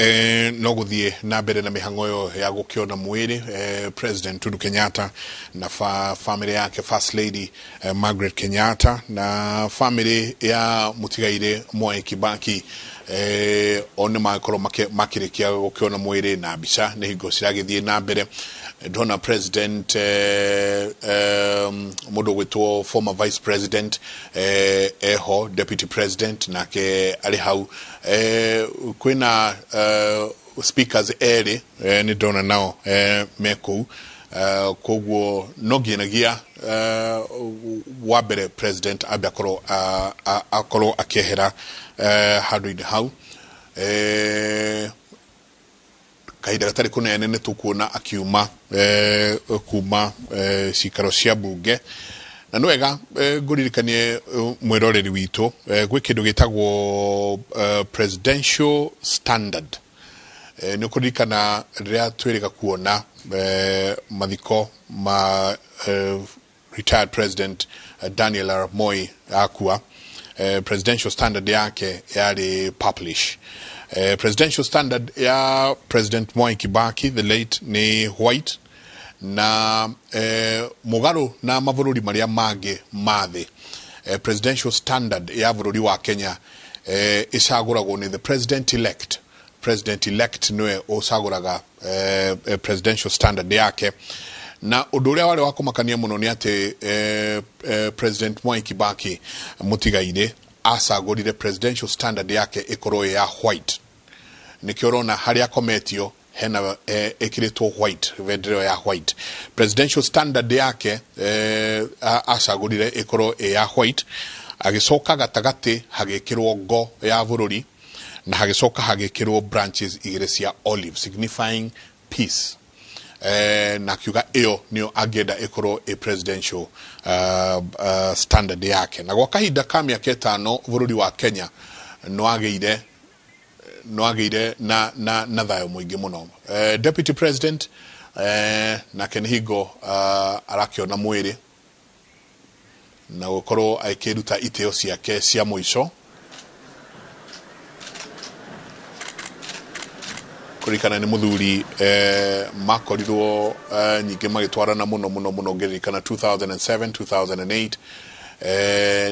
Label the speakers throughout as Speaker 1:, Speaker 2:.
Speaker 1: No gũthiĩ na mbere na mĩhang'o ĩyo ya gũkĩona mwĩrĩ, President Uhuru Kenyatta na family yake, First Lady Margaret Kenyatta, na family ya mũtigairĩ Mwai Kibaki, o nĩ makorwo makĩrĩkia gũkĩona mwĩrĩ na mbica nĩ hingo ciragĩthiĩ na mbere. Ndona president, mũndũ ũgwĩtwo former vice president, eho deputy president nake arĩ hau, kwĩna speakers erĩ, nĩ ndona nao me kũu. Koguo no nginyagia wa mbere president ambe akorwo akĩehera handũ-inĩ hau. Kahinda gatarĩ kũnene nĩ tũkuona akiuma kuma cikaro cia mbunge. Na nĩ wega ngũririkanie mwĩroreri witũ, gwĩ kĩndũ gĩtagwo presidential standard. Nĩ ũkũririkana rĩrĩa twĩrĩga kuona mathiko ma retired president Daniel Arap Moi akua, presidential standard yake yarĩ purplish. Presidential standard ya President Mwai Kibaki the late nĩ white. Na mũgarũ na mabũrũri marĩa mangĩ ma thĩ, presidential standard ya bũrũri wa Kenya ĩcagũragwo nĩ the president elect. President elect nĩwe ũcagũraga presidential standard yake. Na ũndũ ũrĩa warĩ wa kũmakania mũno nĩ atĩ President Mwai Kibaki mũtigairĩ acagũrire presidential standard yake ĩkorwo ĩ ya white. Nĩkĩo ũrona harĩa akometio hena ĩkĩrĩtwo white, bendera ya white. Presidential standard yake acagũrire ĩkorwo ĩ ya white, agĩcoka gatagatĩ hagĩkĩrwo ngo ya bũrũri, na hagĩcoka hagĩkĩrwo branches igĩrĩ cia olive, signifying peace. Na akiuga ĩyo nĩyo angĩenda ĩkorwo ĩ presidential standard yake. Na gwa kahinda ka mĩaka 5 bũrũri wa Kenya nĩwagĩire na thayũ mũingĩ mũno. Deputy president nake nĩ hingo arakĩona mwĩrĩ na gũkorwo akĩruta itĩo ciake cia mũico. Kũririkana nĩ mũthuri makorirwo nyingĩ magĩtwarana mũno mũno mũno, ngĩririkana 2007 2008,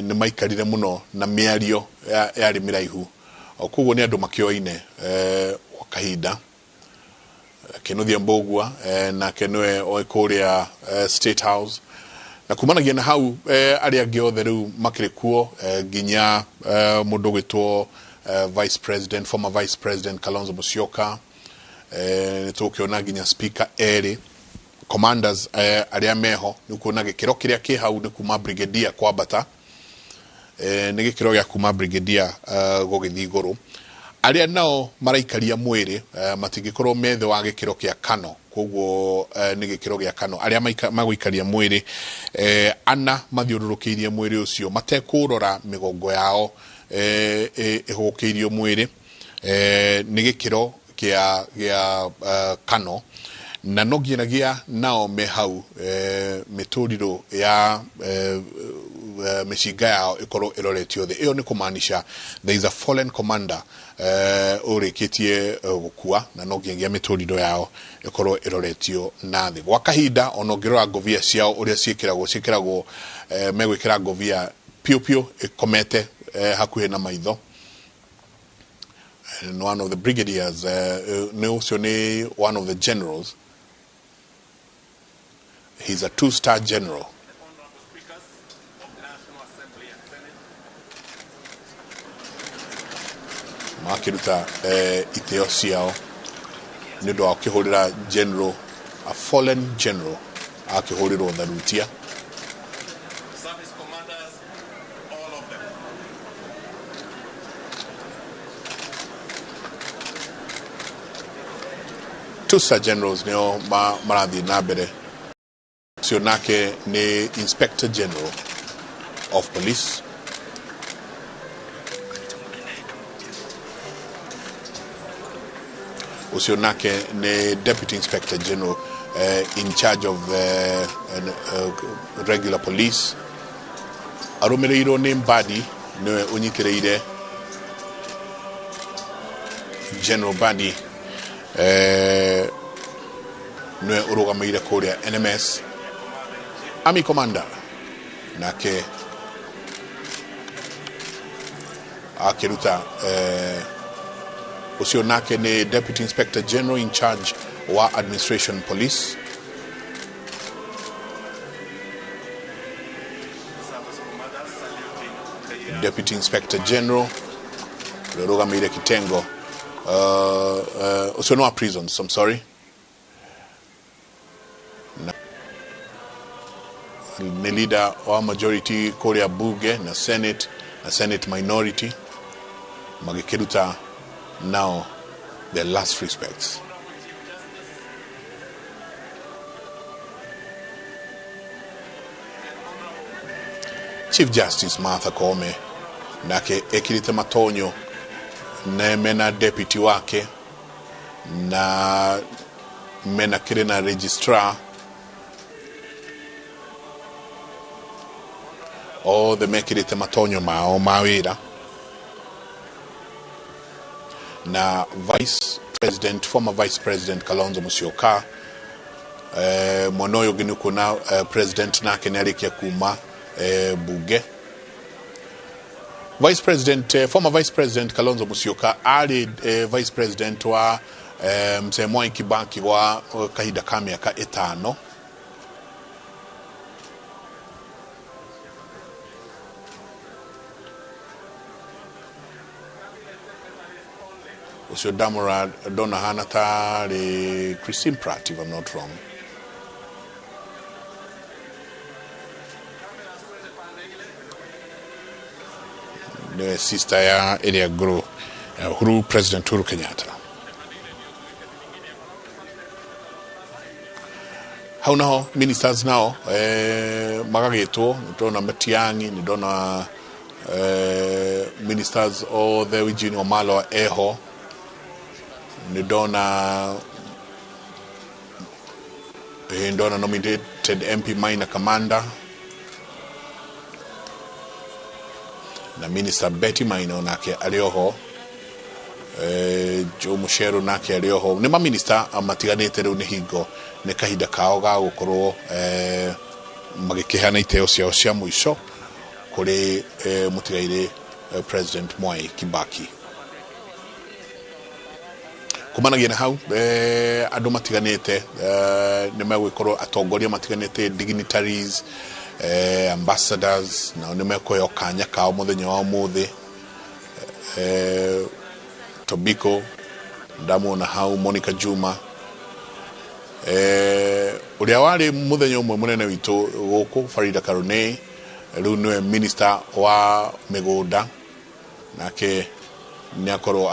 Speaker 1: nĩ maikarire mũno na mĩario yarĩ mĩraihu. Koguo nĩ andũ makĩoine gwa kahinda. Kinuthia Mbugua nake nĩwe oĩ kũrĩa State House, na kumanagia na hau arĩa angĩ othe rĩu makĩrĩ kuo, nginya mũndũ ũgwĩtwo vice president, former vice president Kalonzo Musyoka. Nĩ tũgũkĩona nginya speaker erĩ, commanders arĩa meho. Nĩ ũkuona gĩkĩro kĩrĩa kĩ hau nĩ kuma brigadier kwambata, nĩ gĩkĩro gĩa kuma brigadier gũgĩthiĩ igũrũ. Arĩa nao maraikaria mwĩrĩ matingĩkorwo me thĩ wa gĩkĩro kĩa kano. Koguo nĩ gĩkĩro gĩa kano arĩa magũikaria mwĩrĩ, ana mathiũrũrũkĩirie mwĩrĩ ũcio matekũrora mĩgongo yao ĩhũkĩirio mwĩrĩ, nĩ gĩkĩro kĩa kano. Na no nginyagia nao me hau mĩtũrirũ ya mĩcinga yao ĩkorwo ĩroretio thĩ. Ĩyo nĩ kũmaanisha there is a fallen commander ũrĩkĩtie gũkua, na no nginyagia mĩtũrirũ yao ĩkorwo ĩroretio na thĩ gwa kahinda. Ona ũngĩrora ngobia ciao ũrĩa ciĩkĩragwo, megwĩkĩra ngobia piũ piũ ĩkomete hakuhĩ na maitho. And one of the brigadiers, nĩ ũcio nĩ one of the generals, he's a 2-star general.
Speaker 2: Honorable speakers of the National Assembly and Senate.
Speaker 1: Makĩruta itĩo ciao nĩ ũndũ wa kũhũrĩra general, a fallen general akĩhũrĩrwo tharutia.
Speaker 2: Service commanders, all of them.
Speaker 1: 2-star generals nĩo marathiĩ na mbere. Ũcio nake nĩ Inspector General of Police. Ũcio nake nĩ Deputy Inspector General in charge of regular police. Arũmĩrĩirwo nĩ Mbadi, nĩwe ũnyitĩrĩire General Badi nĩwe ũrũgamĩire kũrĩa NMS. Army Commander nake akĩruta ũcio nake nĩ Deputy Inspector General in charge wa Administration Police.
Speaker 2: Service commanders saluting the
Speaker 1: Deputy Inspector General ũrĩa ũrũgamĩire kitengo ũcio nĩ wa prisons, I'm sorry, na nĩ leader wa majority kũrĩa bunge na Senate na Senate minority magĩkĩruta nao their last respects.
Speaker 2: Honorable Chief Justice and Honorable
Speaker 1: Chief Justice Martha Koome nake ekirite matonyo na mena deputy wake na mena kire na registrar othe mekirite matonyo mao ma wira na Vice President, former Vice President Kalonzo Musyoka. Mwena ũyũ ũngĩ nĩ kuona president nake nĩ arĩkia kuma bunge. Vice President, former Vice President Kalonzo Musyoka arĩ Vice President wa Mzee Mwai Kibaki gwa kahinda ka mĩaka 5. Ũcio ndamũra ndona hana tarĩ Christine Pratt, if I'm not wrong. Nĩwe sister ya ĩrĩa ngũrũ Uhuru, President Uhuru Kenyatta. Hau naho ministers nao magagĩtwo, nĩndona Matiang'i, nĩndona ministers othe, Eugene Wamalwa eho, nĩndona ndona nominated MP Maina Kamanda na Minister Betty Maina onake arĩ oho, Joe Mucheru nake arĩ oho. Nĩ maminista matiganĩte rĩu nĩ hingo nĩ kahinda kao ga gũkorwo magĩkĩheana iteo ciao cia mũico kũrĩ mũtigairĩ President Mwai Kibaki. Kumanagia na hau andũ matiganĩte nĩ megũgĩkorwo atongoria matiganĩte, dignitaries, ambassadors nao nĩ mekũheo kanya kao mũthenya wa ũmũthĩ. Tobiko ndamuona hau, Monica Juma, ũrĩa warĩ mũthenya ũmwe mũnene witũ gũkũ Farida Karunei, rĩu nĩwe minister wa mĩgũnda, nake nĩ akorwo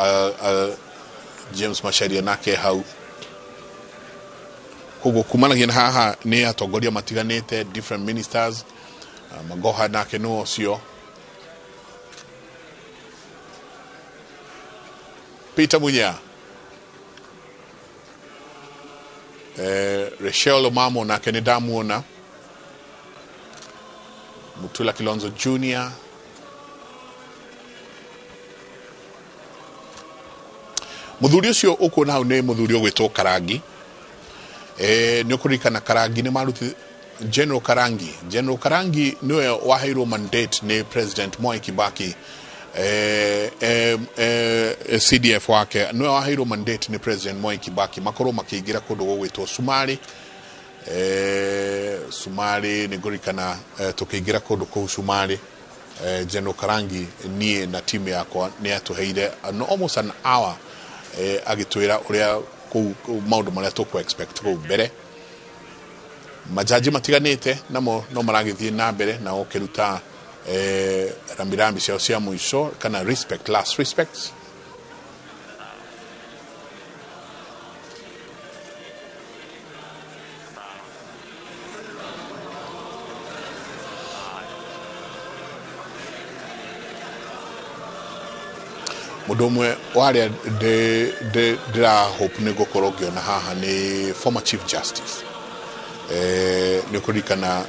Speaker 1: James Macharia nake hau. Koguo kumanagia na haha nĩ atongoria matiganĩte, different ministers, Magoha nake nĩ ũcio, Peter Munya, Rachel Omamo nake nĩ ndamuona, Mutula Kilonzo Jr. Mũthuri ũcio ũkuona hau nĩ mũthuri ũgwĩtwo Karangi. Nĩ ũkũririkana Karangi nĩ maruti General Karangi. General Karangi nĩwe waheirwo mandate nĩ President Mwai Kibaki, CDF wake nĩwe waheirwo mandate nĩ President Mwai Kibaki makorwo makĩingĩra kũndũ gũgwĩtwo Sumari. Sumari nĩ ngũririkana tũkĩingĩra kũndũ kũu Sumari, General Karangi niĩ na timu yakwa nĩ atũheire almost an hour agĩtwĩra ũrĩa kũu maũndũ marĩa tũkũ expect kũu mbere. Majaji matiganĩte namo no maragĩthiĩ na mbere na gũkĩruta rambirambi ciao cia mũico kana respect, last respects. Mũndũ ũmwe warĩa ndĩra hope nĩ ngũkorwo ngĩona haha nĩ former Chief Justice. Nĩ ũkũririkana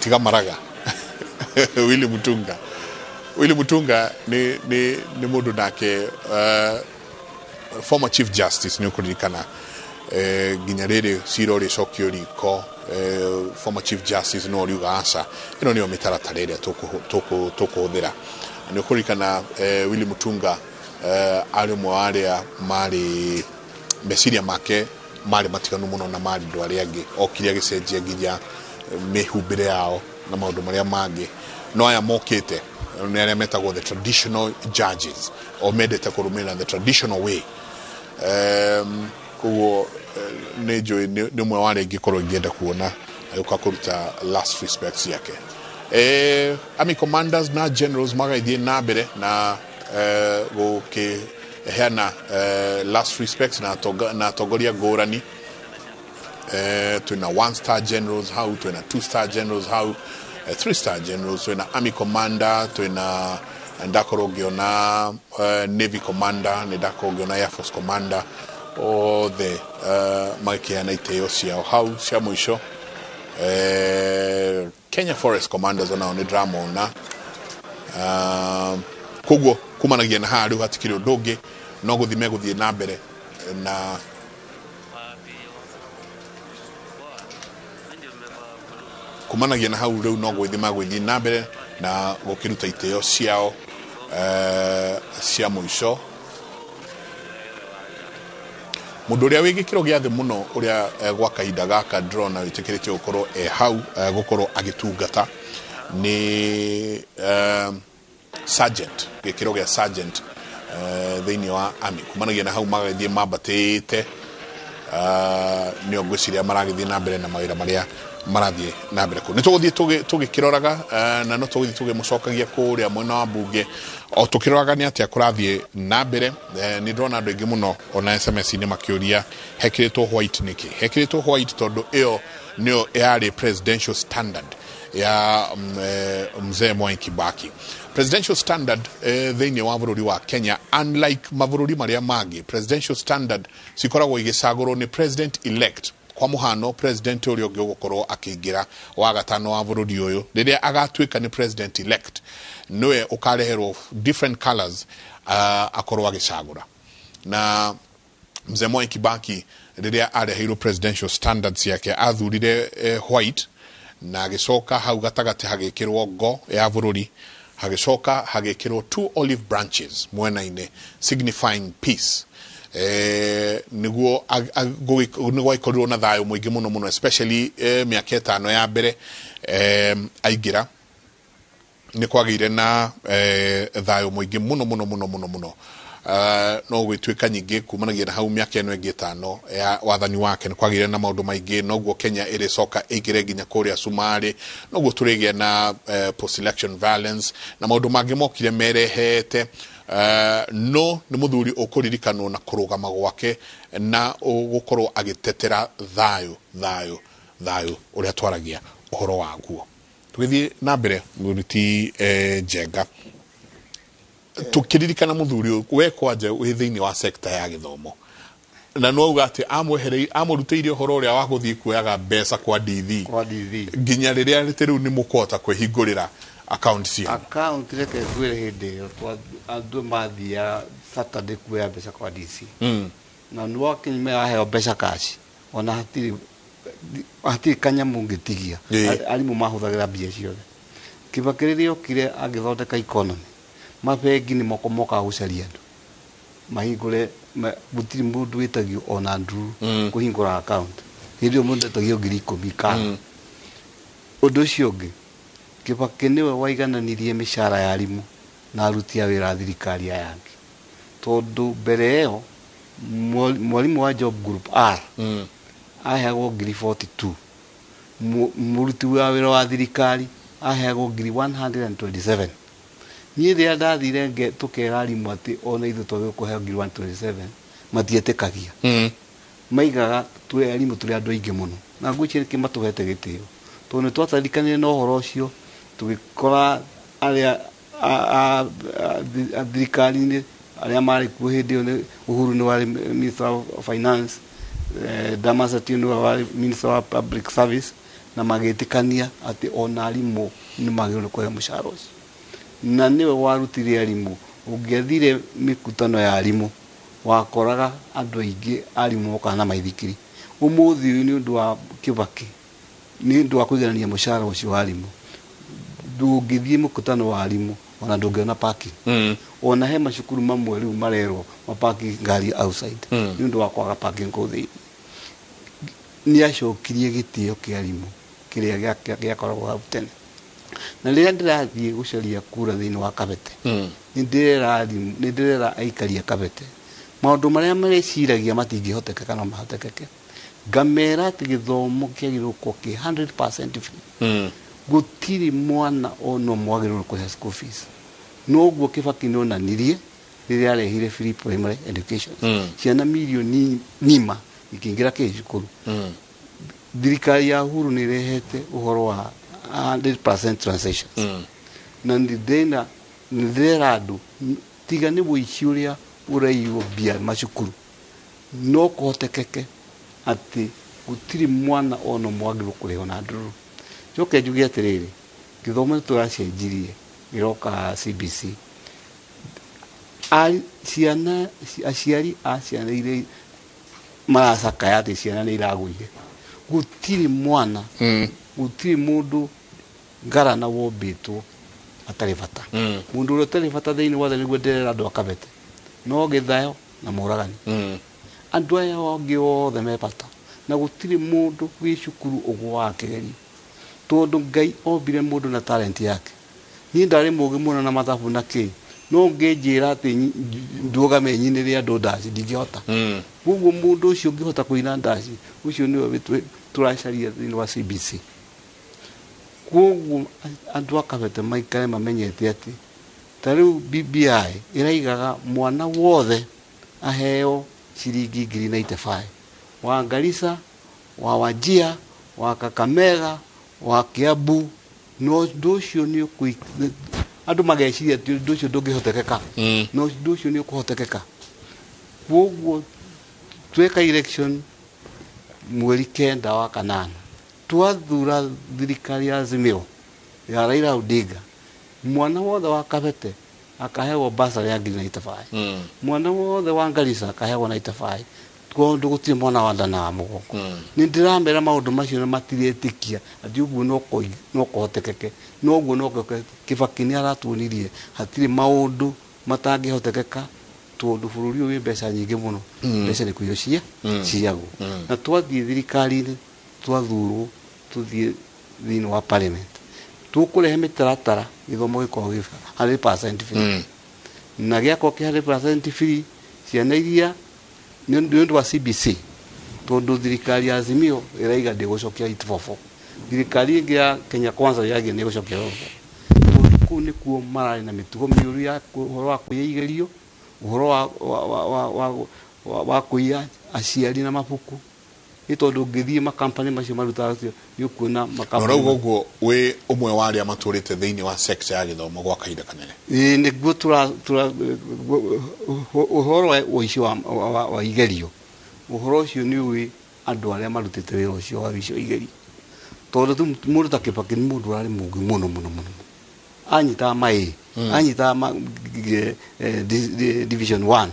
Speaker 1: tiga maraga Willy Mutunga. Willy Mutunga nĩ mũndũ nake former chief justice, nĩ ũkũririkana nginya rĩrĩ cira ũrĩcokio riko, former chief justice no ũriuga aca, ĩno nĩyo mĩtaratara ĩrĩa tũkũhũthĩra. Nĩ ũkũririkana Willy Mutunga arĩ ũmwe wa arĩa marĩ meciria make marĩ matiganu mũno na marĩ andũ arĩa angĩ. Okire agĩcenjia nginya mĩhumbĩre yao na maũndũ marĩa mangĩ. No aya mokĩte nĩ arĩa metagwo the traditional judges, o mendete kũrũmĩrĩra the traditional way. Koguo nĩ njũĩ nĩ ũmwe wa arĩa ingĩkorwo ingĩenda kuona agĩũka kũruta last respects ciake. Army commanders na generals magagĩthiĩ na mbere na gũkĩheana last respects na atongoria ngũrani. Twĩna one star generals hau, twĩna two star generals hau, three star generals, twĩna army commander, twĩna ndakorwo ngĩona navy commander, nĩ ndakorwo ngĩona air force commander, othe magĩkĩheana itĩo ciao hau cia mũico. Kenya Forest commanders onao nĩ ndĩramona. Koguo kumanagia na haha rĩu hatikĩrĩ ũndũ ũngĩ no gũthiĩ megũthiĩ na mbere na kumanagia na hau rĩu no gwĩthiĩ magwĩthiĩ na mbere na gũkĩruta itĩo ciao cia mũico. Mũndũ ũrĩa wĩ gĩkĩro gĩa thĩ mũno ũrĩa gwa kahinda gaka ndĩrona wĩtĩkĩrĩtio gũkorwo e hau gũkorwo agĩtungata nĩ sergeant, gĩkĩro gĩa sergeant thĩinĩ wa army. Kumanagia na hau magagĩthiĩ mambatĩte, nĩo ngwĩciria maragĩthiĩ na mbere na mawĩra marĩa marathiĩ na mbere kũu. Nĩ tũgũthiĩ tũgĩkĩroraga na no tũgũthiĩ tũgĩmũcokagia kũrĩa mwena wa mbunge o tũkĩroraga nĩ atĩa kũrathiĩ na mbere. Nĩ ndĩrona andũ aingĩ mũno ona SMS-inĩ makĩũria hekĩrĩtwo white nĩkĩ. Hekĩrĩtwo white tondũ ĩyo nĩyo yarĩ presidential standard ya mzee Mwai Kibaki. Presidential standard thĩinĩ wa bũrũri wa Kenya, unlike mabũrũri marĩa mangĩ, presidential standard cikoragwo igĩcagũrwo nĩ president elect. Kwa mũhano, president ũrĩa ũngĩ ũgũkorwo akĩingĩra wa gatano wa bũrũri ũyũ, rĩrĩa agatuĩka nĩ president elect, nĩwe ũkareherwo different colors akorwo agĩcagũra. Na mzee Mwai Kibaki rĩrĩa areheirwo presidential standards yake athurire white, na agĩcoka hau gatagatĩ hagĩkĩrwo ngo ya bũrũri, hagĩcoka hagĩkĩrwo two olive branches mwena-inĩ signifying peace. Nĩguo nĩ gwagĩkorirwo na thayũ mũingĩ mũno mũno, especially mĩaka 5 ya mbere aingĩra nĩ kwagĩire na thayũ mũingĩ mũno mũno mũno mũno mũno. No gwĩtuĩka nyingĩ kumanagia na hau mĩaka ĩno ĩngĩ 5 ya wathani wake nĩ kwagĩire na maũndũ maingĩ. Noguo Kenya ĩrĩcoka ĩingĩre nginya kũrĩa Cumarĩ, noguo tũrĩgĩa na post election violence na maũndũ mangĩ mokire merehete. No nĩ mũthuri ũkũririkanwo na kũrũgama gwake na gũkorwo agĩtetera thayũ thayũ thayũ ũrĩa twaragia ũhoro waguo. Tũgĩthiĩ na mbere, mũthuri ti Njenga, tukĩririkana mũthuri ũyũ, we kwanja wĩ thĩinĩ wa sekta ya gĩthomo na no auga atĩ amũrutĩire ũhoro ũrĩa wa gũthiĩ kuoyaga mbeca kwa DV
Speaker 3: kwa DV
Speaker 1: nginya rĩrĩa atĩ rĩu nĩ mũkũhota kwĩhingũrĩra account cianyu.
Speaker 3: Account, reke ngwĩre, hĩndĩ ĩyo andũ mathiaga Saturday kuoya mbeca kwa DC na nĩ wakinya waheo mbeca cash, ona hatirĩ kanyamũ ũngĩtigia. Arimũ mahũthagĩra mbia ciothe. Kibaki rĩrĩa okire agĩthondeka economy, mabengi nĩ moko mokaga gũcaria andũ mahingũre. Gũtirĩ mũndũ wĩtagio ona nduru kũhingũra account. Hĩndĩ ĩyo mũndũ etagio 10,000 kana. Ũndũ ũcio ũngĩ, Kibaki nĩwe waigananirie mĩcara ya arimũ na aruti a wĩra a thirikari aya angĩ, tondũ mbere ĩyo mwarimũ wa job group R aheagwo ngiri 42, mũruti wa wĩra wa thirikari aheagwo ngiri 127. Niĩ rĩrĩa ndathire tũkera arimũ atĩ ona ithuĩ twagĩrĩirwo kũheo ngiri 127, matietĩkagia. Maigaga twĩ arimũ tũrĩ andũ aingĩ mũno na ngwĩciria nĩkĩ matũhete gĩtĩo, tondũ nĩ twatarikanire na ũhoro ũcio tũgĩkora arĩa a thirikari-inĩ arĩa marĩ kuo hĩndĩ ĩyo nĩ Uhuru nĩ warĩ minister of finance, Damas Atieno nĩwe warĩ minister wa public service, na magĩtĩkania atĩ ona arimũ nĩ magĩrĩirwo nĩ kũheo mũcara ũcio. Na nĩwe warutire arimũ. Ũngĩathire mĩkutano ya arimũ, wakoraga andũ aingĩ arimũ mokaga na maithikiri. Ũmũthĩ ũyũ nĩ ũndũ wa Kibaki, nĩ ũndũ wa kũiganania mũcara ũcio wa arimũ, ndũngĩthiĩ mũkutano wa arimũ ona ndũngĩona parking. Ona he macukuru mamwe rĩu marerwo mapaki ngari outside nĩ ũndũ wa kwaga parking kũu thĩinĩ. Nĩ acokirie gĩtĩo kĩa arimũ kĩrĩa gĩakoragwo hau tene. Na rĩrĩa ndĩrathiĩ gũcaria kura thĩinĩ wa Kabete, nĩ ndĩrera arimũ, nĩ ndĩrera aikari a Kabete maũndũ marĩa mareciragia matingĩhotekeka no mahotekeke. Ngamera atĩ gĩthomo kĩagĩrĩirwo gũkorwo kĩ 100% free. Gũtirĩ mwana ona ũmwe wagĩrĩirwo kũrĩha school fees. Noguo Kibaki nĩ onanirie rĩrĩa arehire free primary education. Ciana mirioni ng'ima ikĩingĩra kĩ cukuru. Thirikari ya Uhuru nĩ ĩrehete ũhoro wa 100% transitions. Na nĩ ndĩrera andũ tiga nĩ ũici ũrĩa ũraiywo mbia macukuru, no kũhotekeke atĩ gũtirĩ mwana ona ũmwe wagĩrĩirwo kũrĩhwo na ndururu. Njoke njuge atĩrĩrĩ, gĩthomo nĩ tũracenjirie gĩroka CBC. Ciana, aciari a ciana iria maracakaya atĩ ciana nĩ iragũire, gũtirĩ mwana, gũtirĩ mũndũ ngarana wombĩtwo atarĩ bata. Mũndũ ũrĩa ũtarĩ bata thĩinĩ wa thĩ nĩguo ndĩrera andũ a Kabete, no Gĩthayo na Mũragani. Andũ aya angĩ othe me bata, na gũtirĩ mũndũ wĩ cukuru ũgũaga kĩgerio, tondũ Ngai ombire mũndũ na talent yake. Niĩ ndarĩ mũgĩ mũno na mathabu na kĩ, no ũngĩnjĩra atĩ ndũgame nyinĩre andũ ndaci ndingĩhota. Koguo mũndũ ũcio ũngĩhota kũina ndaci, ũcio nĩwe tũracaria thĩinĩ wa CBC. Koguo andũ a Kabete maikare mamenyete atĩ ta rĩu BBI ĩraigaga mwana wothe aheo ciringi ngiri 95, wa Garissa, wa Wajir, wa Kakamega, wa Kiambu. No ũndũ ũcio nĩ andũ mageciria atĩ ũndũ ũcio ndũngĩhotekeka. No ũndũ ũcio nĩ ũkũhotekeka. Koguo tweka election mweri 9 wa kanana, twathura thirikari ya Azimio ya Raila Odinga, mwana wothe wa Kabete akaheagwo bursary ya ngiri 95. Mwana wothe wa Garissa akaheagwo 95, tondũ gũtirĩ mwana wa nda na wa mũgongo. Nĩ ndĩramera maũndũ macio na matiretĩkia atĩ ũguo no kũhotekeke. No ũguo no Kibaki nĩ aratuonirie hatirĩ maũndũ matangĩhotekeka, tondũ bũrũri ũyũ wĩ mbeca nyingĩ mũno. Mbeca nĩ kũiywo ciagwo. Na twathiĩ thirikari-inĩ, twathurwo tũthiĩ thĩinĩ wa parliament, tũkũrehe mĩtaratara gĩthomo gĩkorwo gĩ 100% free. Na gĩakorwo kĩ 100% free, ciana iria nĩ ũndũ wa CBC, tondũ thirikari ya Azimio ĩraiga ndĩgũcokia 844, thirikari ĩngĩ ya Kenya Kwanza ĩragia nĩ ĩgũcokia 844, tondũ kũu nĩkuo mararĩ na mĩtugo mĩũru ya ũhoro wa kũiya igerio, ũhoro wa kũiya aciari na mabuku. Nĩ tondũ ũngĩthiĩ makampani macio marutaga ũcio, nĩ ũkuona makampani.
Speaker 1: Na ũrauga ũguo wĩ ũmwe wa arĩa matũrĩte thĩinĩ wa sector ya gĩthomo gwa kahinda kanene.
Speaker 3: Ĩĩ, nĩguo tũra ũhoro wa ũici wa igerio, ũhoro ũcio nĩ ũĩ andũ arĩa marutĩte wĩra ũcio wa ũici wa igerio, tondũ tu mũndũ ta Kibaki nĩ mũndũ ũrarĩ mũũgĩ mũno mũno mũno. Anyitaga ma anyitaga ma division 1,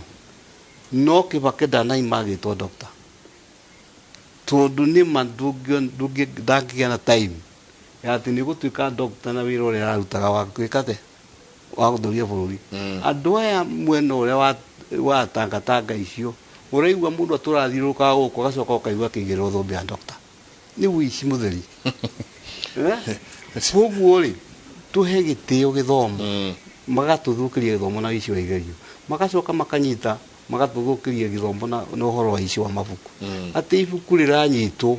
Speaker 3: no Kibaki ndanaima agĩtwo doctor, tondũ nĩ ma ndangĩgĩa na time ya atĩ nĩ gũtuĩka doctor na wĩra ũrĩa ararutaga wa gwĩka atĩa, wa gũtũria bũrũri. Andũ aya mwena ũrĩa wa tangatanga icio, ũraigua mũndũ atũrathiũrũrũkaga gũkũ agacoka ũkaigua akĩigĩrĩrwo thũmbĩ ya doctor, nĩ ũici mũtheri. Koguo rĩ, tũhe gĩtĩo gĩthomo. Magatũthũkĩria gĩthomo na ũici wa igerio, magacoka makanyita magatũthũkĩria gĩthomo na ũhoro wa ici wa mabuku. Atĩ ibuku rĩranyitwo,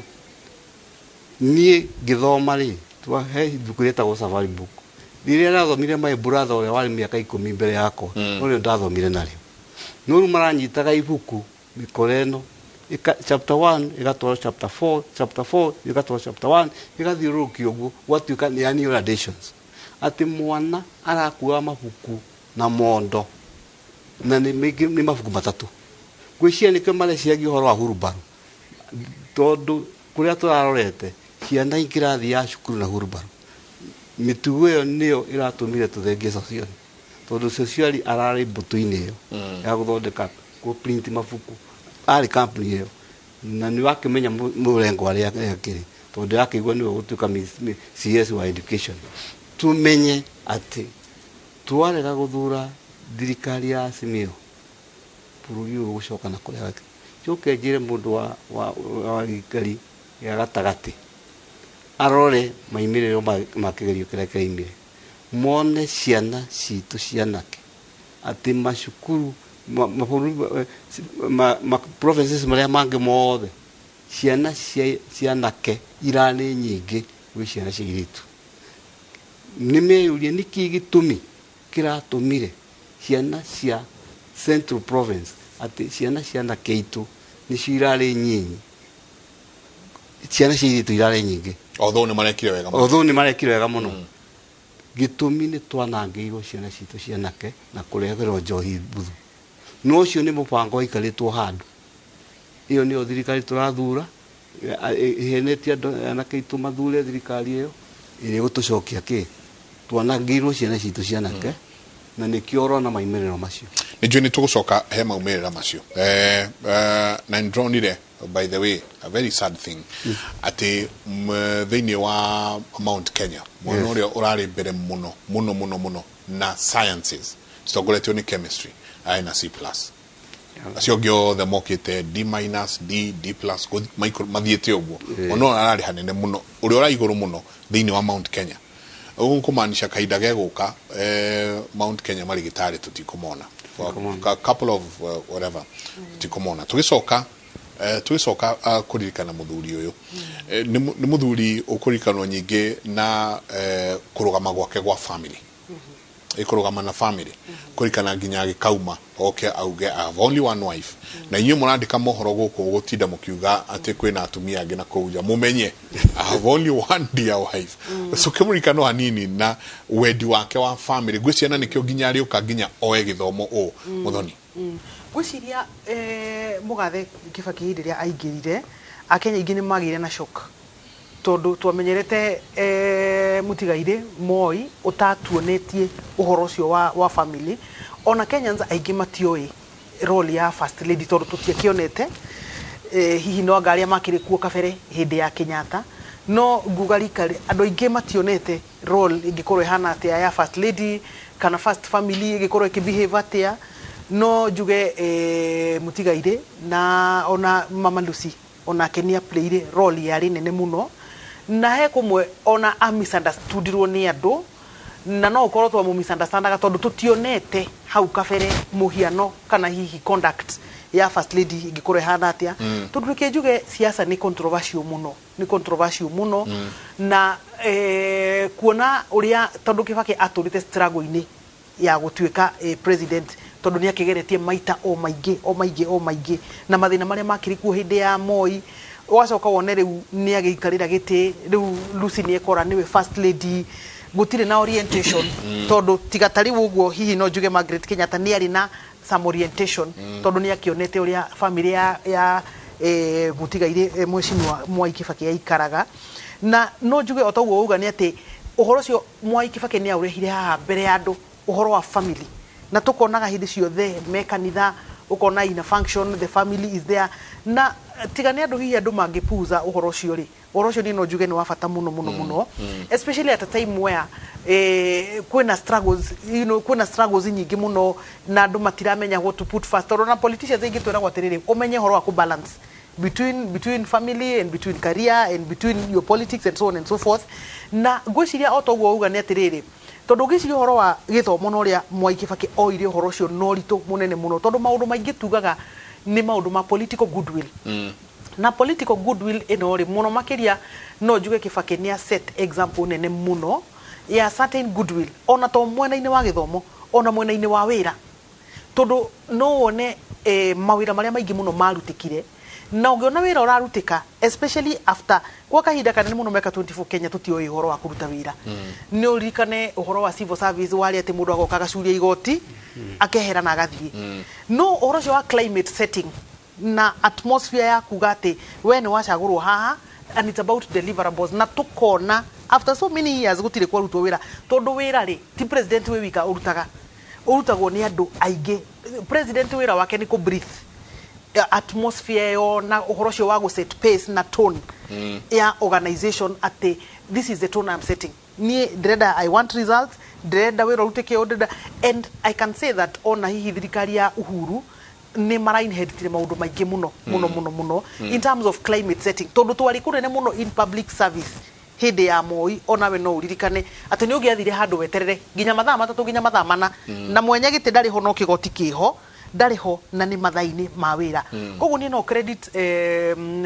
Speaker 3: niĩ ngĩthoma rĩ, he ibuku rĩtagwo Safari Book, rĩrĩa ndathomire my brother ũrĩa warĩ mĩaka 10 mbere yakwa, no rĩo ndathomire narĩo. No rĩu maranyitaga ibuku mĩkora ĩno, chapter 1 ĩgatwarwo chapter 4, chapter 4 ĩgatwarwo chapter 1, ĩgathiũrũrũkio ũguo gwatuĩka nĩ annual additions, atĩ mwana arakua mabuku na mondo, na nĩ maingĩ, nĩ mabuku matatũ. Ngwĩciria nĩkĩo mareciragia ũhoro wa hurumbarũ, tondũ kũrĩa tũrarorete ciana ikĩrathi ya cukuru na hurumbarũ. Mĩtugo ĩyo nĩyo ĩratũmire tũthengie Sosiani, tondũ Sosiani ararĩ mbũtũ-inĩ ĩyo ya gũthondeka, kũ print mabuku, arĩ company ĩyo, na nĩ wakĩmenya mũrengo arĩa akĩrĩ, tondũ yakĩigua nĩwe gũtuĩka CS wa education. Tumenye atĩ twarega gũthura thirikari ya Azimio, bũrũri ũyũ ũgũcoka na kũrĩa. Njoke njĩre mũndũ wa gĩikari gĩa gatagatĩ arore maimĩrĩro ma kĩgerio kĩrĩa kĩraimire, mone ciana citũ cianake atĩ macukuru mabũrũri ma provinces marĩa mangĩ mothe, ciana cia cianake irarĩ nyingĩ gwĩ ciana cia airĩtu. Nĩ meyũrie nĩkĩ gĩtũmi kĩratũmire ciana cia Central Province, atĩ ciana cianake itũ nĩcio irarĩ nyinyi, ciana cia airĩtu irarĩ nyingĩ.
Speaker 1: Although nĩ marekire wega mũno.
Speaker 3: Although nĩ marekire wega mũno, gĩtũmi nĩ twanangĩirwo ciana citũ cianake na kũreherwo njohi mbuthu. No ũcio nĩ mũbango waikarĩtwo handũ. Ĩyo nĩyo thirikari tũrathura, ĩhenetie andũ anake aitũ mathure thirikari ĩyo ĩrĩa ĩgũtũcokia kĩ twanangĩirwo ciana citũ cianake, na nĩkĩo ũrona maimĩrĩro macio.
Speaker 1: Nĩ njũĩ nĩ tũgũcoka he maumĩrĩra macio, na nĩ ndĩronire, by the way, a very sad thing, atĩ thĩinĩ wa Mount Kenya mwana ũrĩa ũrarĩ mbere mũno mũno mũno mũno na sciences citongoretio nĩ chemistry arĩ na C+. Acio angĩ othe mokĩte D minus, D, D plus, mathiĩte ũguo. Mwana ũyũ ararĩ hanene mũno, ũrĩa ũra igũrũ mũno thĩinĩ wa Mount Kenya. Ũguo kũmaanisha kahinda gegũka, Mount Kenya marĩgĩtarĩ tũtikũmona. For
Speaker 3: Tũtikũmona.
Speaker 1: a couple of whatever, tũtikũmona. Tũgĩcoka tũgĩcoka kũririkana mũthuri ũyũ, nĩ mũthuri ũkũririkanwo nyingĩ na kũrũgama gwake gwa family, ĩkũrũgama na family, kũrikana nginya agĩkauma oke auge, "I have only one wife." Na inyuĩ mũrandĩka mohoro gũkũ gũtinda mũkiuga atĩ kwĩna atumia angĩ na kũu nja, mũmenye I have only one dear wife. So kĩmũririkano hanini na wendi wake wa family, ngwĩciria nĩkĩo nginya arĩũka nginya oe gĩthomo ũ mũthoni.
Speaker 4: Ngwĩciria mũgathe Kĩbaki hĩndĩ ĩrĩa aingĩrire, Akenya aingĩ nĩ magĩire na shock, tondũ twamenyerete mũtigairĩ Moi ũtatuonetie ũhoro ũcio wa family. Ona Kenyans aingĩ matioĩ role ya first lady, tondũ tũtiakĩonete. Hihi no anga arĩa makĩrĩ kuo kabere hĩndĩ ya Kenyatta, no nguga rika andũ aingĩ mationete role ĩngĩkorwo ĩhana atĩa ya first lady kana first family ĩngĩkorwo ĩkĩbehave atĩa. No njuge mũtigairĩ na ona Mama Lucy onake nĩ aplayire role yarĩ nene mũno, na he kũmwe ona a misunderstood-irwo nĩ andũ, na no ũkorwo twa misunderstandaga tondũ tũtionete hau kabere mũhiano kana hihi conduct ya first lady ĩngĩkorwo ĩhana atĩa, tondũ reke njuge siasa nĩ controversial mũno, nĩ controversial mũno. Na kuona ũrĩa tondũ Kibaki atũrĩte struggle-inĩ ya gũtuĩka president, tondũ nĩ akĩgeretie maita o maingĩ o maingĩ o maingĩ na mathĩna marĩa makĩrĩ kuo hĩndĩ ya Moi, ũgacoka wone rĩu nĩ agĩikarĩra gĩtĩ, rĩu Lucy nĩ ekora nĩwe first lady, gũtirĩ na orientation, tondũ tiga ta rĩu ũguo hihi no njuge Margaret Kenyatta nĩ arĩ na some orientation, tondũ nĩ akĩonete ũrĩa family ya mũtigairĩ mheshimiwa Mwai Kibaki yaikaraga. Na no njuge o ta ũguo wauga nĩ atĩ ũhoro ũcio Mwai Kibaki nĩ aũrehire haha mbere ya andũ, ũhoro wa family, na tukonaga hĩndĩ ciothe me kanitha, ũkona in a function the family is there. Na tiga nĩ andũ hihi andũ mangĩpuza ũhoro ũcio rĩ, ũhoro ũcio niĩ no njuge nĩ wa bata mũno mũno mũno, especially at a time where kwĩna struggles, kwĩna struggles nyingĩ mũno na andũ matiramenya what to put first, tondũ na politicians aingĩ twĩragwo atĩrĩrĩ, ũmenye ũhoro wa kũbalance between family and between career and between your politics and so on and so forth. Na ngwĩciria o ta ũguo wauga nĩ atĩrĩrĩ, tondũ ngĩciria ũhoro wa gĩthomo na ũrĩa Mwai Kibaki oire ũhoro ũcio na ũritũ mũnene mũno, tondũ maũndũ maingĩ tugaga nĩ maũndũ ma political goodwill, na political goodwill ĩno rĩ, mũno makĩria no njuge Kibaki nĩ a set example nene mũno ya certain goodwill, ona to mwena-inĩ wa gĩthomo, ona mwena-inĩ wa wĩra, tondũ no wone mawĩra marĩa maingĩ mũno marutĩkire, na ũngĩona wĩra ũrarutĩka, especially after kwa kahinda kanene mũno mĩaka 24 Kenya tũtioĩ ũhoro wa kũruta wĩra. Nĩ ũririkane ũhoro wa civil service warĩ atĩ mũndũ agoka agacuria igoti, akehera na agathiĩ. No ũhoro ũcio wa climate setting na atmosphere ya kuga atĩ we nĩ wacagũrwo haha and it's about deliverables, na tukona After so many years gũtirĩ kwarutwo wĩra, tondũ wĩra rĩ ti president wĩ wika ũrutaga, ũrutagwo nĩ andũ aingĩ. President wĩra wake nĩ kũ breathe atmosphere ĩyo na ũhoro ũcio wa gũ set pace na tone ya organization, atĩ this is the tone I'm setting. Niĩ ndĩrenda, I want results, ndĩrenda wĩra ũrutĩke ũũ ndĩrenda. And I can say that ona hihi thirikari ya Uhuru nĩ marainheritire maũndũ maingĩ mũno mũno mũno mũno in terms of climate setting, tondũ twarĩ kũnene mũno in public service hĩndĩ ya Moi. Onawe no ũririkane atĩ nĩ ũngĩathire handũ weterere nginya mathaa 3, nginya mathaa 4, na mwenya gĩtĩ ndarĩ ho, no kĩgoti kĩho ndarĩ ho, na nĩ mathaa-inĩ ma wĩra. Koguo niĩ no credit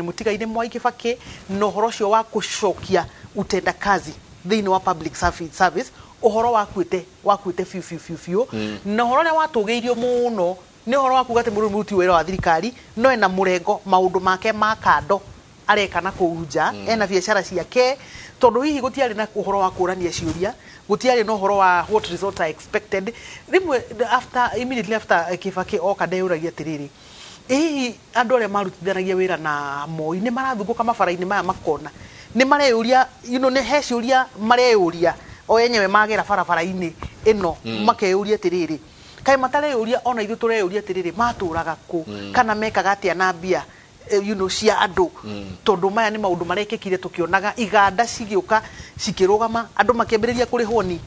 Speaker 4: mũtigairĩ Mwai Kibaki na ũhoro ũcio wa gũcokia utendakazi thĩinĩ wa public service, ũhoro wakuĩte biũ biũ biũ biũ, na ũhoro ũrĩa watũgĩirio mũno nĩ ũhoro wa kuga atĩ mũndũ nĩ mũruti wĩra wa thirikari no ena mũrengo maũndũ make ma kando areka na kũu nja, ena biacara ciake, tondũ hihi gũtiarĩ na ũhoro wa kũrania ciũria, gũtiarĩ na ũhoro wa what results are expected. Rĩmwe after, immediately after Kibaki oka, ndeyũragia atĩrĩrĩ, hihi andũ arĩa marutithanagia wĩra na Moi nĩ marathungũka mabara-inĩ maya makona nĩ mareyũria, nĩ he ciũria mareyũria o enyewe magera barabara-inĩ ĩno, makeyũria atĩrĩrĩ, kaĩ matareyũria ona ithuĩ tũreyũria atĩrĩrĩ, matũraga kũ kana mekaga atĩa na mbia cia andũ? Tondũ maya nĩ maũndũ marekĩkire tũkĩonaga iganda cigĩũka cikĩrũgama, andũ makĩambĩrĩria kũrĩhwo ni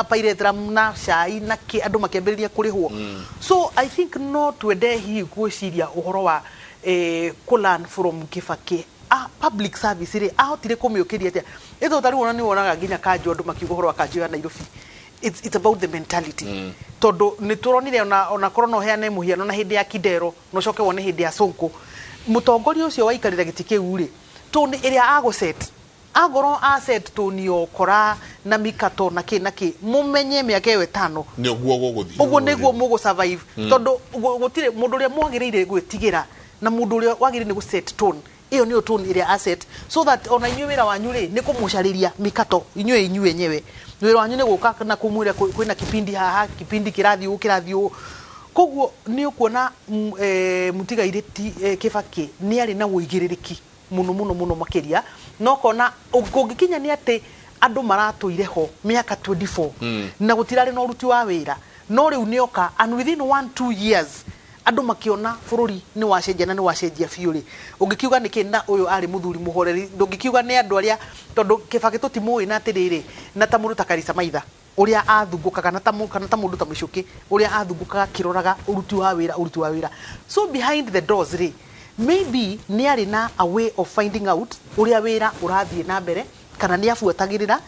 Speaker 4: pyrethrum na cai na kĩ, andũ makĩambĩrĩria kũrĩhwo. So I think no twende hihi gwĩciria ũhoro wa kũ learn from Kibaki. Public service rĩ, ahotire kũmĩũkĩria atĩa? Ĩtho ta rĩu ona nĩ wonaga nginya kanjũ, andũ makiuga ũhoro wa kanjũ ya Nairobi, it's about the mentality, tondũ nĩ tũronire ona korwo no heane mũhiano na hĩndĩ ya Kidero na ũcoke wone hĩndĩ ya Sonko, mũtongoria ũcio waikarĩra gĩtĩ kĩu rĩ, tone ĩrĩa agũset, agorwo aset tone ya ũkora na mikato na kĩ na kĩ, mũmenye mĩaka ĩyo 5
Speaker 1: nĩ ũguo gũgũthiĩ.
Speaker 4: Ũguo nĩguo mũgũ survive, tondũ gũtirĩ mũndũ ũrĩa mwagĩrĩire gwĩtigĩra na mũndũ ũrĩa wagĩrĩire nĩ gũset tone ĩyo nĩyo tone ĩrĩa aset, so that ona inyuĩ wĩra wanyu rĩ nĩ kũmũcarĩria mikato inyuĩ enyewe. Wĩra wanyu nĩ gũka na kũmwĩra kwĩna kipindi haha, kipindi kĩrathiĩ ũũ, kĩrathiĩ ũũ. Koguo nĩ ũkuona mũtigairĩ ti Kibaki nĩ arĩ na ũigĩrĩrĩki mũno mũno mũno makĩria, no kona kũngĩkinya nĩ atĩ andũ maratũire ho mĩaka 24 na gũtirarĩ na ũruti wa wĩra, no rĩu nĩoka and within 1-2 years andũ makĩona bũrũri nĩ wacenjia na nĩ wacenjia biũ rĩ, ũngĩkiuga nĩkĩ? Na ũyũ arĩ mũthuri mũhoreri, ndũngĩkiuga nĩ andũ arĩa, tondũ Kibaki tũtimũĩ na atĩrĩrĩ, na ta mũndũ ta Karisa Maitha ũrĩa athungũkaga na ta kana ta mũndũ ta Michuki ũrĩa athungũkaga akĩroraga ũruti wa wĩra, ũruti wa wĩra. So behind the doors rĩ, maybe nĩ arĩ na a way of finding out ũrĩa wĩra ũrathiĩ na mbere kana nĩ abuatagĩrĩra,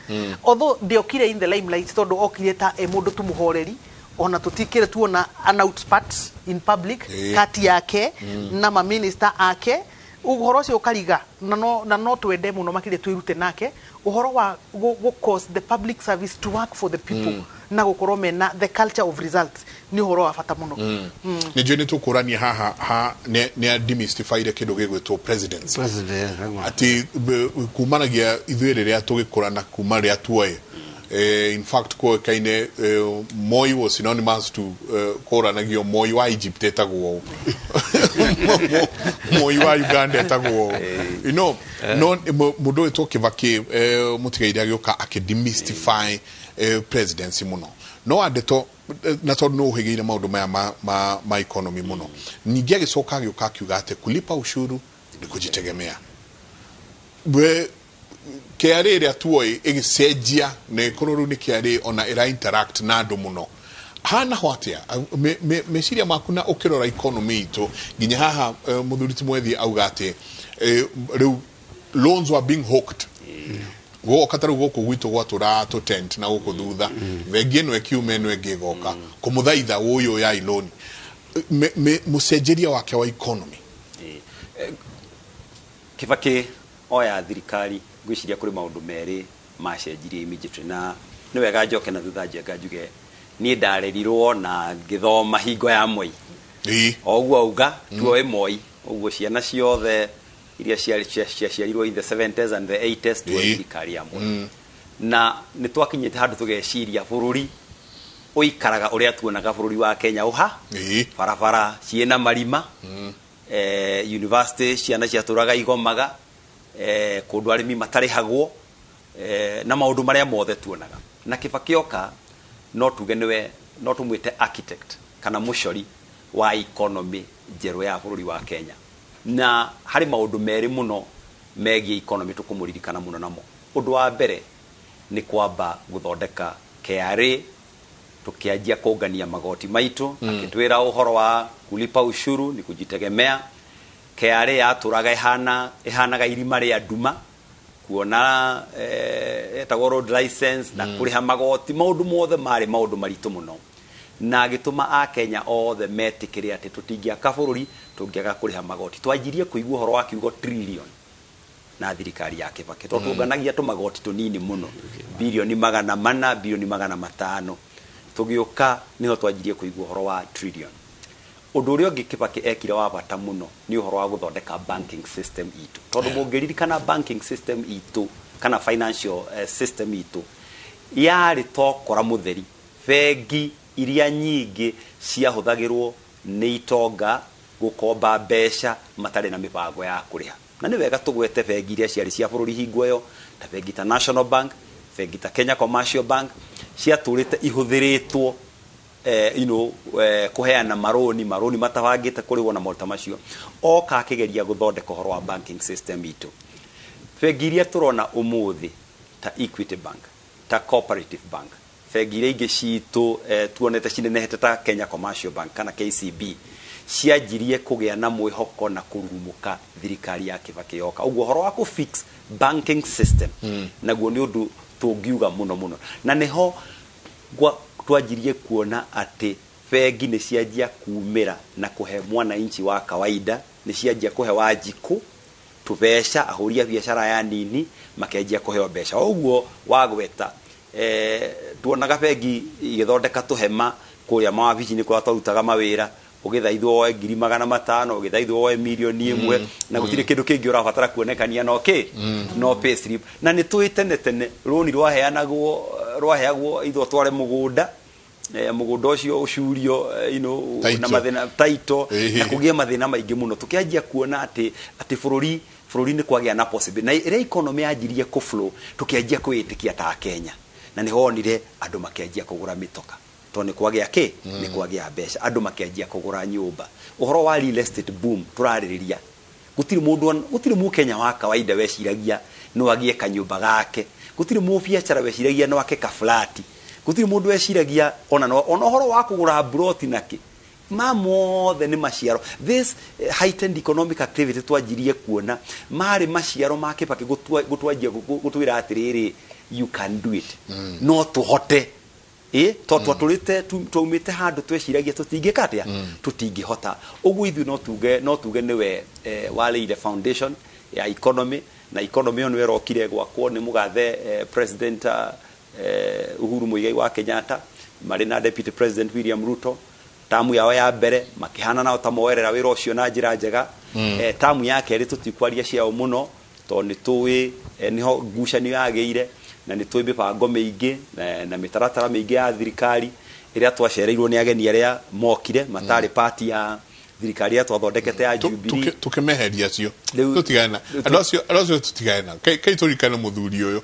Speaker 4: although ndĩokire in the limelight, tondũ okire ta e mũndũ tu mũhoreri, ona tũtikĩrĩ tuona an outspurt in public kati yake na maminista ake. Ũhoro ũcio ũkariga na no twende mũno makĩria twĩrute nake ũhoro wa gũ cause the public service to work for the people na gũkorwo mena the culture of results nĩ ũhoro wa bata mũno.
Speaker 1: Nĩ njũĩ nĩ tũkũrania haha ha nĩ demystifyire kĩndũ gĩgwĩtwo presidency.
Speaker 3: President.
Speaker 1: Atĩ kumanagia ithuĩ rĩrĩa tũgĩkũra na kuma rĩrĩa tuoĩ, in fact kũĩkaine Moi was synonymous to kũranagio Moi wa Egypt etagwo ũũ, Moi wa Uganda etagwo ũũ, no mũndũ wĩtwo Kibaki, mũtigaire, agĩũka akĩ demystify presidency mũno, no andeto na tondũ nĩ ũhĩgĩire maũndũ maya ma economy mũno. Ningĩ agĩcoka agĩũka akiuga atĩ kulipa ushuru ni kujitegemea. We KRA ĩrĩa tuoĩ ĩgĩcenjia na ĩkorwo rĩu nĩ KRA ona ĩra interact na andũ mũno hana ho atĩa? Meciria maku na ũkĩrora economy itũ nginya haha, mũthuri ti mwethi auga atĩ rĩu loans were being hooked gũgoka ta rĩu gũkũ gwitũ gwatũra tũ tent na gũkũ thutha, bengi ĩno ĩkiuma, ĩno ĩngĩ ĩgoka kũmũthaitha ũyũ ya loan. Mũcenjeria wake wa economy.
Speaker 5: Kibaki oya thirikari, ngwĩciria kũrĩ maũndũ merĩ macenjirie immediately, na nĩ wega njoke na thutha njenga njuge niĩ ndarerirwo na ngĩthoma hingo ya Moi. O ũguo auga tuoĩ Moi ũguo, ciana ciothe iria ciaciarirwo in the 70s and the 80s tuoĩ thirikari ya Moi, na nĩ twakinyĩte handũ tũgeciria bũrũri ũikaraga ũrĩa tuonaga bũrũri wa Kenya ũha barabara ciĩna marima, university ciana ciatũraga igomaga, kũndũ arĩmi matarĩhagwo. na maũndũ marĩa mothe tuonaga. Na Kibaki oka, no tuge nĩwe, no tũmwĩte architect kana mũcori wa economy njerũ ya bũrũri wa Kenya. Na harĩ maũndũ merĩ mũno megiĩ economy tũkũmũririkana mũno namo. Ũndũ wa mbere nĩ kwamba gũthondeka KRA, tukianjia kũngania magoti maitũ. Akĩtwĩra ũhoro wa kulipa ushuru ni kujitegemea. KRA yatũraga ĩhanaga irima rĩa nduma, kuona etagwo road license na kũrĩha magoti, maũndũ mothe marĩ maũndũ maritũ mũno, na agĩtũma akenya othe metĩkĩre atĩ tũtingĩaka bũrũri tũngĩaga kũrĩha magoti. Twanjirie kũigua ũhoro wa kiugo trillion na thirikari ya Kibaki, tondũ tũnganagia tũmagoti tũnini mũno, 400 bilioni, 500 bilioni. Tũgĩũka nĩho twanjirie kũigua ũhoro wa trillion. Ũndũ ũrĩa ũngĩ Kibaki ekire wa bata mũno nĩ ũhoro wa gũthondeka banking system itũ, tondũ mũngĩririkana banking system itũ kana financial system itũ yarĩ tokora mũtheri. Bengi iria nyingĩ ciahũthagĩrwo nĩ itonga gũkomba mbeca matarĩ na mĩbango ya kũrĩha. Na nĩ wega tũgwete bengi iria ciarĩ cia bũrũri hingo ĩyo, ta bengi ta National Bank, bengi ta Kenya Commercial Bank, ciatũrĩte ihũthĩrĩtwo kũheana marũni matabangĩte kũrĩhwo na maũndũ ta macio. Oka akĩgeria gũthondeka ũhoro wa banking system itũ. Bengi iria tũrona ũmũthĩ ta Equity Bank, ta Cooperative Bank, bengi iria ingĩ citũ tuonete cinenehete ta Kenya Commercial Bank kana KCB, cianjirie kũgĩa na mwĩhoko na kũrurumũka thirikari ya Kibaki yoka. Ũguo ũhoro wa kũ fix banking system naguo nĩ ũndũ tũngiuga mũno mũno, na nĩho twanjirie kuona atĩ bengi nĩ cianjia kumĩra na kũhe mwananchi wa kawaida, nĩ cianjia kũhe Wanjikũ tũbeca, ahũri a biacara aya nini makenjia kũheo mbeca. Ũguo wagweta, tuonaga bengi igĩthondeka tũhema kũrĩa mawabici-inĩ kũrĩa twarutaga mawĩra, ũgĩthaithwo woe 500,000, ũgĩthaithwo woe 1 million, na gũtirĩ kĩndũ kĩngĩ ũrabatara kuonekania no kĩ no payslip. Na nĩ tũĩ tene tene rũni rwaheagwo ithwo tware mũgũnda, mũgũnda ũcio ũcurio na
Speaker 1: Title.
Speaker 5: Mathĩna title na kũgĩe mathĩna maingĩ mũno. Tũkĩanjia kuona atĩ bũrũri nĩ kwagĩa na possibility, na ĩrĩa economy yanjirie kũ flow, tũkĩanjia kwĩĩtĩkia ta Kenya, na nĩ honire andũ makĩanjia kũgũra mĩtoka tondũ nĩ kwagĩa kĩ nĩ kwagĩa mbeca, andũ makĩanjia kũgũra nyũmba. Ũhoro wa real estate boom tũrarĩrĩria, gũtirĩ mũndũ, gũtirĩ mũkenya wa kawaida weciragia no agĩe kanyũmba gake, gũtirĩ mũbiacara weciragia no ake kaburati, gũtirĩ mũndũ weciragia ona no, ona ũhoro wa kũgũra mburoti nakĩ. Ma mothe nĩ maciaro this heightened economic activity twanjirie kuona marĩ maciaro ma Kibaki gũtwanjia gũtwĩra atĩrĩrĩ, you can do it, no tũhote ĩ to twatũrĩte twaumĩte handũ tweciragia tũtingĩka atĩa, tũtingĩhota. Ũguo ithuĩ no tuge nĩwe warĩire foundation ya economy, na economy ĩyo nĩwe ĩrokire gwakwo nĩ mũgathe President Uhuru Muigai wa Kenyatta marĩ na Deputy President William Ruto. Tamu yao ya mbere makĩhana nao ta moerera wĩra ũcio na njĩra njega. Tamu ya kerĩ tũtikwaria ciao mũno tondũ nĩ tũĩ nĩho ngucanio yagĩire, na nĩ tũĩ mĩbango mĩingĩ na mĩtaratara mĩingĩ ya thirikari ĩrĩa twacereirwo nĩ ageni arĩa mokire matarĩ part ya thirikari ĩrĩa twathondekete ya Jubilee.
Speaker 1: Tukimeheria acio,
Speaker 5: Rĩu-
Speaker 1: tutigane na andũ acio, tutigane na kai tũririkane mũthuri ũyũ.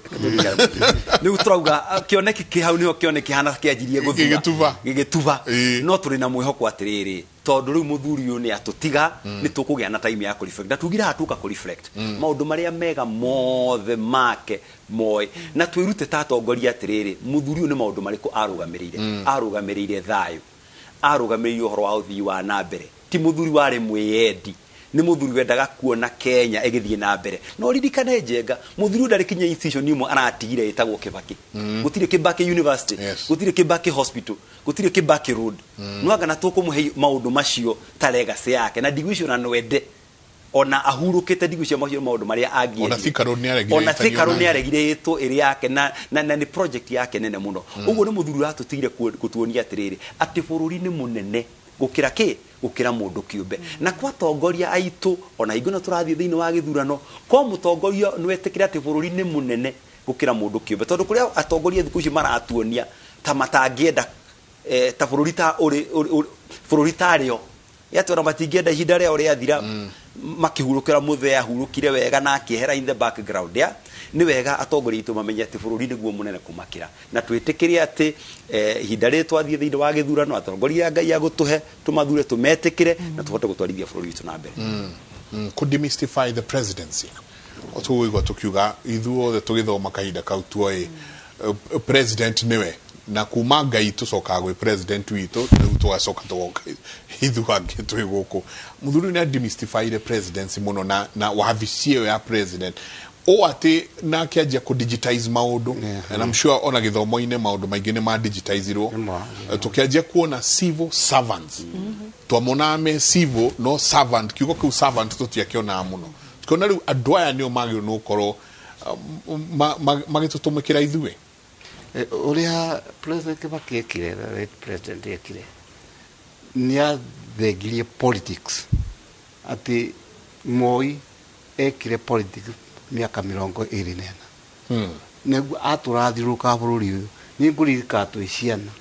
Speaker 5: Rĩu tũrauga kĩoneki kĩ hau nĩho kĩoneki kĩhana kĩanjirie gũthura.
Speaker 1: Gĩgĩtuba.
Speaker 5: Gĩgĩtuba. No tũrĩ na mwĩhoko atĩrĩrĩ, tondũ rĩu mũthuri ũyũ nĩ atũtiga, nĩ tũkũgĩa na time ya kũreflect, na tugire haha tuka kũreflect maũndũ marĩa mega mothe make moĩ, na twĩrute ta atongoria atĩrĩrĩ, mũthuri ũyũ nĩ maũndũ marĩkũ arũgamĩrĩire. Arũgamĩrĩire thayũ, arũgamĩrĩire ũhoro wa ũthii wa na mbere. Ti mũthuri warĩ mwĩyendi, nĩ mũthuri wendaga kuona Kenya ĩgĩthiĩ na mbere. No ririkane Njenga, mũthuri ũyũ ndarĩ kinya institution imwe aratigire ĩtagwo Kibaki. Gũtirĩ Kibaki University, gũtirĩ Kibaki Hospital, gũtirĩ Kibaki Road. No anga na tũkũmũhe maũndũ macio ta legacy yake, na ndigwĩcio na nwende ona ahurũkĩte, ndigwĩcio macio nĩ maũndũ marĩa angĩendire.
Speaker 1: Ona Thika Road nĩaregire
Speaker 5: Ona
Speaker 1: ĩtanio
Speaker 5: Thika Road
Speaker 1: nayo.
Speaker 5: nĩaregire ĩtwo ĩrĩ yake, na nĩ project yake nene mũno. Ũguo nĩ mũthuri ũratũtigire gũtuonia atĩrĩrĩ, atĩ bũrũri nĩ mũnene gũkĩra kĩ gũkĩra mũndũ kĩũmbe. Na kwa atongoria aitũ, ona hingo ĩno tũrathiĩ thĩinĩ wa gĩthurano, kwa mũtongoria nĩwetĩkĩre atĩ bũrũri nĩ mũnene gũkĩra mũndũ kĩũmbe, tondũ kũrĩa atongoria thikũ ici maratuonia ta matangĩenda ta bũrũri ta ũrĩ bũrũri tarĩo yatwĩra matingĩenda ihinda rĩao rĩathira. Makĩhurũkĩra mũthee, ahurũkire wega na akĩehera in the background. Ya nĩ wega atongoria aitũ mamenye atĩ bũrũri nĩguo mũnene kũmakĩra, na twĩtĩkĩre atĩ ihinda rĩrĩ twathiĩ thĩinĩ wa gĩthurano, atongoria a Ngai agũtũhe, tũmathure, tũmetĩkĩre na tũhote gũtwarithia bũrũri witũ na mbere.
Speaker 1: Kũ demystify the presidency, tũgũigua tũkiuga ithuothe tũgĩthoma kahinda kau tuoĩ president nĩwe, na kuma Ngai tũcokaga gwĩ president witũ, rĩu tũgacoka tũgoka ithuĩ angĩ twĩ gũkũ. Mũthuri nĩ demystifyire presidency mũno na wabici ĩyo ya president o atĩ na akĩanjia kũ digitize maũndũ. And I'm sure ona gĩthomo-inĩ maũndũ maingĩ nĩ ma digitizirwo.
Speaker 3: Nĩma.
Speaker 1: Tũkĩanjia kuona civil servants, twamonaga me civil no servant, kiugo kĩu servant tũtiakĩonaga mũno. Tukiona rĩu andũ aya nĩo magĩrĩirwo nĩ gũkorwo magĩtũtũmĩkĩra ithuĩ.
Speaker 3: Ũrĩa President Kibaki ekire, the late president ekire, nĩ athengirie politics. Atĩ Moi ekire politics mĩaka 24. Nĩguo atũrathiũrũrũka bũrũri ũyũ. Nĩ ngũririkana twĩ ciana,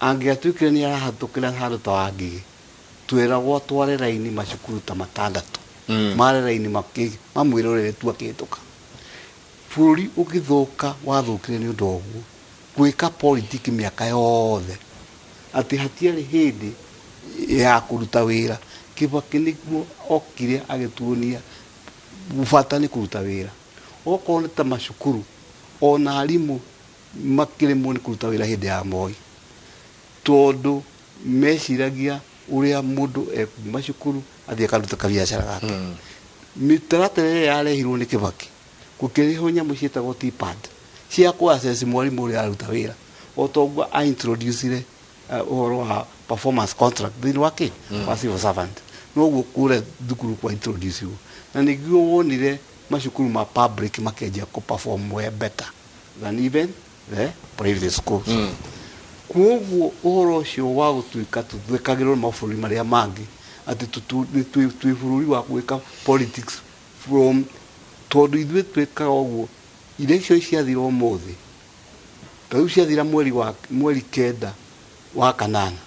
Speaker 3: angĩatuĩkire nĩ arahatũkĩra handũ ta Wangigĩ, tweragwo tware raini macukuru ta matandatũ. Mare raini mamwĩrorere tu akĩhĩtũka. Bũrũri ũgĩthũka wathũkire nĩ ũndũ wa ũguo gwĩka politiki mĩaka yothe, atĩ hatiarĩ hĩndĩ ya kũruta wĩra. Kibaki nĩguo okire agĩtuonia bata nĩ kũruta wĩra, okorwo nĩ ta macukuru, ona arimũ makĩremwo nĩ kũruta wĩra hĩndĩ ya Moi, tondũ meciragia ũrĩa mũndũ ekuma cukuru athiĩ akaruta kabiacara gake. Mĩtaratara ĩrĩa yarehirwo nĩ Kibaki, gũkĩrehwo nyamũ ciĩtagwo TPAD cia kũ assess mwarimũ ũrĩa aruta wĩra, o toguo a introducire ũhoro wa performance contract thĩinĩ wa kĩ wa civil servant, noguo kũrĩa thukuru kwa introduce na nĩguo wonire macukuru ma public makĩanjia kũ perform well, better than even the private schools. Koguo ũhoro ũcio wa gũtuĩka tũthekagĩrwo nĩ mabũrũri marĩa mangĩ atĩ nĩ twĩ bũrũri wa gwĩka politics from, tondũ ithuĩ twĩkaga ũguo. Election ciathira ũmũthĩ, ta rĩu ciathira mweri wa mweri 9 wa kanana,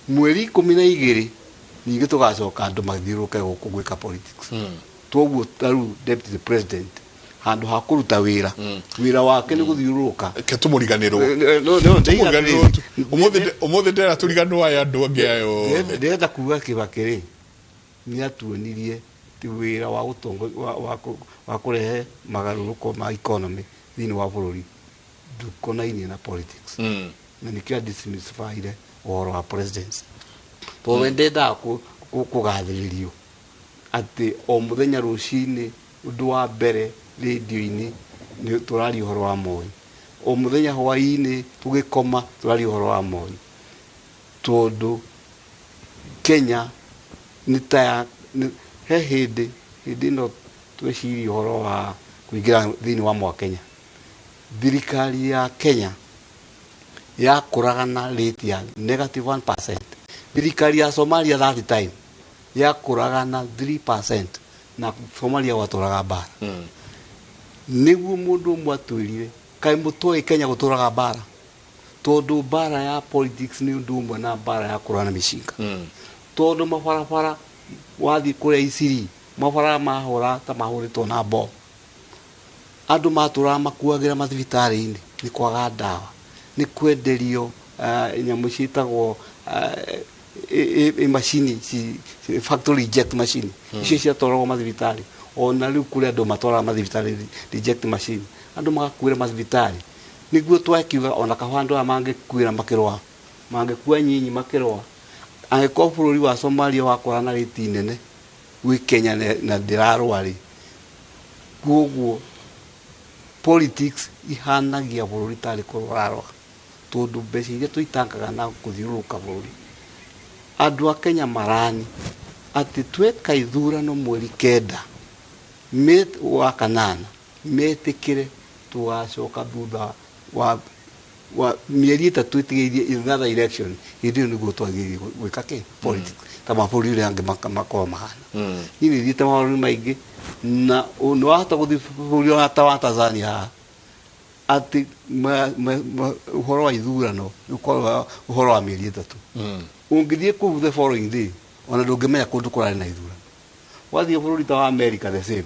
Speaker 3: mweri 12 ningĩ tũgacoka andũ mathiũrũrũke gũkũ gwĩka politics. Toguo ta rĩu deputy president, handũ ha kũruta wĩra, wĩra wake nĩ gũthiũrũrũka.
Speaker 1: Ke tũmũriganĩrwo.
Speaker 3: No,
Speaker 1: Tũmũriganĩrwo ũmũthĩ ndĩra tũriganĩrwo aya andũ angĩ ayo.
Speaker 3: Ndĩrenda kuga Kibaki rĩ, nĩ atuonirie ti wĩra wa gũtongo wa kũrehe magarũrũko ma economy thĩinĩ wa bũrũri ndũkonainie na politics. Na nĩkĩo ademystifyire ũhoro wa presidency, tondũ we ndendaga kũgathĩrĩrio atĩ o mũthenya rũcinĩ ũndũ wa mbere rĩndio-inĩ nĩ tũraria ũhoro wa Moi, o mũthenya hwaĩ-inĩ tũgĩkoma tũraria ũhoro wa Moi, tondũ Kenya nĩ ta ya he hĩndĩ ĩno tweciria ũhoro wa kũingĩra thĩinĩ wa mwa Kenya, thirikari ya Kenya yakũraga na rate ya negative 1%. Thirikari ya Somalia that time yakũraga na 3%, na Somalia gwatũraga mbara. Nĩguo mũndũ ũmwe atwĩrire, kaĩ mũtoĩ Kenya gũtũraga mbara, tondũ mbara ya politics nĩ ũndũ ũmwe na mbara ya kũrũa na mĩcinga. Tondũ mabarabara, wathiĩ kũrĩa Isiri, mabarabara mahũra ta mahũrĩtwo na bomu, andũ matũraga makuagĩra mathibitarĩ-inĩ nĩ kwaga ndawa, nĩ kwenderio nyamũ ciĩtagwo macini factory reject machine, icio ciatwaragwo mathibitarĩ. Ona rĩu kũrĩ andũ matwaraga mathibitarĩ reject machine, andũ magakuĩra mathibitarĩ. Nĩguo twakiuga ona kaba andũ aya mangĩkuĩra makĩrũa, mangĩkua nyinyi makĩrũa, angĩkorwo bũrũri wa Somalia wakũra na rĩti nene gwĩ Kenya na ndĩrarũa rĩ. Koguo politics ihanagia bũrũri tarĩ kũrũararũa, tondũ mbeca iria tũitangaga na gũthiũrũrũka bũrũri, andũ a Kenya marani atĩ tweka ithurano mweri 9 wa kanana, metĩkĩre tũgacoka thutha wa mĩeri 3 ĩtigĩirie another election. Hĩndĩ ĩyo nĩguo twagĩrĩire gwĩka kĩ politics ta mabũrũri ũrĩa angĩ makoragwo mahana. Niĩ nĩ thiĩte mabũrũri maingĩ, na nĩ wahota gũthiĩ bũrũri wa ta wa Tanzania haha, atĩ ũhoro wa ithurano nĩ ũkoragwo ũhoro wa mĩeri 3. Ũngĩthiĩ kũu the following day, ona ndũngĩmenya kũndũ kũrarĩ na ithurano. Wathiĩ bũrũri ta wa America, the same.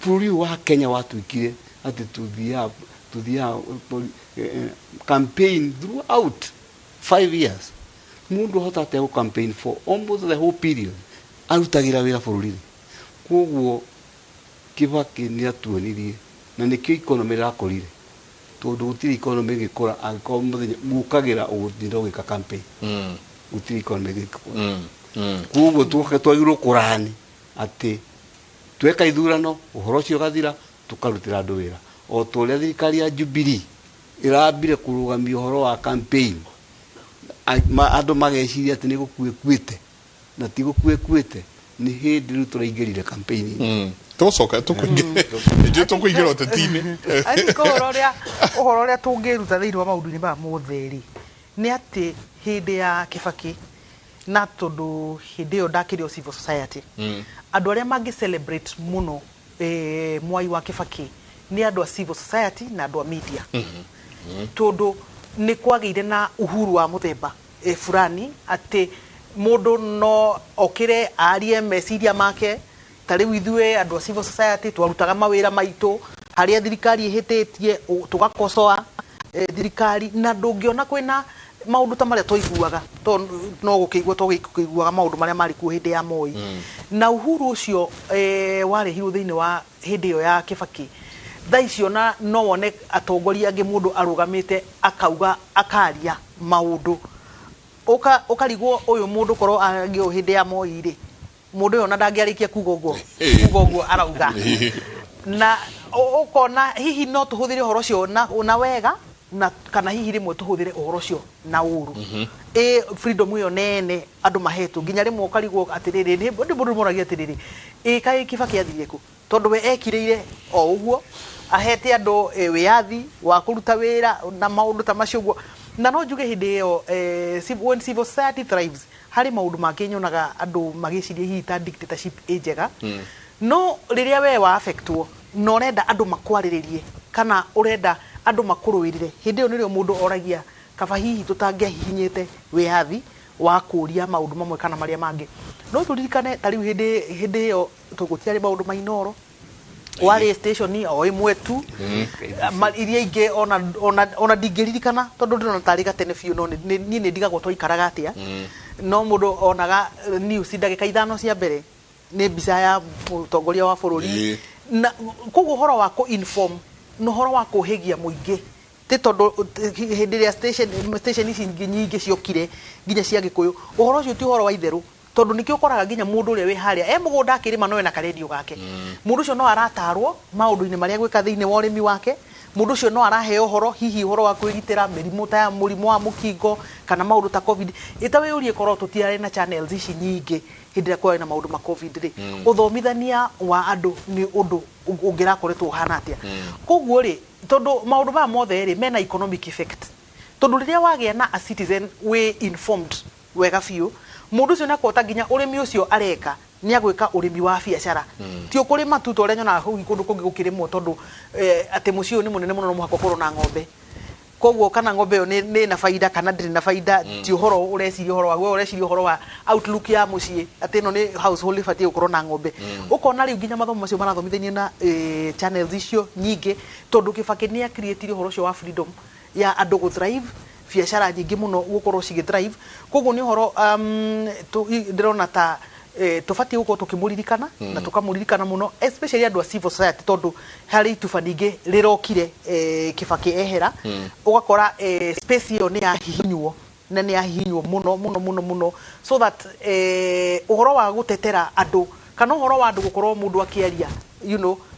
Speaker 3: Bũrũri ũyũ wa Kenya watuĩkire atĩ tũthiaga campaign throughout 5 years. Mũndũ ahota atĩa gũ campaign for almost the whole period arutagĩra wĩra bũrũri-inĩ? Koguo Kibaki nĩ atuonirie, na nĩkĩo economy ĩrakũrire, tondũ gũtirĩ economy ĩgĩkũra angĩkorwo mũthenya mũkagĩra ũgũtinda ũgĩka campaign. Gũtirĩ economy ĩgĩkũra. Koguo twagĩrĩirwo kũrani atĩ tweka ithurano, ũhoro ũcio ũgathira, tũkarutĩra andũ wĩra, o ta ũrĩa thirikari ya Jubilee ĩrambire kũrũgamia ũhoro wa campaign. Andũ mageciria atĩ nĩ gũkuĩkuĩte, na ti gũkuĩkuĩte, nĩ hĩndĩ rĩu tũraingĩrire campaign.
Speaker 1: Tũgũcoka tũkũingĩra, tũkũingĩra ũteti-inĩ.
Speaker 4: I think ũhoro ũrĩa tũngĩruta thĩinĩ wa maũndũ-inĩ maya mothe rĩ, nĩ atĩ hĩndĩ ya Kibaki, na tondũ hĩndĩ ĩyo ndakĩrĩ o civil society, andũ arĩa mangĩ celebrate mũno Mwai wa Kibaki nĩ andũ a civil society na andũ a media, tondũ nĩ kwagĩire na uhuru wa mũthemba fulani, atĩ mũndũ no okĩre arie meciria make. Ta rĩu ithuĩ andũ a civil society twarutaga mawĩra maitũ, harĩa thirikari ĩhĩtĩtie tũgakocoa thirikari, na ndũngĩona kwĩna maũndũ ta marĩa twaiguaga, to no gũkĩigua twagĩkĩiguaga maũndũ marĩa marĩ kuo hĩndĩ ya Moi. Na uhuru ũcio warehirwo thĩinĩ wa hĩndĩ ĩyo ya Kibaki. Thaa icio na no wone atongoria angĩ, mũndũ arũgamĩte akauga, akaria maũndũ, ũkarigwo ũyũ mũndũ korwo angĩ hĩndĩ ya Moi rĩ, mũndũ ũyũ ona ndangĩarĩkia kuga ũguo arauga. Na ũkona hihi no tũhũthĩre ũhoro ũcio na wega, na kana hihi rĩmwe tũhũthĩre ũhoro ũcio na ũru. Ĩ freedom ĩyo nene andũ mahetwo, nginya rĩmwe ũkarigwo atĩrĩrĩ, nĩ mũndũ moragia atĩrĩrĩ, ĩ kaĩ Kibaki athire kũ? Tondũ we ekirĩire o ũguo, ahete andũ wĩyathi wa kũruta wĩra na maũndũ ta macio ũguo. Na no njuge hĩndĩ ĩyo, when civil society thrives, harĩ maũndũ mangĩ nyonaga andũ magĩciria hihi ta dictatorship ĩ njega. No rĩrĩa we wa affectwo na ũrenda andũ makwarĩrĩrie kana ũrenda andũ makũrũĩrĩre, hĩndĩ ĩyo nĩrĩo mũndũ oragia kaba hihi tũtangĩahihinyĩte wĩyathi wa kũria maũndũ mamwe kana marĩa mangĩ. No tũririkane ta rĩu hĩndĩ ĩyo gũtiarĩ maũndũ ma Inoro, warĩ station o ĩmwe tu. Iria ingĩ ona ndingĩririkana, tondũ ndĩrona tarĩ gatene biũ. No niĩ nĩ ndigagwo twaikaraga atĩa, no mũndũ onaga news ndagĩka 5 cia mbere nĩ mbica ya mũtongoria wa bũrũri. Na koguo ũhoro wa kũ-inform na ũhoro wa kũhĩgia mũingĩ, ti tondũ hĩndĩ ĩrĩa station ici ingĩ nyingĩ ciokire, nginya cia Gĩkũyũ, ũhoro ũcio ti ũhoro wa itherũ, tondũ nĩkĩo ũkoraga nginya mũndũ ũrĩa wĩ harĩa e mũgũnda akĩrĩma no ena karendio gake. Mũndũ ũcio no aratarwo maũndũ-inĩ marĩa gwĩka thĩinĩ wa ũrĩmi wake. Mũndũ ũcio no araheo ũhoro, hihi ũhoro wa kwĩgitĩra mĩrimũ ta ya mũrimũ wa mũkingo kana maũndũ ta COVID. Ĩta wĩyũrie, korwo tũtiarĩ na channels ici nyingĩ hĩndĩ ĩrĩa kwarĩ na maũndũ ma COVID rĩ, ũthomithania wa andũ nĩ ũndũ ũngĩrakoretwo ũhana atĩa? Koguo rĩ, tondũ maũndũ maya mothe rĩ mena economic effect, tondũ rĩrĩa wagĩa na a citizen wĩ informed wega biũ, mũndũ ũcio nĩakũhota nginya ũrĩmi ũcio areka nĩ agwĩka ũrĩmi wa biacara, ti ũkũrĩma tu ta ũrĩa nyonaga kũu kũndũ kũngĩ gũkĩrĩmwo, tondũ atĩ mũciĩ ũyũ nĩ mũnene mũno, no mũhaka ũkorwo na ng'ombe, koguo kana ng'ombe ĩyo nĩ na baida kana ndĩrĩ na baida, ti ũhoro ũreciria ũhoro wa we, ũreciria ũhoro wa outlook ya mũciĩ, atĩ ĩno nĩ household ĩbatiĩ gũkorwo na ng'ombe. Ũkona rĩu nginya mathomo macio marathomithanio na channels icio nyingĩ, tondũ Kibaki nĩ acreatire ũhoro ũcio wa freedom ya andũ gũ thrive, biacara nyingĩ mũno gũkorwo cigĩ thrive. Koguo nĩ ũhoro ndĩrona ta tũbatiĩ gũkorwo tũkĩmũririkana na tũkamũririkana mũno, especially andũ a civil society, tondũ harĩ ituba ningĩ rĩrokire Kibaki ehera, ũgakora space ĩyo nĩ yahihinywo, na nĩ yahihinywo mũno mũno mũno mũno, so that ũhoro wa gũtetera andũ kana ũhoro wa andũ gũkorwo mũndũ akĩaria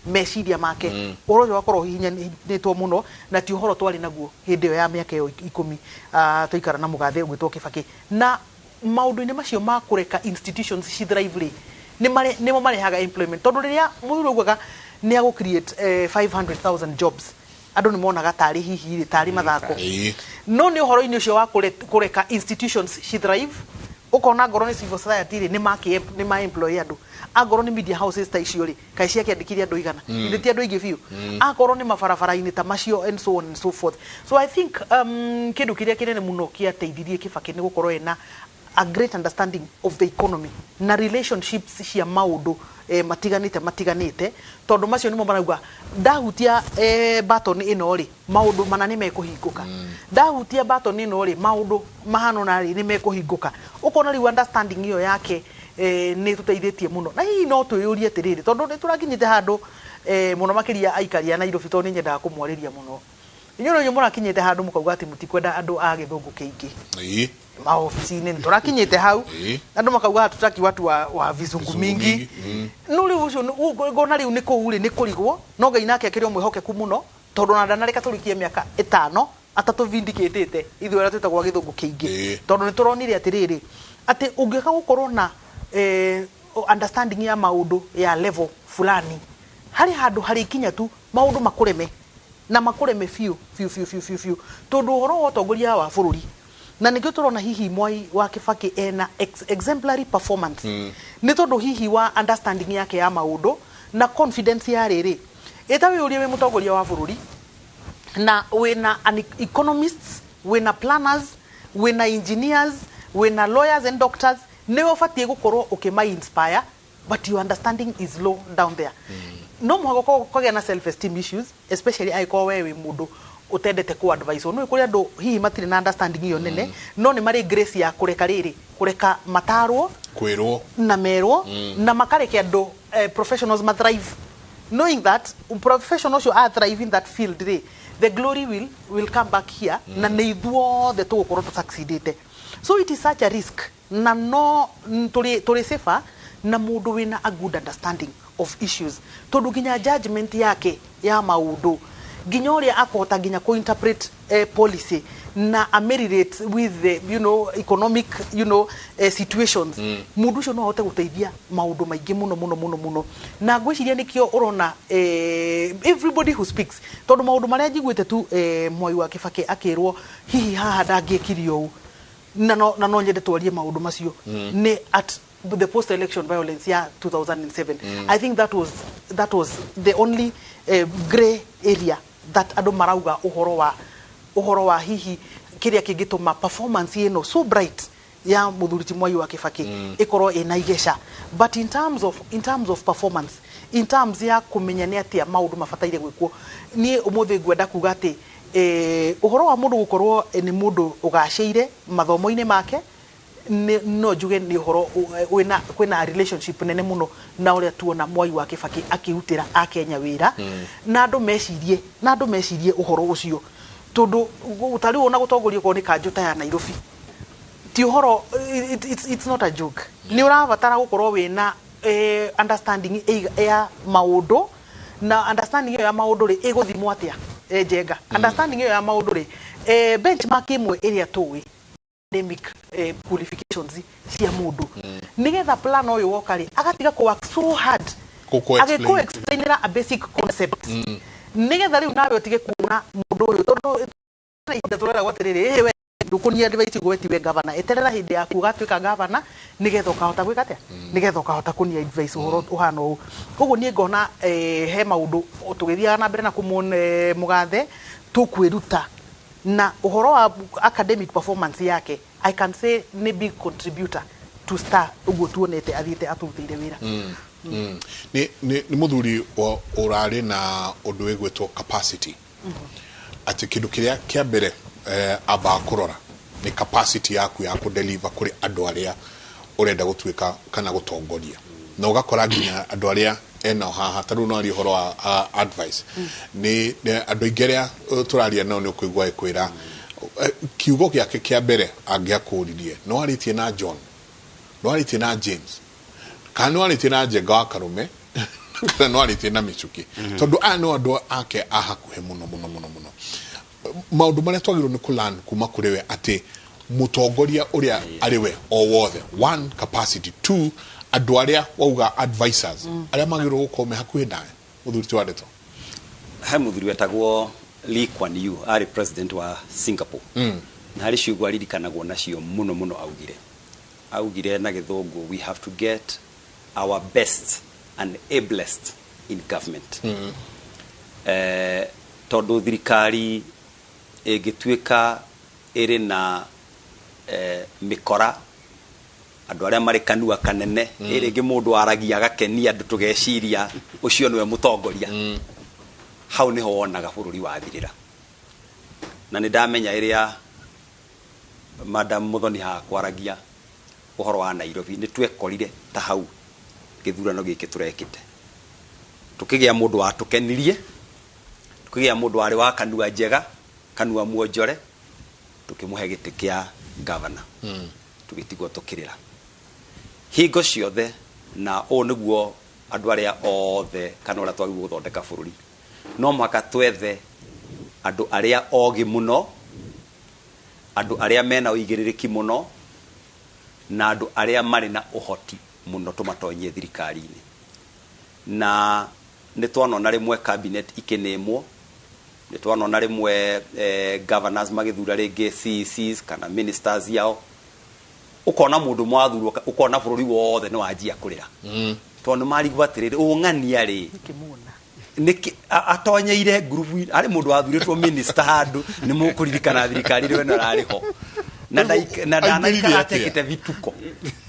Speaker 4: meciria make, ũhoro ũcio ũgakorwo ũhihinyanĩtwo mũno, na ti ũhoro twarĩ naguo hĩndĩ ĩyo ya mĩaka ĩyo 10 twaikara na mũgathe ũgwĩtwo Kibaki. Na maũndũ-inĩ macio ma kũreka institutions ci thrive rĩ, nĩmo marehaga employment, tondũ rĩrĩa mũthuri augaga nĩ agũ create 500,000 jobs, andũ nĩ monaga tarĩ hihi rĩ tarĩ mathako. No nĩ ũhoro-inĩ ũcio wa kũreka institutions ci thrive, ũkona ngorwo nĩ civil society rĩ, nĩ ma employ andũ, angorwo nĩ media houses ta icio rĩ, kaĩ ciakĩandĩkire andũ igana? Ithe ti andũ aingĩ biũ? Akorwo nĩ mabarabara-inĩ ta macio, and so on and so forth. So I think kĩndũ kĩrĩa kĩnene mũno kĩateithirie Kibaki nĩ gũkorwo ena a great understanding of the economy na relationships cia maũndũ matiganĩte matiganĩte, tondũ macio nĩmo marauga ndahutia button ĩno rĩ, maũndũ mana nĩ mekũhingũka, ndahutia button ĩno rĩ, maũndũ mahana na rĩ nĩ mekũhingũka. Ũkona rĩu understanding ĩyo yake nĩ tũteithĩtie mũno. Na hihi no twĩyũrie atĩrĩrĩ, tondũ nĩ tũrakinyĩte handũ mũno makĩria aikari a Nairobi, tondũ nĩ nyendaga kũmwarĩria mũno inyuĩ, rĩu mũrakinyĩte handũ mũkauga atĩ mũtikwenda andũ a gĩthũngũ kĩingĩ maobici-inĩ. Nĩ tũrakinyĩte hau andũ makauga hatutaki watu wa vizungu
Speaker 1: Vizungu
Speaker 4: mingi.
Speaker 1: Mingi.
Speaker 4: No rĩu ũcio ngona rĩu nĩ kũu rĩ nĩ kũrigwo. No Ngai nake akĩrĩ o mwĩhokeku mũno, tondũ ona ndanareka tũrikie mĩaka 5 atatũvindicatĩte ithuĩ arĩa twĩtagwo a gĩthũngũ kĩingĩ, tondũ nĩ tũronire atĩrĩrĩ, atĩ ũngĩka gũkorwo na understanding ya maũndũ ya level fulani, harĩ handũ harĩkinya tu maũndũ makũreme na makũreme biũ biũ biũ biũ biũ biũ, tondũ ũhoro wa ũtongoria wa bũrũri, na nĩkĩo tũrona hihi Mwai wa Kibaki ena exemplary performance, nĩ tondũ hihi wa understanding yake ya maũndũ na confidence ya rĩrĩ ĩta wĩyũrie wĩ mũtongoria wa bũrũri na wĩna an economists, wĩna planners, wĩna engineers, wĩna lawyers and doctors, nĩwe ũbatiĩ gũkorwo ũkĩma inspire, but your understanding is low down there. No mũhaka ũkagĩa na self esteem issues, especially angĩkorwo we wĩ mũndũ ũtendete ku advice. No kũrĩ andũ hihi matirĩ na understanding ĩyo nene, no nĩ marĩ grace ya kũreka rĩrĩ, kũreka matarwo
Speaker 1: kwĩrwo
Speaker 4: na merwo na makareke andũ professionals ma thrive, knowing that professional ũcio a thrive in that field rĩ, the glory will come back here, na nĩ ithuothe tũgũkorwo tũ-succeedĩte. So it is such a risk, na no tũrĩ safer na mũndũ wĩna a good understanding of issues, tondũ nginya judgment yake ya maũndũ, nginya ũrĩa akũhota nginya kũ-interpret policy na ameliorate with the economic situations, mũndũ ũcio no ahote gũteithia maũndũ maingĩ mũno mũno mũno mũno. Na ngwĩciria nĩkĩo ũrona everybody who speaks, tondũ maũndũ marĩa njiguĩte tu Mwai wa Kibaki akĩrwo hihi haha ndangĩekire ũũ, na no nyende twarie maũndũ macio, nĩ at the post election violence ya 2007. I think that was the only grey area that andũ marauga ũhoro wa hihi kĩrĩa kĩngĩtũma performance ĩno so bright ya mũthuri ti Mwai wa Kibaki ĩkorwo ĩna igeca. But in terms of performance, in terms ya kũmenya nĩ atĩa maũndũ mabataire gwĩkwo, niĩ ũmũthĩ ngwenda kuga atĩ ũhoro wa mũndũ gũkorwo nĩ mũndũ ũgacĩire mathomo-inĩ make, no njuge nĩ ũhoro wĩna kwĩna relationship nene mũno na ũrĩa tuona Mwai wa Kibaki akĩrutĩra akenya wĩra, na andũ mecirie ũhoro ũcio, tondũ ta rĩu ona gũtongoria okorwo nĩ kanjũ ta ya Nairobi ti ũhoro, it's not a joke. Nĩ ũrabatara gũkorwo wĩna understanding ya maũndũ, na understanding ĩyo ya maũndũ rĩ, ĩgũthimwo atĩa, Njenga? Understanding ĩyo ya maũndũ rĩ, benchmark ĩmwe ĩrĩa tũĩ, academic qualifications cia mũndũ, nĩgetha plan ũyũ woka rĩ, agatiga kũ work so hard
Speaker 1: Gũkũ explain.
Speaker 4: agĩkũ explainĩra a basic concept, nĩgetha rĩu nawe ũtige kuona mũndũ ũyũ, tondũ ihinda tũreragwo atĩrĩrĩ, ĩhĩ we ndũkũnia advice ũguo tiwe gavana, eterera hĩndĩ yaku ũgatuĩka gavana, nĩgetha ũkahota gwĩka atĩa, nĩgetha ũkahota kũnia advice ũhoro ũhana ũũ. Koguo niĩ ngona he maũndũ tũgĩthiaga na mbere na kũmuona mũgathe tũkwĩruta, na ũhoro wa academic performance yake, I can say nĩ big contributor to star ũguo tuonete athiĩte atũrutĩire wĩra.
Speaker 1: Nĩ mũthuri ũrarĩ na ũndũ wĩgwĩtwo capacity, atĩ kĩndũ kĩrĩa kĩa mbere ambaga kũrora nĩ capacity yaku ya kũdeliver kũrĩ andũ arĩa ũrenda gũtuĩka kana gũtongoria. Na ũgakora nginya andũ arĩa enao haha, ta rĩu no arie ũhoro wa advice, nĩ andũ aingĩ arĩa tũraria nao, nĩ ũkũigua ĩkwĩra kiugo gĩake kĩa mbere angĩakũririe, no arĩtie na John, no arĩtie na James, kana no arĩtie na Njenga wa Karume, kana no arĩtie na Mĩcuki, tondũ aya no andũ ake a hakuhĩ mũno mũno mũno mũno. Maũndũ marĩa twagĩrĩirwo nĩ kũlearn kuma kũrĩ we, atĩ mũtongoria ũrĩa arĩ we o wothe, one, capacity; two, andũ arĩa wauga advisors arĩa magĩrĩirwo gũkorwo me hakuhĩ nawe. Mũthuri ti wa ndeto.
Speaker 5: He mũthuri wetagwo Lee Kuan Yew, arĩ president wa Singapore, na harĩ ciugo aririkanagwo nacio mũno mũno. Augire na gĩthũngũ, "We have to get our best and ablest in government," tondũ thirikari ĩngĩtuĩka ĩrĩ na mĩkora Andũ arĩa marĩ kanua kanene, ĩ rĩngĩ mũndũ aragia agakenia andũ, tũgeciria ũcio nĩwe mũtongoria. Hau nĩho wonaga bũrũri wathirĩra. Na nĩ ndamenya ĩrĩa Madam Muthoni haha kwaragia ũhoro wa Nairobi, nĩ twekorire ta hau gĩthurano gĩkĩ tũrekĩte, tũkĩgĩa mũndũ watũkenirie, tũkĩgĩa mũndũ warĩ wa kanua njega, kanua muonjore, tũkĩmũhe gĩtĩ kĩa gavana, tũgĩtigwo tũkĩrĩra hingo ciothe. Na ũũ nĩguo andũ arĩa othe kana ũrĩa twagĩrĩirwo gũthondeka bũrũri, no mũhaka twethe andũ arĩa ogĩ mũno, andũ arĩa mena ũigĩrĩrĩki mũno, na andũ arĩa marĩ na ũhoti mũno, tũmatonyie thirikari-inĩ. Na nĩ twanona rĩmwe cabinet ikĩnĩmwo, nĩ twanona rĩmwe governors magĩthura rĩngĩ CECs kana ministers yao, ũkona mũndũ mwathurwo, ũkona bũrũri wothe nĩ wanjia kũrĩra, tondũ nĩ marigwo atĩrĩrĩ, ũng'ania rĩ
Speaker 4: Nikĩmuona.
Speaker 5: Nĩkĩ atonyeire ngurubu arĩ mũndũ wathurĩtwo minister handũ? Nĩ mũkũririkana thirikari rĩwe ĩno ararĩ ho na na
Speaker 1: Aingĩrire
Speaker 5: ndanaikara
Speaker 1: atĩa?
Speaker 5: atekĩte vituko,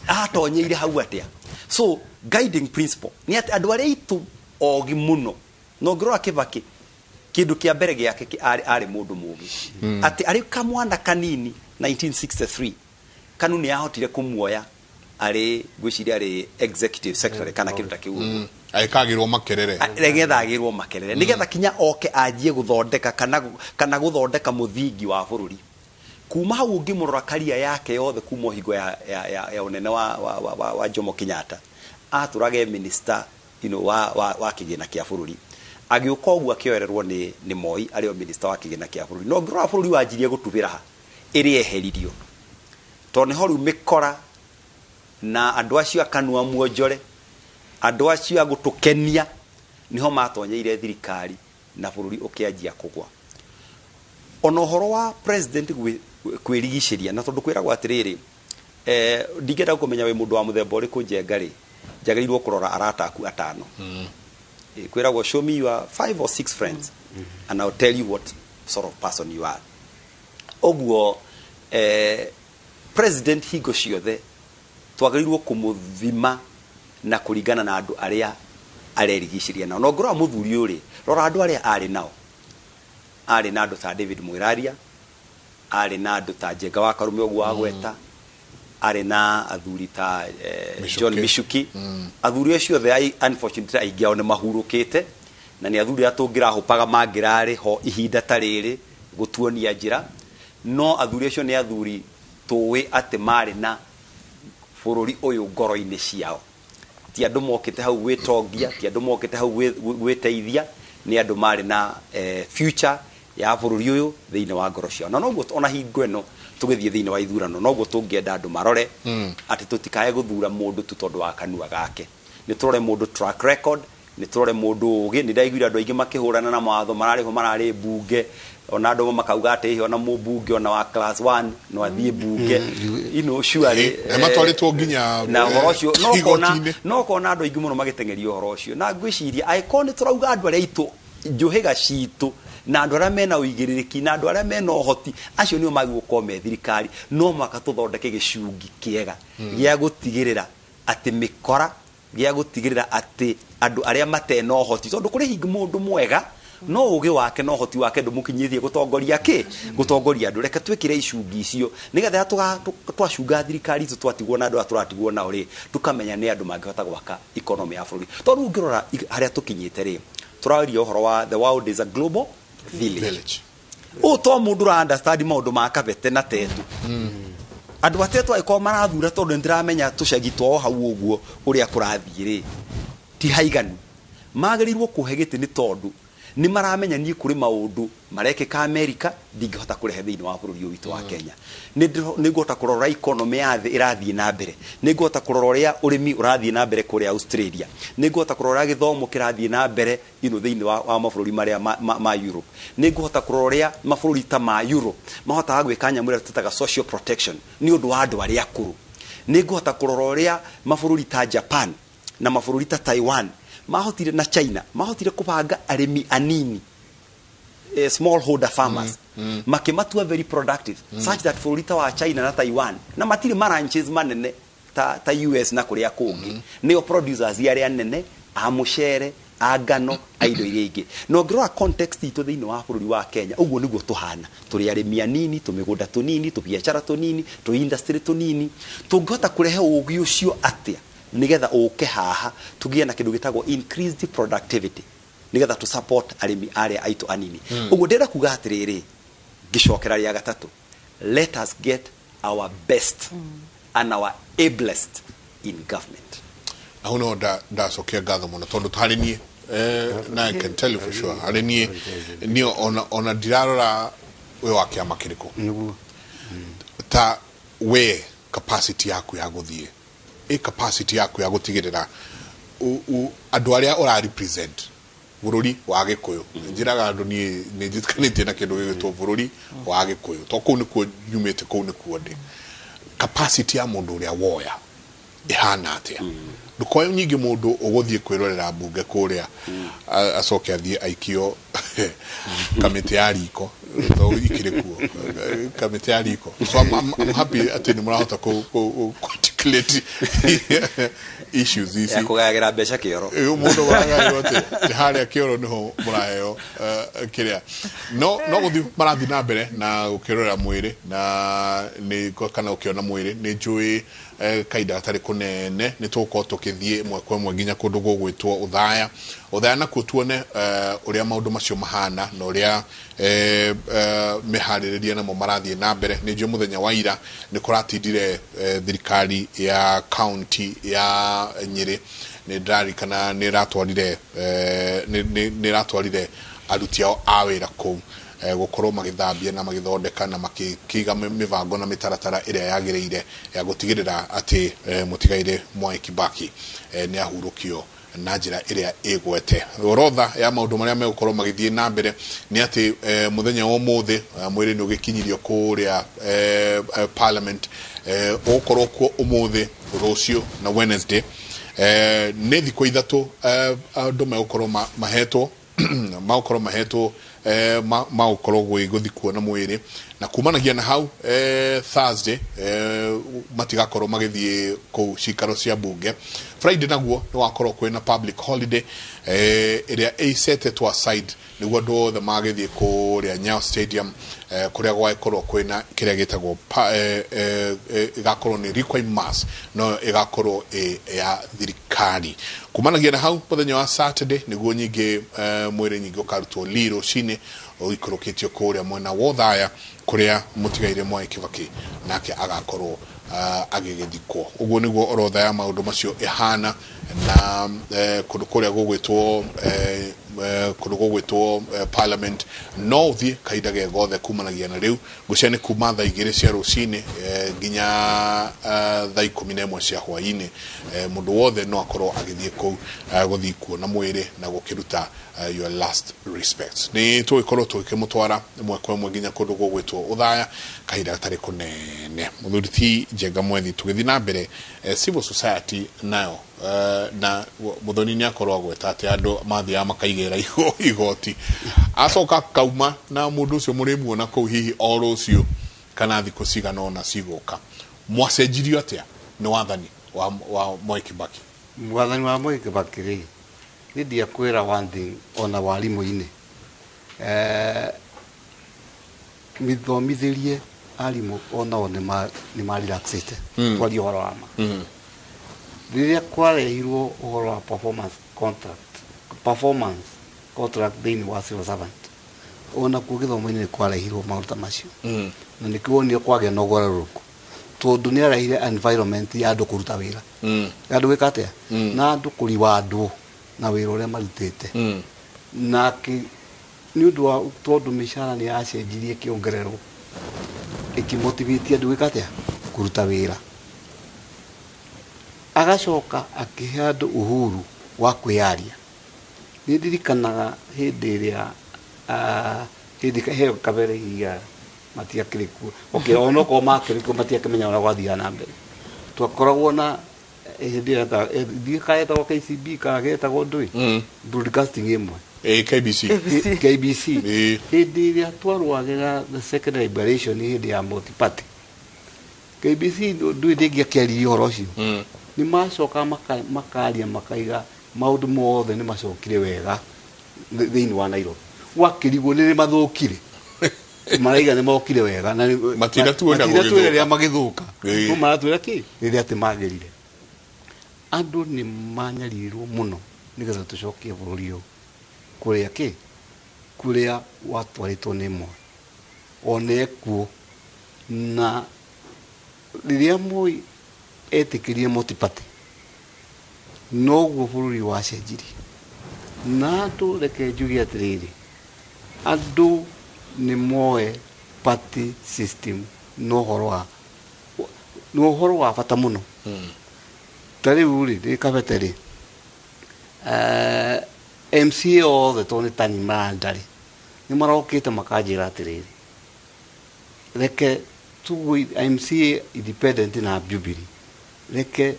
Speaker 5: atonyeire hau atĩa? So guiding principle nĩ atĩ andũ arĩa aitũ ogi mũno, na ũngĩrora Kĩbakĩ, kĩndũ kĩa mbere gĩake arĩ mũndũ mũgĩ, atĩ arĩ kamwana kanini 1963 kanu nĩ yahotire kũmuoya arĩ, ngwĩciria arĩ executive secretary kana kĩndũ ta kĩu ũguo.
Speaker 1: Agĩkagĩrwo Makerere.
Speaker 5: Nĩgetha agĩrwo Makerere, nĩgetha kinya oke anjie gũthondeka kana gũthondeka mũthingi wa bũrũri. Kuma hau ũngĩmũrora karia yake yothe kuma hingo ya ũnene wa Jomo Kenyatta, atũraga e minister wa kĩgĩna kĩa bũrũri. Agĩũka ũguo akĩoererwo nĩ Moi arĩ o minister wa kĩgĩna kĩa bũrũri. No ngĩrora bũrũri wanjirie gũtubĩra ha ĩrĩa eheririo, tondũ nĩho rĩu mĩkora na andũ acio akanua muonjore, andũ acio a gũtũkenia, nĩho matonyeire thirikari na bũrũri ũkĩanjia kũgwa. Ona ũhoro wa president kwĩrigicĩria, na tondũ kwĩragwo atĩrĩrĩ, ndingĩenda kũmenya wĩ mũndũ wa mũthemba ũrĩkũ, Njenga rĩ, njagĩrĩirwo kũrora arata aku atano. Kwĩragwo, "Show me your five or six friends and I'll tell you what sort of person you are." Ũguo president hingo ciothe twagĩrĩirwo kũmũthima na kũringana na andũ arĩa arerigicĩria nao. Na ũngĩrora mũthuri ũyũ rĩ, rora andũ arĩa arĩ nao, arĩ na andũ ta David Mwĩraria, arĩ na andũ ta Njenga wa Karume ũguo wagweta, arĩ na athuri ta John
Speaker 1: Michuki.
Speaker 5: Michuki. Athuri acio othe unfortunately aingĩ ao nĩ mahurũkĩte, na nĩ athuri arĩa tũngĩrahũpaga mangĩrarĩ ho ihinda ta rĩrĩ gũtuonia njĩra. No athuri acio nĩ athuri tũĩ atĩ marĩ na bũrũri ũyũ ngoro-inĩ ciao, ti andũ mokĩte hau gwĩtongia, ti andũ mokĩte hau gwĩteithia, nĩ andũ marĩ na future ya bũrũri ũyũ thĩinĩ wa ngoro ciao. Na noguo ona hingo ĩno tũgĩthiĩ thĩinĩ wa ithurano, noguo tũngĩenda andũ marore atĩ tũtikae gũthura mũndũ tu tondũ wa kanua gake. Nĩ tũrore mũndũ track record, nĩ tũrore mũndũ ũgĩ. Nĩ ndaiguire andũ aingĩ makĩhũrana na mawatho mararĩho mararĩ mbunge, ona andũ amwe makauga atĩ hihi ona mũmbunge ona wa class 1 no athiĩ mbunge, surely.
Speaker 1: Na matwarĩtwo nginya
Speaker 5: na ũhoro ũcio no kona
Speaker 1: igoti-inĩ.
Speaker 5: No kona andũ aingĩ mũno magĩteng'eria ũhoro ũcio, na ngwĩciria angĩkorwo nĩ tũrauga andũ arĩa aitũ njũhĩga citũ na andũ arĩa mena ũigĩrĩrĩki na andũ arĩa mena ũhoti, acio nĩo magĩrĩirwo gũkorwo me thirikari, no mũhaka tũthondeke gĩcungi kĩega gĩa gũtigĩrĩra atĩ mĩkora, gĩa gũtigĩrĩra atĩ andũ arĩa matena ũhoti, tondũ kũrĩ hingi mũndũ mwega no ũgĩ wake na ũhoti wake ndũmũkinyithie gũtongoria kĩ, gũtongoria andũ. Reke twĩkĩre icungi icio nĩgetha twacunga thirikari itũ, twatigwo na andũ arĩa tũratigwo nao rĩ, tũkamenya nĩ andũ mangĩhota gwaka economy ya bũrũri. Tondũ ũngĩrora harĩa tũkinyĩte rĩ, tũraria ũhoro wa the world is a global village.
Speaker 1: Village.
Speaker 5: Ũũ to mũndũ ũra understand maũndũ ma Kabete na Tetu. Andũ atetũ angĩkorwo marathura, tondũ nĩ ndĩramenya tũcagi twao hau ũguo ũrĩa kũrathiĩ rĩ, ti haiganu magĩrĩirwo kũhe gĩtĩ, nĩ tondũ nĩ maramenya niĩ kũrĩ maũndũ marekĩka Amerika ndingĩhota kũrehe thĩinĩ wa bũrũri ũyũ witũ wa Kenya. Nĩ ngũhota kũrora economy ya thĩ ĩrathiĩ na mbere, nĩ ngũhota kũrora ũrĩa ũrĩmi ũrathiĩ na mbere kũrĩa Australia, nĩ ngũhota kũrora ũrĩa gĩthomo kĩrathiĩ na mbere thĩinĩ wa mabũrũri marĩa ma Europe, nĩ ngũhota kũrora ũrĩa mabũrũri ta ma Europe mahotaga gwĩka nyamũ ĩrĩa tũtaga social protection nĩ ũndũ wa andũ arĩa akũrũ, nĩ ngũhota kũrora ũrĩa mabũrũri ta Japan na mabũrũri ta Taiwan mahotire na China mahotire kũbanga arĩmi anini, smallholder farmers, makĩmatua very productive, such that bũrũri ta wa China na Taiwan na matirĩ ma ranches manene. ta US na kũrĩa kũngĩ, nĩo producers arĩa nene a mũcere, a ngano, a indo iria ingĩ. Na ũngĩrora context itũ thĩinĩ wa bũrũri wa Kenya, ũguo nĩguo tũhana. Tũrĩ arĩmi anini, tũmĩgũnda tũnini, tũbiacara tũnini, tũ industry tũnini. Tũngĩhota kũrehe ũgĩ ũcio atĩa nĩgetha ũke haha tũgĩe na kĩndũ gĩtagwo increased productivity, nĩgetha tũ support arĩmi arĩa aitũ anini? Ũguo ndĩrenda kuga atĩrĩrĩ, ngĩcokera rĩa gatatũ, let us get our best and our ablest in government.
Speaker 1: Hau no ndacokia ngatho mũno, tondũ harĩ niĩ, na I can tell you for sure, harĩ niĩ niĩ ona ndirarora wĩ wa kĩama kĩrĩkũ.
Speaker 3: Nĩguo.
Speaker 1: Ta we capacity yaku ya gũthiĩ ĩ capacity yaku ya gũtigĩrĩra andũ arĩa ũra represent, bũrũri wa Gĩkũyũ. Njĩraga andũ niĩ nĩ njĩtĩkanĩtie na kĩndũ gĩgwĩtwo bũrũri wa Gĩkũyũ, to kũu nĩkuo nyumĩte, kũu nĩkuo ndĩ. Capacity ya mũndũ ũrĩa woya ĩhana atĩa? Ndũkoe nyingĩ mũndũ ũgũthiĩ kwĩrorera mbunge kũrĩa, acoke athiĩ aikio kamĩtĩ ya riko, to ikĩrĩ kuo kamĩtĩ ya riko. So I'm happy atĩ nĩ mũrahota ku articulate issues ici.
Speaker 5: Ya kũgayagĩra mbeca kĩoro.
Speaker 1: Ĩyo mũndũ maragaĩrwo atĩ nĩ harĩa kĩoro nĩho mũraheo, kĩrĩa no gũthiĩ marathiĩ na mbere na gũkĩrorera mwĩrĩ na nĩ kana gũkĩona mwĩrĩ. Nĩ njũĩ, kahinda gatarĩ kũnene nĩ tũgũkorwo tũkĩthiĩ ĩmwe kwa ĩmwe nginya kũndũ gũgwĩtwo Ũthaya. Ũthaya nakuo tuone ũrĩa maũndũ macio mahana na ũrĩa mĩharĩrĩria namo marathiĩ na mbere. Nĩ njũĩ mũthenya wa ira nĩ kũratindire, thirikari ya county ya Nyĩrĩ, nĩ ndĩrarikana nĩ ĩratwarire aruti ao a wĩra kũu, gũkorwo magĩthambia na magĩthondeka na makĩiga mĩbango na mĩtaratara ĩrĩa yagĩrĩire ya gũtigĩrĩra atĩ mũtigairĩ Mwai Kibaki nĩ ahurũkio na njĩra ĩrĩa ĩgwete. Orodha ya maũndũ marĩa megũkorwo magĩthiĩ na mbere nĩ atĩ mũthenya wa ũmũthĩ, mwĩrĩ nĩ ũgĩkinyirio kũrĩa parliament. Ũgũkorwo kuo ũmũthĩ, rũciũ na Wednesday. Nĩ thikũ 3 andũ megũkorwo mahetwo magũkorwo mahetwo magũkorwo gũthikwo na mwĩrĩ, na kumanagia na hau, Thursday matigakorwo magĩthiĩ kũu cikaro cia bunge. Friday naguo nĩ wakorwo kwĩna public holiday ĩrĩa ĩsetetwo aside nĩguo andũ othe magĩthiĩ kũrĩa Nyayo Stadium, kũrĩa gwagĩkorwo kwĩna kĩrĩa gĩtagwo ĩgakorwo nĩ requiem mass, no ĩgakorwo ĩ ya thirikari. Kumanagia na hau, mũthenya wa Saturday nĩguo nyingĩ mwĩrĩ nyingĩ ũkarutwo li rũcinĩ ũikũrũkĩtio kũrĩa mwena wa Othaya, kũrĩa mũtigaire Mwai Kibaki nake agakorwo agĩgĩthikwo. Ũguo nĩguo orodha ya maũndũ macio ĩhana. Na kũndũ kũrĩa gũgwĩtwo kũndũ gũgwĩtwo parliament, no ũthiĩ kahinda ge gothe kumanagia na rĩu. Ngũcia nĩ kuma thaa 2 cia rũcinĩ nginya thaa 11 cia hwaĩ-inĩ. Mũndũ wothe no akorwo agĩthiĩ kũu, gũthiĩ kuona mwĩrĩ na gũkĩruta your last respects. Nĩ tũgĩkorwo tũgĩkĩmũtwara ĩmwe kwa ĩmwe nginya kũndũ gũgwĩtwo Ũthaya kahinda gatarĩ kũnene. Mũthuri ti Njenga Mwethi, tũgĩthiĩ na mbere, civil society nayo, na Mũthoni nĩ akorwo agweta atĩ andũ mathiaga makaigĩra igoti, acoka kauma na mũndũ ũcio mũrĩmuona kũu hihi o rũciũ kana thikũ cigana ũna cigũka. Mwacenjirio atĩa nĩ wathani wa Mwai Kibaki?
Speaker 3: Mwathani wa Mwai Kibaki rĩ, nĩ ndiakwĩra one thing, ona warimũ-inĩ, mĩthomithĩrie arimũ onao nĩ marelaxĩte. Twarie ũhoro wa ma, rĩrĩa kwarehirwo ũhoro wa performance contract thĩinĩ wa civil servant, ona kuo gĩthomo-inĩ nĩ kwarehirwo maũndũ ta macio, na nĩkĩo wonire kwagĩa na ũgarũrũku, tondũ nĩ arehire environment ya andũ kũruta wĩra, ya andũ gwĩka atĩa, na andũ kũriwandwo na wĩra ũrĩa marutĩte. Na nĩ ũndũ wa tondũ mĩcara nĩ yacenjirie ĩkĩongererwo, ĩkĩmotivate andũ gwĩka atĩa? Kũruta wĩra. Agacoka akĩhe andũ uhuru wa kwĩyaria. Nĩ ndirikanaga hĩndĩ ĩrĩa hĩndĩ heo kabere higa matiakĩrĩ kuo. Okay, onokorwo makĩrĩ kuo, matiakĩmenya ũrĩa gwathiaga na mbere. Twakoragwo na hĩndĩ ĩyo ndiĩ kaetagwo KCB kana getagwo ndũĩ, broadcasting ĩmwe.
Speaker 1: KBC.
Speaker 4: ABC.
Speaker 3: KBC.
Speaker 1: Ĩĩ.
Speaker 3: Hĩndĩ ĩrĩa twarũagĩra the second liberation, hĩndĩ ya multi party, KBC ndũĩ ndĩngĩakĩaririe ũhoro ũcio. Nĩ macoka makaria makaiga maũndũ mothe nĩ macokire wega thĩinĩ wa Nairobi. Gwakĩrigwo nĩ mathũkire, maraiga nĩ mokire wega na
Speaker 1: Matinatuona
Speaker 3: matinatuona
Speaker 1: gũgĩthũka.
Speaker 3: Rĩrĩa magĩthũka.
Speaker 1: Ĩĩ.
Speaker 3: No maratwĩra kĩ rĩrĩa atĩ magĩrire andũ nĩ manyaririrwo mũno nĩgetha tũcokie bũrũri ũyũ kũrĩa kĩ kũrĩa watwarĩtwo nĩ Moi ona ekuo. Na rĩrĩa Moi etĩkĩrire multi-party, noguo bũrũri wacenjirie. Na andũ, reke njuge atĩrĩrĩ, andũ nĩ moe party system no ũhoro wa bata mũno. Ta rĩu rĩ, ndĩ Kabete rĩ, MCA othe tondũ nĩ tani marandarĩ nĩ marokĩte makanjĩra atĩrĩrĩ, reke tugui MCA independent na Jubilee, reke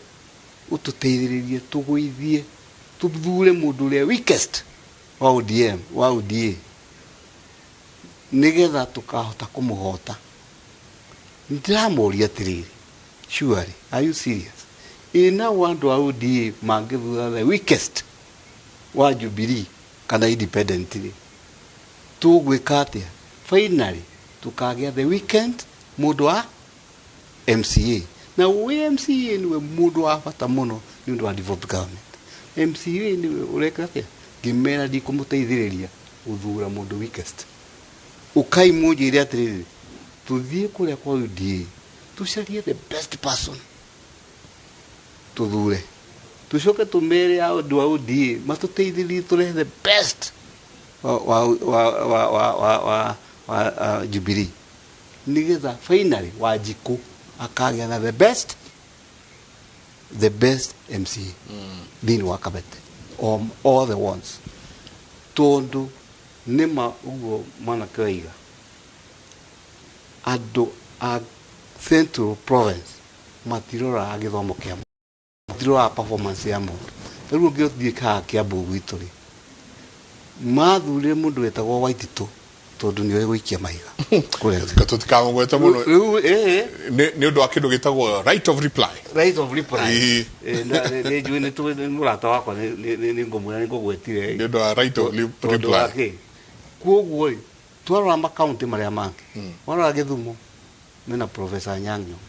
Speaker 3: ũtũteithĩrĩrie tũgũithie tũthure mũndũ ũrĩa weakest wa ODM, wa UDA, nĩgetha tũkahota kũmũhota. Ndĩramũria atĩrĩrĩ, surely, are you serious? Ĩ nao andũ a UDA mangĩthura the weakest wa Jubilee kana independent rĩ, tũgwĩka atĩa? Finally tũkagĩa the weekend mũndũ wa MCA, na wĩ MCA nĩwe mũndũ wa bata mũno nĩ ũndũ wa devolved government. MCA nĩwe ũreka atĩa? Ngĩmera ndikũmũteithĩrĩria gũthura mũndũ weakest. Ũkai mũnjĩre atĩrĩrĩ, tũthiĩ kũrĩa kwa UDA tũcarie the best person tũthure, tũcoke tũmere andũ a UDA matũteithĩrĩrie tũrehe the best wa Jubilee, nĩgetha finally Wanjikũ akagĩa na the best MCA thĩinĩ wa Kabete, all the ones, tondũ nĩma ũguo mwanake waiga andũ a Central Province matiroraga gĩthomo kĩa, matiroraga performance ya mũndũ. Rĩu ũngĩthiĩ haha Kiambu gwitũ rĩ, mathurire mũndũ wetagwo Waititũ tondũ nĩoĩ gũikia mahiga kũrĩa.
Speaker 1: Tũtikamũgwete mũno.
Speaker 3: Rĩu ĩĩ.
Speaker 1: Nĩ ũndũ wa kĩndũ gĩtagwo right of reply.
Speaker 3: Right of reply.
Speaker 1: Ĩĩ.
Speaker 3: Nĩ njũĩ nĩ tũĩ, nĩ mũrata wakwa, nĩ ngũmwĩra nĩ ngũgwetire.
Speaker 1: Nĩ ũndũ wa right of
Speaker 3: Tondũ wa
Speaker 1: reply.
Speaker 3: kĩ koguo rĩ, twarora makaunti marĩa mangĩ, warora Gĩthumo mena Professor Anyang' Nyong'o,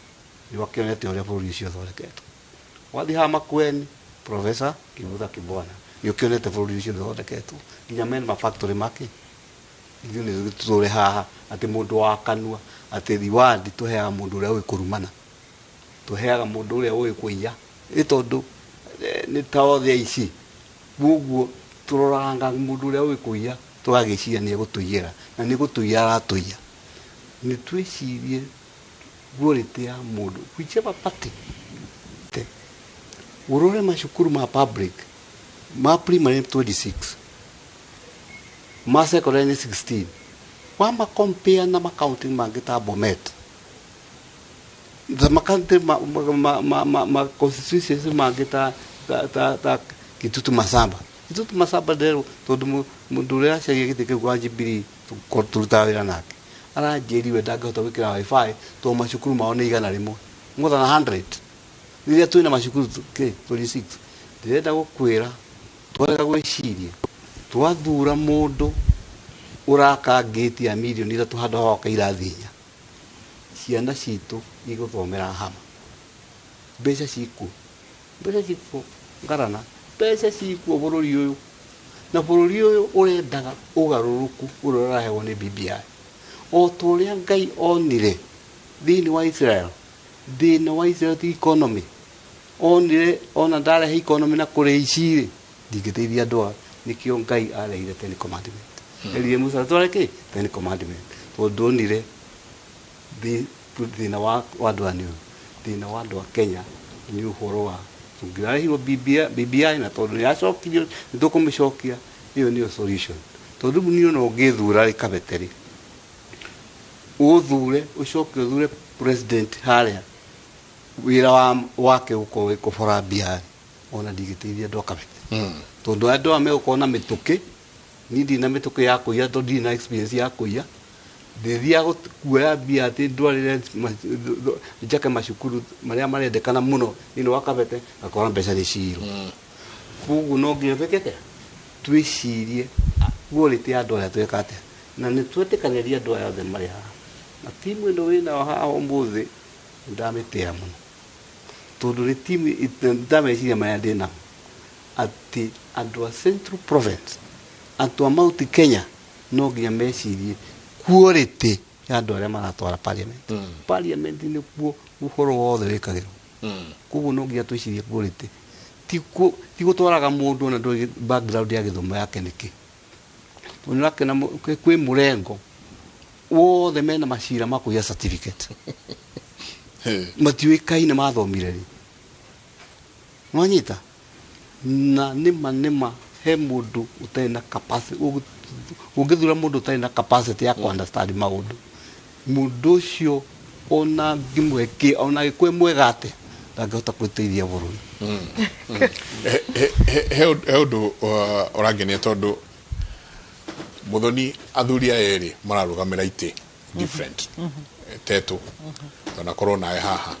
Speaker 3: nĩ wakĩonete ũrĩa bũrũri ũcio ũthondeketwo. Wathiĩ haha Makueni, Professor Kivutha Kibwana, nĩ ũkĩonete bũrũri ũcio ũthondeketwo, nginya mena mafactory make. Ithuĩ nĩ tũtũre haha atĩ mũndũ wa kanua, atĩ reward tũheaga mũndũ ũrĩa ũĩ kũrumana, tũheaga mũndũ ũrĩa ũĩ kũiya, ĩ tondũ nĩ ta othe aici. Koguo tũroraga mũndũ ũrĩa ũĩ kũiya, tũgagĩciria nĩ egũtũiyĩra, na nĩ gũtũiya aratũiya. Nĩ twĩcirie quality ya mũndũ, whichever party. Ũrore macukuru ma public, ma primary nĩ 26, ma secondary nĩ 16. Wama compare na makaunti mangĩ ta Bomet, ta makaunti ma constituencies mangĩ ta Kitutu Masaba. Kitutu Masaba nderwo tondũ mũndũ ũrĩa acaria gĩtĩ kĩu kwa Jubilee tũrutaga wĩra nake aranjĩriwe ndangĩhota gwĩkĩra WiFi tondũ macukuru mao nĩ 100, more than 100, rĩrĩa twĩna macukuru kĩ 26. Ndĩrenda gũkwĩra twarega gwĩciria twathura mũndũ ũraka ngĩti ya mirioni 3 handũ ha gwaka irathi 4, ciana citũ igũthomera hama. Mbeca cikuo, mbeca cikuo ngarana, mbeca cikuo bũrũri ũyũ, na bũrũri ũyũ ũrendaga ũgarũrũku ũrĩa ũraheo nĩ BBI. O ta ũrĩa Ngai onire thĩinĩ wa Israel, thĩna wa Israel ti economy, onire ona ndarehe economy na kũrĩ ici rĩ, ndingĩteithia andũ aya. Nĩkĩo Ngai arehire Ten Commandment, erire Musa atware kĩ Ten Commandment, tondũ onire thĩna wa andũ aya nĩ ũyũ. Thĩna wa andũ a Kenya nĩ ũhoro wa tũngĩrarehirwo BBI, BBI, na tondũ nĩ yacokirio nĩ tũkũmĩcokia. Ĩyo nĩyo solution, tondũ rĩu niĩ ona ũngĩthura rĩ, Kabete rĩ, ũthure ũcoke ũthure president harĩa wĩra wa wake gũkorwo wĩ kũbora mbia, ona ndingĩteithia andũ a Kabete, tondũ andũ aya megũkorwo na mĩtũkĩ. Niĩ ndirĩ na mĩtũkĩ ya kũiya, tondũ ndirĩ na experience ya kũiya. Ndĩthiaga kuoya mbia atĩ ndwarĩre njake macukuru marĩa marendekana mũno thĩinĩ wa Kabete, ngakora mbeca nĩ ciirwo. Koguo no nginya twĩke atĩa? Twĩcirie quality ya andũ aya, twĩka atĩa, na nĩ twetĩkanĩria andũ aya othe marĩ haha, na timu ĩno wĩnayo haha ũmũthĩ nĩ ndamĩtĩĩa mũno, tondũ nĩ timu ndameciria marĩa ndĩ namo, atĩ andũ a Central Province, andũ a Mount Kenya, no nginya mecirie quality ya andũ arĩa maratwara parliament. Parliament nĩkuo ũhoro wothe wĩkagĩrwo. Koguo no nginya twĩcirie quality, ti gũtwaraga mũndũ ona ndũĩ background ya gĩthomo yake nĩkĩ. Tondũ nĩũrakĩona kwĩ mũrengo wothe mena macira ma kũiya certificate, matiũĩkaine mathomire rĩ. Nwanyita na nĩma nĩma he mũndũ ũtarĩ na capacity, ũngĩthura mũndũ ũtarĩ na capacity ya kũ-understand maũndũ, mũndũ ũcio ona ngĩmũhe kĩ, ona angĩkorwo e mwega atĩa, ndangĩhota gwĩteithia bũrũri.
Speaker 1: He ũndũ ũrangenia, tondũ Muthoni, athuri aya erĩ mararũgamĩra itĩ different tetũ, tonakorwo nawe haha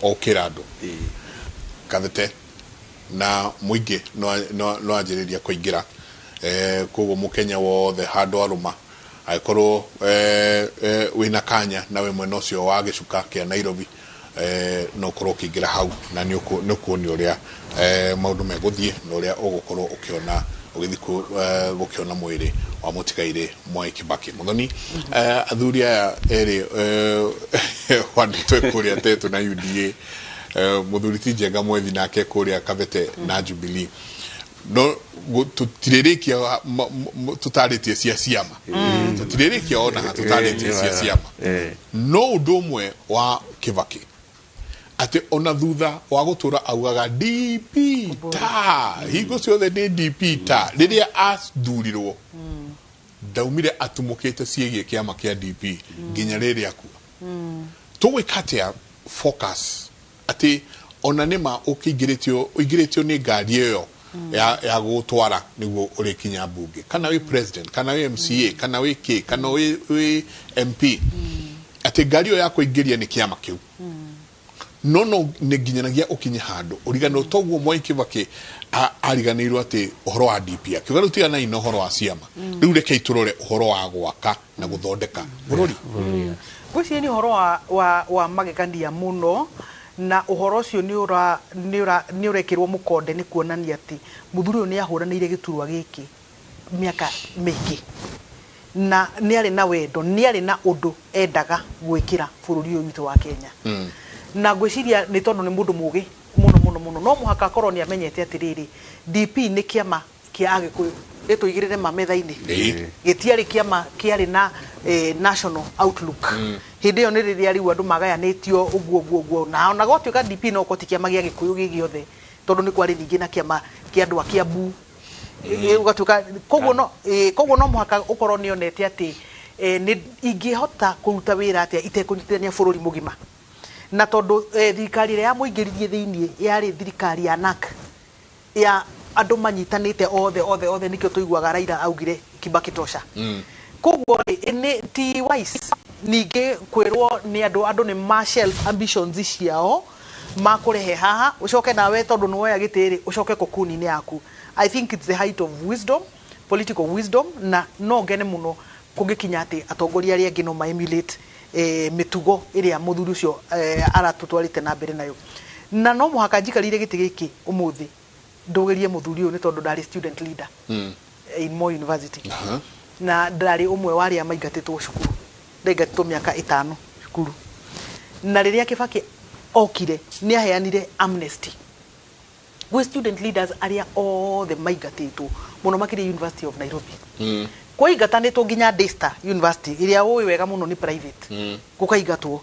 Speaker 1: okĩra andũ Kathete na mũingĩ no anjĩrĩria kũingĩra. Koguo mũkenya wothe handũ arũma, angĩkorwo wĩna kanya na wĩ mwena ũcio wa gĩcuka kĩa Nairobi, no ũkorwo ũkĩingĩra hau na nĩ ũkuonio ũrĩa maũndũ megũthiĩ na ũrĩa ũgũkorwo ũkĩona ũgĩthiĩ gũkĩona mwĩrĩ wa mũtigairĩ Mwai Kibaki. Muthoni, athuri aya erĩ wandĩtwe kũrĩa Tetũ na UDA, mũthuri ti Njenga Mwethi nake kũrĩa Kabete na Jubilee, no tũtirĩrĩkia tũtarĩtie cia ciama, tũtirĩrĩkia ona tũtarĩtie cia ciama. No ũndũ ũmwe wa Kibaki, atĩ ona thutha wa gũtũra augaga DP ta hingo ciothe nĩ DP, ta rĩrĩa athurirwo ndaumire atumũkĩte ciĩgiĩ kĩama kĩa DP nginya rĩrĩa akua. Tũgwĩka atĩa focus atĩ ona nĩma ũkĩingĩrĩtio, ũingĩrĩtio nĩ ngari ĩyo ya gũgũtwara nĩguo ũrĩkinya mbunge, kana wĩ president, kana wĩ MCA, kana wĩ K, kana wĩ MP, atĩ ngari ĩyo ya kũingĩria nĩ kĩama kĩu, no nĩ nginyanagia ũkinye handũ ũriganĩrwo, toguo Mwai Kibaki ariganĩirwo atĩ ũhoro wa DP, akiuga rĩu tiganai na ũhoro wa ciama, rĩu rekei tũrore ũhoro wa gwaka na gũthondeka bũrũri.
Speaker 4: Ngwĩciria nĩ ũhoro wa magegania mũno, na ũhoro ũcio nĩ ũrekĩrwo mũkonde nĩ kuonania atĩ mũthuri ũyũ nĩ ahũranĩire gĩturwa gĩkĩ mĩaka mĩingĩ, na nĩ arĩ na wendo, nĩ arĩ na ũndũ endaga gwĩkĩra bũrũri ũyũ witũ wa Kenya. Na ngwĩciria nĩ tondũ nĩ mũndũ mũgĩ mũno mũno mũno, no mũhaka akorwo nĩ amenyete atĩrĩrĩ, DP nĩ kĩama kĩa Agĩkũyũ, ĩtũigĩrĩre ma metha-inĩ. Gĩtiarĩ kĩama kĩarĩ na national outlook. Hĩndĩ ĩyo nĩ rĩrĩa rĩu andũ magayanĩtio ũguo ũguo ũguo, na ona gwatuĩka DP no ũkorwo ti kĩama gĩa Gĩkũyũ gĩ gĩothe, tondũ nĩ kwarĩ ningĩ na kĩama kĩa andũ a Kiambu. Ũgatuĩka koguo no mũhaka ũkorwo nĩ onete atĩ nĩ ingĩhota kũruta wĩra atĩa itekũnyitithania bũrũri mũgima, na tondũ thirikari ĩrĩa yamũingĩririe thĩiniĩ yarĩ thirikari ya NARC, ya andũ manyitanĩte othe othe othe. Nĩkĩo tũiguaga Raila augire "Kibaki tosha". Koguo rĩ, nĩ ti wise ningĩ kwĩrwo nĩ andũ nĩ ma shelf ambitions ciao makũrehe haha, ũcoke nawe tondũ nĩ woya gĩtĩ rĩ, ũcoke kokuni-inĩ yaku. I think it's the height of wisdom, political wisdom, na no ngene mũno kũngĩkinya atĩ atongoria arĩa angĩ no ma emulate mĩtugo ĩrĩa mũthuri ũcio aratũtwarĩte na mbere nayo. Na no mũhaka njikarĩire gĩtĩ gĩkĩ ũmũthĩ ndũgĩrie mũthuri ũyũ, nĩ tondũ ndarĩ student leader in Moi University. Na ndarĩ ũmwe wa arĩa maingatĩtwo cukuru, ndaingatĩtwo mĩaka 5 cukuru. Na rĩrĩa Kibaki okire, nĩ aheanire amnesty gwĩ student leaders arĩa othe maingatĩtwo mũno makĩria University of Nairobi. Kwaingatanĩtwo nginya Daystar University, ĩrĩa ũĩ wega mũno nĩ private. Gũkaingatwo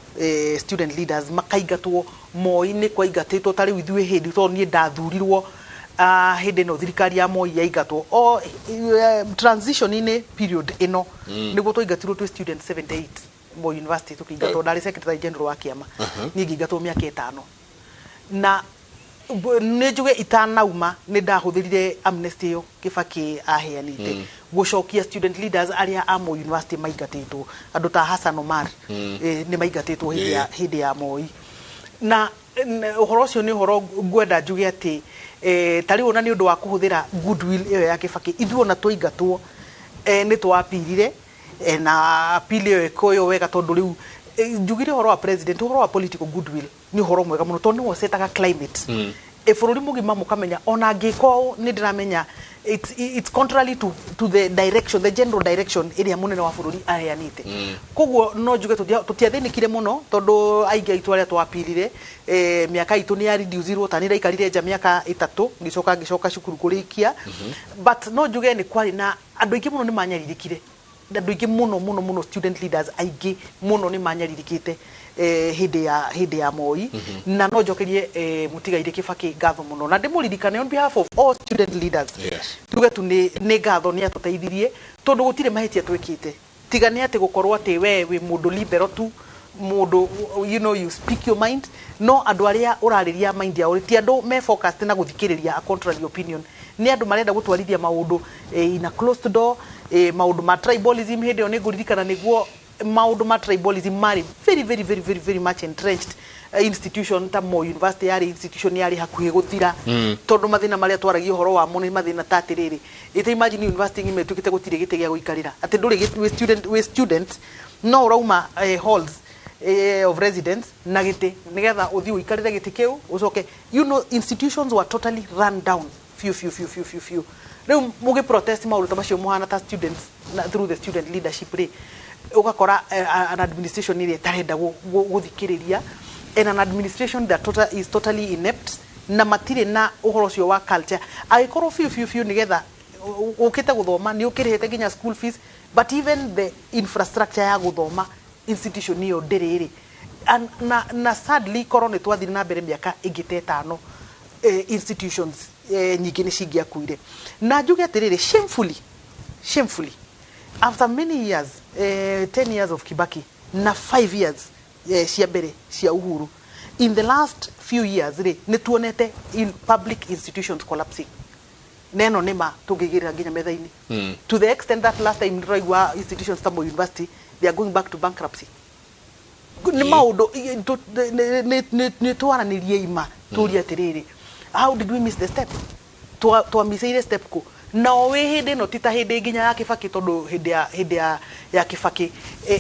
Speaker 4: student leaders makaingatwo. Moi-inĩ kwaingatĩtwo, ta rĩu ithuĩ hĩndĩ, tondũ niĩ ndathurirwo hĩndĩ ĩno thirikari ya Moi yaingatwo o transition-inĩ period ĩno, nĩguo twaingatirwo twĩ student 78 Moi University, tũkĩingatwo. Ndarĩ secretary general wa kĩama, niĩ ngĩingatwo mĩaka 5. Na Nĩ njuge itanauma nĩ ndahũthĩrire amnesty ĩyo Kibaki aheanĩte gũcokia student leaders arĩa a Moi University maingatĩtwo, andũ ta Hassan Omar, nĩ maingatĩtwo hĩndĩ ya hĩndĩ ya Moi. Na ũhoro ũcio nĩ ũhoro ngwenda njuge atĩ ta rĩu ona nĩ ũndũ wa kũhũthĩra goodwill ĩyo ya Kibaki, ithuĩ ona twaingatwo nĩ twapirire, na appeal ĩyo ĩkoywo wega, tondũ rĩu njugire ũhoro wa president, ũhoro wa political goodwill nĩ ũhoro mwega mũno, tondũ nĩwe ũcetaga climate bũrũri mũgima, mũkamenya ona angĩka ũũ nĩ ndĩramenya it's contrary to the direction, the general direction ĩrĩa mũnene wa bũrũri aheanĩte. Koguo no njuge tũtiathĩnĩkire mũno, tondũ aingĩ aitũ arĩa twapirire, mĩaka itũ nĩ yareducirwo. Ta nĩ ndaikarire nja mĩaka 3, ngĩcoka cukuru kũrĩkia. But no njuge nĩ kwarĩ na andũ aingĩ mũno nĩ manyarirĩkire, andũ aingĩ mũno mũno mũno, student leaders aingĩ mũno nĩ manyarirĩkĩte hĩndĩ ya Moi. Na no njokerie mũtigairĩ Kibaki ngatho mũno na ndĩmũririkane on behalf of all student leaders. Tuge tu nĩ ngatho, nĩ atũteithirie, tondũ gũtirĩ mahĩtia twĩkĩte tiga nĩ atĩ gũkorwo atĩ we wĩ mũndũ liberal tu, mũndũ you speak your mind. No andũ arĩa ũrarĩria mind yao ti andũ me focused na gũthikĩrĩria a contrary opinion, nĩ andũ marenda gũtwarithia maũndũ in a closed door. Maũndũ ma tribalism hĩndĩ ĩyo nĩ ngũririkana nĩguo maũndũ ma tribalism marĩ very very very very very much entrenched. Institution ta Moi University yarĩ institution yarĩ hakuhĩ gũthira, tondũ mathĩna marĩa twaragia ũhoro wamo nĩ mathĩna ta atĩrĩrĩ, ĩta imagine university ng'ima ĩtuĩkĩte gũtirĩ gĩtĩ gĩa gũikarĩra, atĩ ndũrĩ wĩ student no ũrauma halls of residence na gĩtĩ nĩgetha ũthiĩ ũikarĩre gĩtĩ kĩu ũcoke. Institutions were totally run down biũ biũ biũ biũ biũ biũ. Rĩu mũgĩ protest maũndũ ta macio mũhana ta students na through the student leadership rĩ, ũgakora an administration ĩrĩa ĩtarenda gũthikĩrĩria and an administration that is totally inept na matirĩ na ũhoro ũcio wa culture, agĩkorwo biũ biũ biũ nĩgetha ũkĩte gũthoma nĩ ũkĩrĩhĩte nginya school fees, but even the infrastructure ya gũthoma institution ĩyo ndĩrĩ rĩ. Na sadly korwo nĩ twathire na mbere mĩaka ĩngĩ ta 5, institutions nyingĩ nĩ cingĩakuire. Na njuge atĩrĩrĩ, shamefully, shamefully, after many years, 10 years of Kibaki na 5 years cia mbere cia Uhuru, in the last few years rĩ, nĩ tuonete in public institutions collapsing. Neno nĩ ma tũngĩigĩrĩra nginya metha-inĩ, to the extent that last time ndĩraigua institutions ta Moi University, they are going back to bankruptcy. Nĩ maũndũ nĩ twaranĩrie ima tũrie atĩrĩrĩ, how did we miss the step? Twamiceire step kũ? Na o wĩ hĩndĩ ĩno ti ta hĩndĩ nginya ya Kibaki, tondũ hĩndĩ ya Kibaki,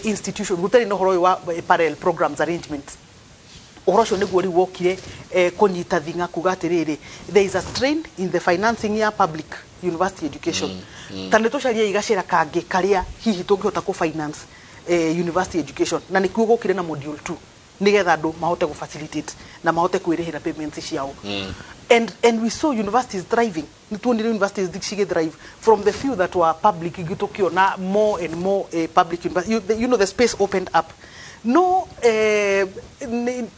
Speaker 4: institution gũtarĩ na ũhoro ũyũ wa parallel programs arrangement. Ũhoro ũcio nĩguo rĩu wokire kũnyita thing'a kuga atĩrĩrĩ, there is a strain in the financing ya public university education, ta nĩ tũcarie gacĩra kangĩ karĩa hihi tũngĩhota kũ finance university education. Na nĩkuo gũkire na module 2, nĩgetha andũ mahote gũ facilitate na mahote kwĩrĩhĩra payments ciao. And we saw universities thriving. Nĩ tuonire universities cigĩ thrive from the few that were public, tũkĩona more and more public universities. The space opened up. No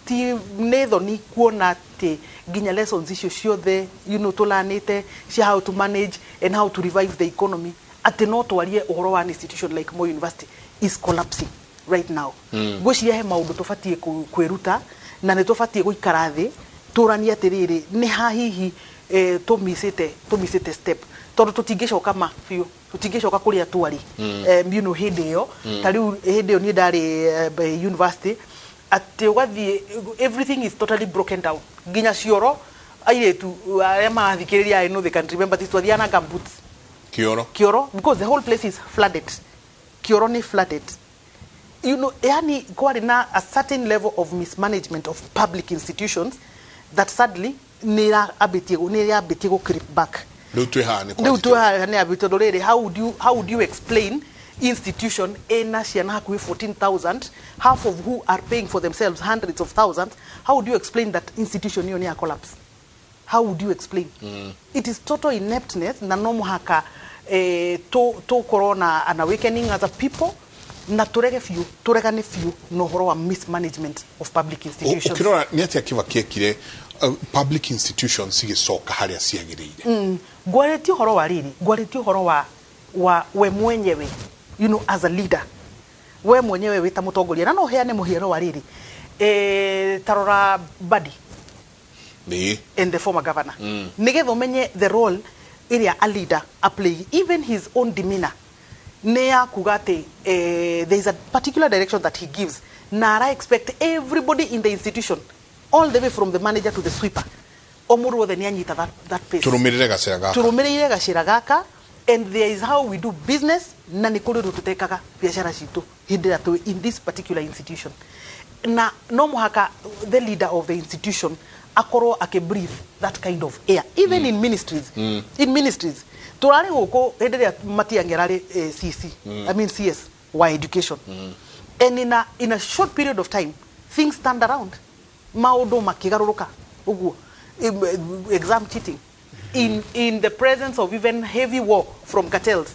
Speaker 4: ti nĩ thoni kuona atĩ nginya lessons icio ciothe tũlanĩte cia how to manage and how to revive the economy, atĩ no twarie ũhoro wa an institution like Moi University is collapsing right now. Ngwĩciria he maũndũ tũbatiĩ kwĩruta na nĩ tũbatiĩ gũikara thĩ tũranie atĩrĩrĩ, nĩ ha hihi tũmicĩte step, tondũ tũtingĩcoka ma biũ, tũtingĩcoka kũrĩa twarĩ hĩndĩ ĩyo. Ta rĩu hĩndĩ ĩyo niĩ ndarĩ university, atĩ ũgathiĩ everything is totally broken down, nginya cioro. Airĩtu arĩa marathikĩrĩria, I know they can remember this, twathiaga na gumboots.
Speaker 1: Kioro.
Speaker 4: Kioro, because the whole place is flooded. Kioro ni flooded. Yani kwarĩ na a certain level of mismanagement of public institutions that sadly nĩ ĩrambĩtie gũ creep back.
Speaker 1: Rĩu twĩ haha nĩ
Speaker 4: Rĩu
Speaker 1: kwanjĩtie.
Speaker 4: Twĩ haha nĩ ambĩtie, tondũ rĩrĩ, how would you explain institution ĩna ciana hakuhĩ 14,000, half of who are paying for themselves hundreds of thousands? How would you explain that institution ĩyo nĩ ya collapse? How would you explain? It is total ineptness. Na no mũhaka tũkorwo na an awakening as a people na tũrege biũ, tũregane biũ na ũhoro wa mismanagement of public institutions.
Speaker 1: Ũkĩrora nĩ atĩa Kibaki ekire public institutions cigĩcoka harĩa ciagĩrĩire?
Speaker 4: Ngwarĩtie ũhoro wa rĩrĩ, ngwarĩtie ũhoro wa we mwenyewe, as a leader, we mwenyewe wĩ ta mũtongoria. Na no heane mũhiano wa rĩrĩ, tarora Mbadi.
Speaker 1: Ĩĩ.
Speaker 4: And the former governor, nigetha ũmenye the role ĩrĩa a leader a play, even his own demeanor nĩ ya kuga atĩ there is a particular direction that he gives, na ara expect everybody in the institution, all the way from the manager to the sweeper, o mũndũ wothe nĩ anyita that pace.
Speaker 1: Tũrũmĩrĩre gacĩra gaka.
Speaker 4: Tũrũmĩrĩire gacĩra gaka, and there is how we do business, na nĩ kũrĩ ũndũ tũtekaga biacara citũ hĩndĩ ĩrĩa twĩ in this particular institution. Na no mũhaka the leader of the institution akorwo akĩ that kind of air, even in ministries. In ministries, tũrarĩ gũkũ hĩndĩ ĩrĩa Matiang'i ararĩ CC, I mean CS wa education, and in a short period of time things turned around, maũndũ makĩgarũrũka ũguo. Exam cheating in the presence of even heavy war from cartels,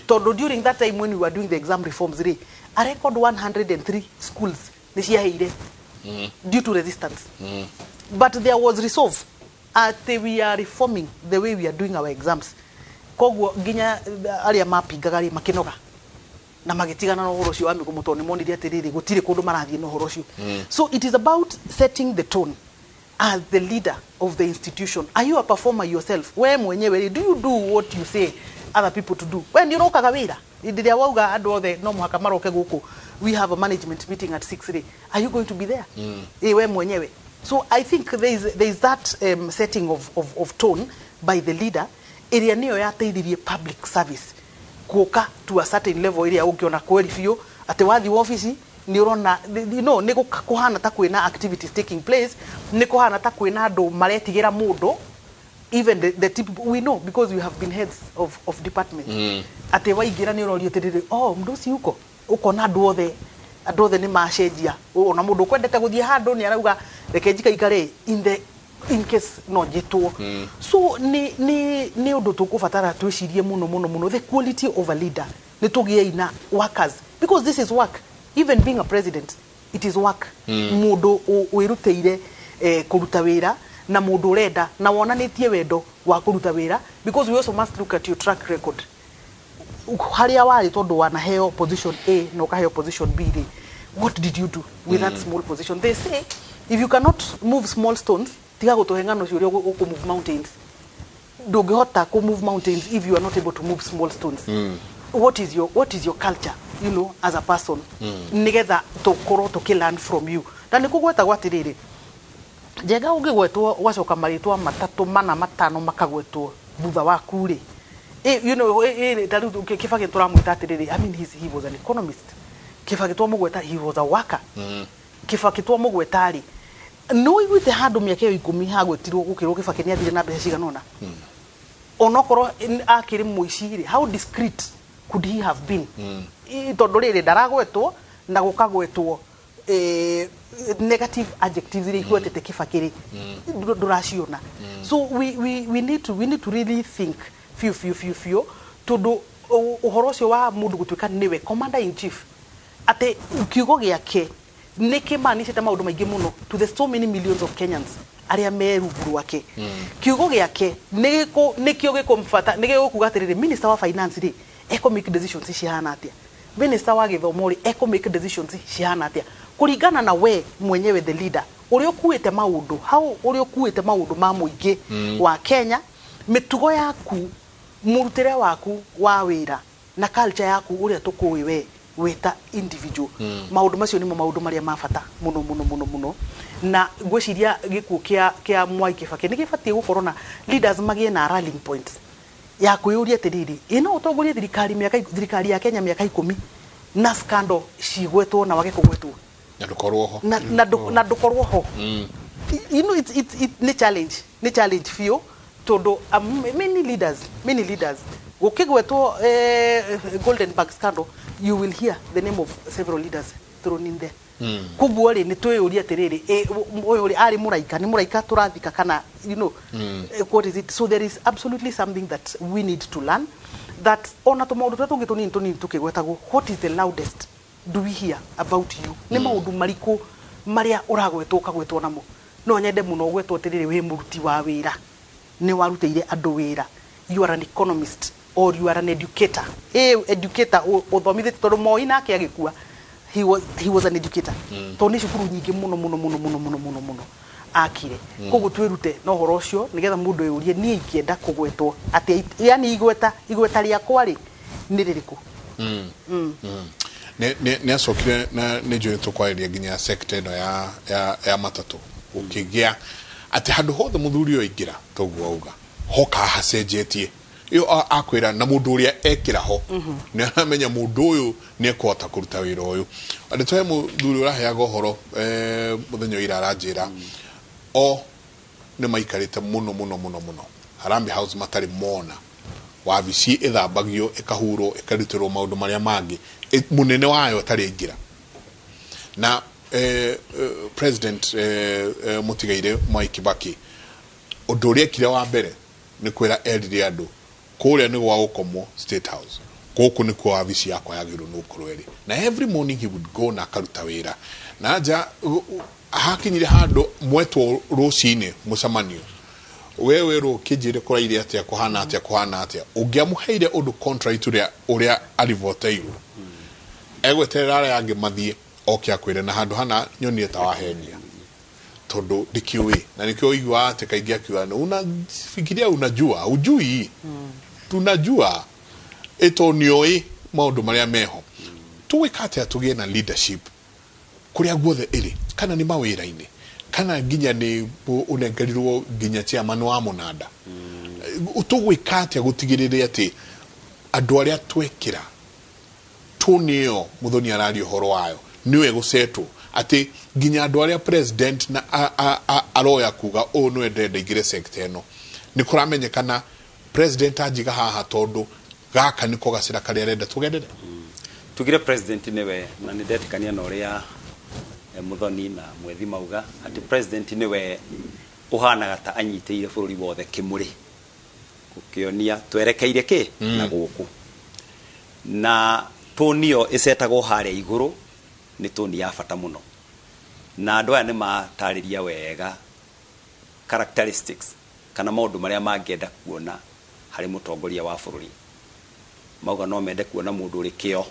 Speaker 4: tondũ during that time when we were doing the exam reforms rĩ, a record 103 schools nĩ ciaheire due to resistance, but there was resolve atĩ we are reforming the way we are doing our exams. Koguo nginya arĩa mapingaga rĩ makĩnoga na magĩtigana na ũhoro ũcio wa mĩgomo, tondũ nĩ monire atĩrĩrĩ, gũtirĩ kũndũ marathiĩ na ũhoro ũcio. So it is about setting the tone as the leader of the institution. Are you a performer yourself? We mwenyewe rĩ, do you do what you say other people to do? We nĩ ũrokaga wĩra hĩndĩ ĩrĩa wauga andũ othe no mũhaka maroke gũkũ, we have a management meeting at 6 rĩ, are you going to be there? Ĩ we mwenyewe. So I think there is that setting of tone by the leader ĩrĩa nĩyo yateithirie public service kuoka to a certain level ĩrĩa ũngĩona kweri biũ atĩ wathiĩ wabici nĩ ũrona nĩ kũhana ta kwĩna activities taking place, nĩ kũhana ta kwĩna andũ maretigĩra mũndũ, even the tip, we know because we have been heads of departments, atĩ waingĩra nĩ ũrorio atĩrĩrĩ, "Oh, mũndũ ũcio uko." Ũkona andũ othe nĩ macenjia. Ona mũndũ ũkwendete gũthiĩ handũ nĩ arauga, "Reke njikaikare in case no njĩtwo." So nĩ ũndũ tũkũbatara twĩcirie mũno mũno mũno, the quality of a leader. Nĩ tũgĩei na workers, because this is work. Even being a president, it is work. Mũndũ wĩrutĩire kũruta wĩra, na mũndũ ũrenda na wonanĩtie wendo wa kũruta wĩra, because we also must look at your track record, harĩa warĩ, tondũ wanaheo position A na ũkaheo position B rĩ, what did you do with that small position? They say if you cannot move small stones, tiga gũtũhe ng'ano cio ũrĩa ũkũ move mountains. Ndũngĩhota kũ move mountains if you are not able to move small stones. What is your culture as a person, nigetha tũkorwo tũkĩ learn from you? Na nĩ kũgwetagwo atĩrĩrĩ, Njenga, ũngĩgwetwo ũgacoka marĩtwa matatũ, mana, matano makagwetwo thutha waku rĩ, ta rĩu Kibaki tũramwĩta atĩrĩrĩ, I mean, he was an economist. Kibaki twamũgweta, he was a worker. Kibaki twamũgweta rĩ, nĩ ũiguĩte handũ mĩaka ĩyo 10 hagwetirwo gũkĩrwo Kibaki nĩ athire na mbeca cigana ũna? Onokorwo akĩrĩ mũici rĩ, how discreet could he have been? Tondũ rĩrĩ ndaragwetwo na gũkagwetwo negative adjectives iria igwetete Kibaki rĩ, ndũraciona. So we need to really think biũ biũ biũ biũ, tondũ ũhoro ũcio wa mũndũ gũtuĩka nĩwe commander in chief, atĩ kiugo gĩake nĩ kĩmanicĩte maũndũ maingĩ mũno to the so many millions of Kenyans arĩa me rungu rwake. Kiugo gĩake nĩkĩo gĩkũmbata, nĩ gĩgũkuga atĩrĩrĩ, minister wa finance rĩ, ekũ make decisions cihana atĩa? Minister wa gĩthomo rĩ, ekũ make decisions cihana atĩa? Kũringana na we mwenyewe, the leader, ũrĩa ũkuĩte maũndũ how, ũrĩa ũkuĩte maũndũ ma mũingĩ wa Kenya, mĩtugo yaku, mũrutĩre waku wa wĩra, na culture yaku, ũrĩa tũkũĩ we wĩta individual. Maũndũ macio nĩmo maũndũ marĩa ma bata mũno mũno mũno mũno. Na ngwĩciria gĩkuũ kĩa Mwai Kibaki nĩ gĩbatiĩ gũkorwo na leaders magĩe na rallying points ya kwĩyũria atĩrĩrĩ, ĩ no ũtongorie thirikari mĩaka, thirikari ya Kenya mĩaka 10 na scandal cigwetwo na wage kũgwetwo?
Speaker 1: Na ndũkorwo ho.
Speaker 4: Na ndũkorwo ho. It's, nĩ challenge biũ, tondũ many leaders gũkĩgwetwo Goldenberg scandal, you will hear the name of several leaders thrown in there. Koguo rĩ, nĩ twĩyũrie atĩrĩrĩ, ũyũ rĩ arĩ mũraika? Nĩ mũraika tũrathika kana what is it? So there is absolutely something that we need to learn, that ona tũmaũndũ tũrĩa tũngĩ tũnini tũnini tũkĩgwetagwo, what is the loudest do we hear about you? Nĩ maũndũ marikũ marĩa ũragwetwo ũkagwetwo namo? No nyende mũno gwetwo atĩrĩrĩ, wĩ mũruti wa wĩra, nĩ warutĩire andũ wĩra, you are an economist or you are an educator. Educator ũthomithĩtie, tondũ Moi nake agĩkua, he was an educator, tondũ nĩ cukuru nyingĩ mũno mũno mũno mũno mũno mũno mũno Akire koguo twĩrute na ũhoro ũcio nĩgetha mũndũ eyũrie, niĩ ingĩenda kũgwetwo atĩa? Yani igweta rĩakwa rĩ nĩ rĩrĩkũ?
Speaker 1: Nĩ acokire na nĩ njũĩ tũkwarĩria nginya sector ĩno ya matatũ, gũkĩgĩa atĩ handũ hothe mũthuri ũyũ aingĩra, toguo auga, hoka hacenjetie ĩyo akwĩra na mũndũ ũrĩa ekĩra ho nĩ aramenya mũndũ ũyũ nĩ ekũhota kũruta wĩra ũyũ. Nĩ tũhe mũthuri ũraheaga ũhoro mũthenya ũyũ ira aranjĩra o nĩ maikarĩte mũno mũno mũno mũno Harambee House matarĩ mona wabici ĩthambagio, ĩkahurwo, ĩkarutĩrwo maũndũ marĩa mangĩ, mũnene wayo atarĩ aingĩra na President mũtigaire Mwai Kibaki. Ũndũ ũrĩa ekire wa mbere nĩ kwĩra erire andũ kũrĩa nĩ gwa gũkomwo State House, gũkũ nĩkuo wabici yakwa yagĩrĩirwo nĩ gũkorwo ĩrĩ, na every morning he would go na akaruta wĩra na nja. Hakinyire handũ mwetwo rũcinĩ mũcemanio, we werwo kĩnjĩre kũraire atĩa, kũhana atĩa, kũhana atĩa, ũngĩamũheire ũndũ contrary to ũrĩa arivoteirwo, egweterera arĩa angĩ mathiĩ oke akwĩre na handũ hana nyonie ta wahenia tondũ ndikĩũĩ. Na nĩkĩo ũiguaga atĩ kaingĩ akiuga unafikiria unajua, hujui, tunajua ĩto nĩoĩ maũndũ marĩa meho. Tũgwĩka atĩa tũgĩe na leadership kũrĩa guothe ĩrĩ, kana nĩ mawĩra-inĩ, kana nginya nĩ ũnengerirwo nginya chairman wa mũnanda? Tũgwĩka atĩa gũtigĩrĩre atĩ andũ arĩa twekĩra tũni ĩyo Muthoni araria ũhoro wayo nĩwe gũcetwo, atĩ nginya andũ arĩa president na aroya kuga ũũ nĩwe ndĩrenda ingĩre sector ĩno, nĩ kũramenyekana president anjiga haha tondũ gaka nĩko gacĩra karĩa arenda tũgendere?
Speaker 5: Tugire president niwe, na nĩ ndetĩkania na ũrĩa Muthoni na Mwethi mauga atĩ president niwe ũhanaga ta anyitĩire bũrũri wothe kĩmũrĩ gũkĩonia twerekeire kĩ na gũkũ, na toni ĩyo ĩcetagwo harĩa igũrũ nĩ toni ya bata mũno, na andũ aya nĩ matarĩria wega characteristics kana maũndũ marĩa mangĩenda kuona harĩ mũtongoria wa bũrũri. Mauga no mende kuona mũndũ ũrĩ kĩo,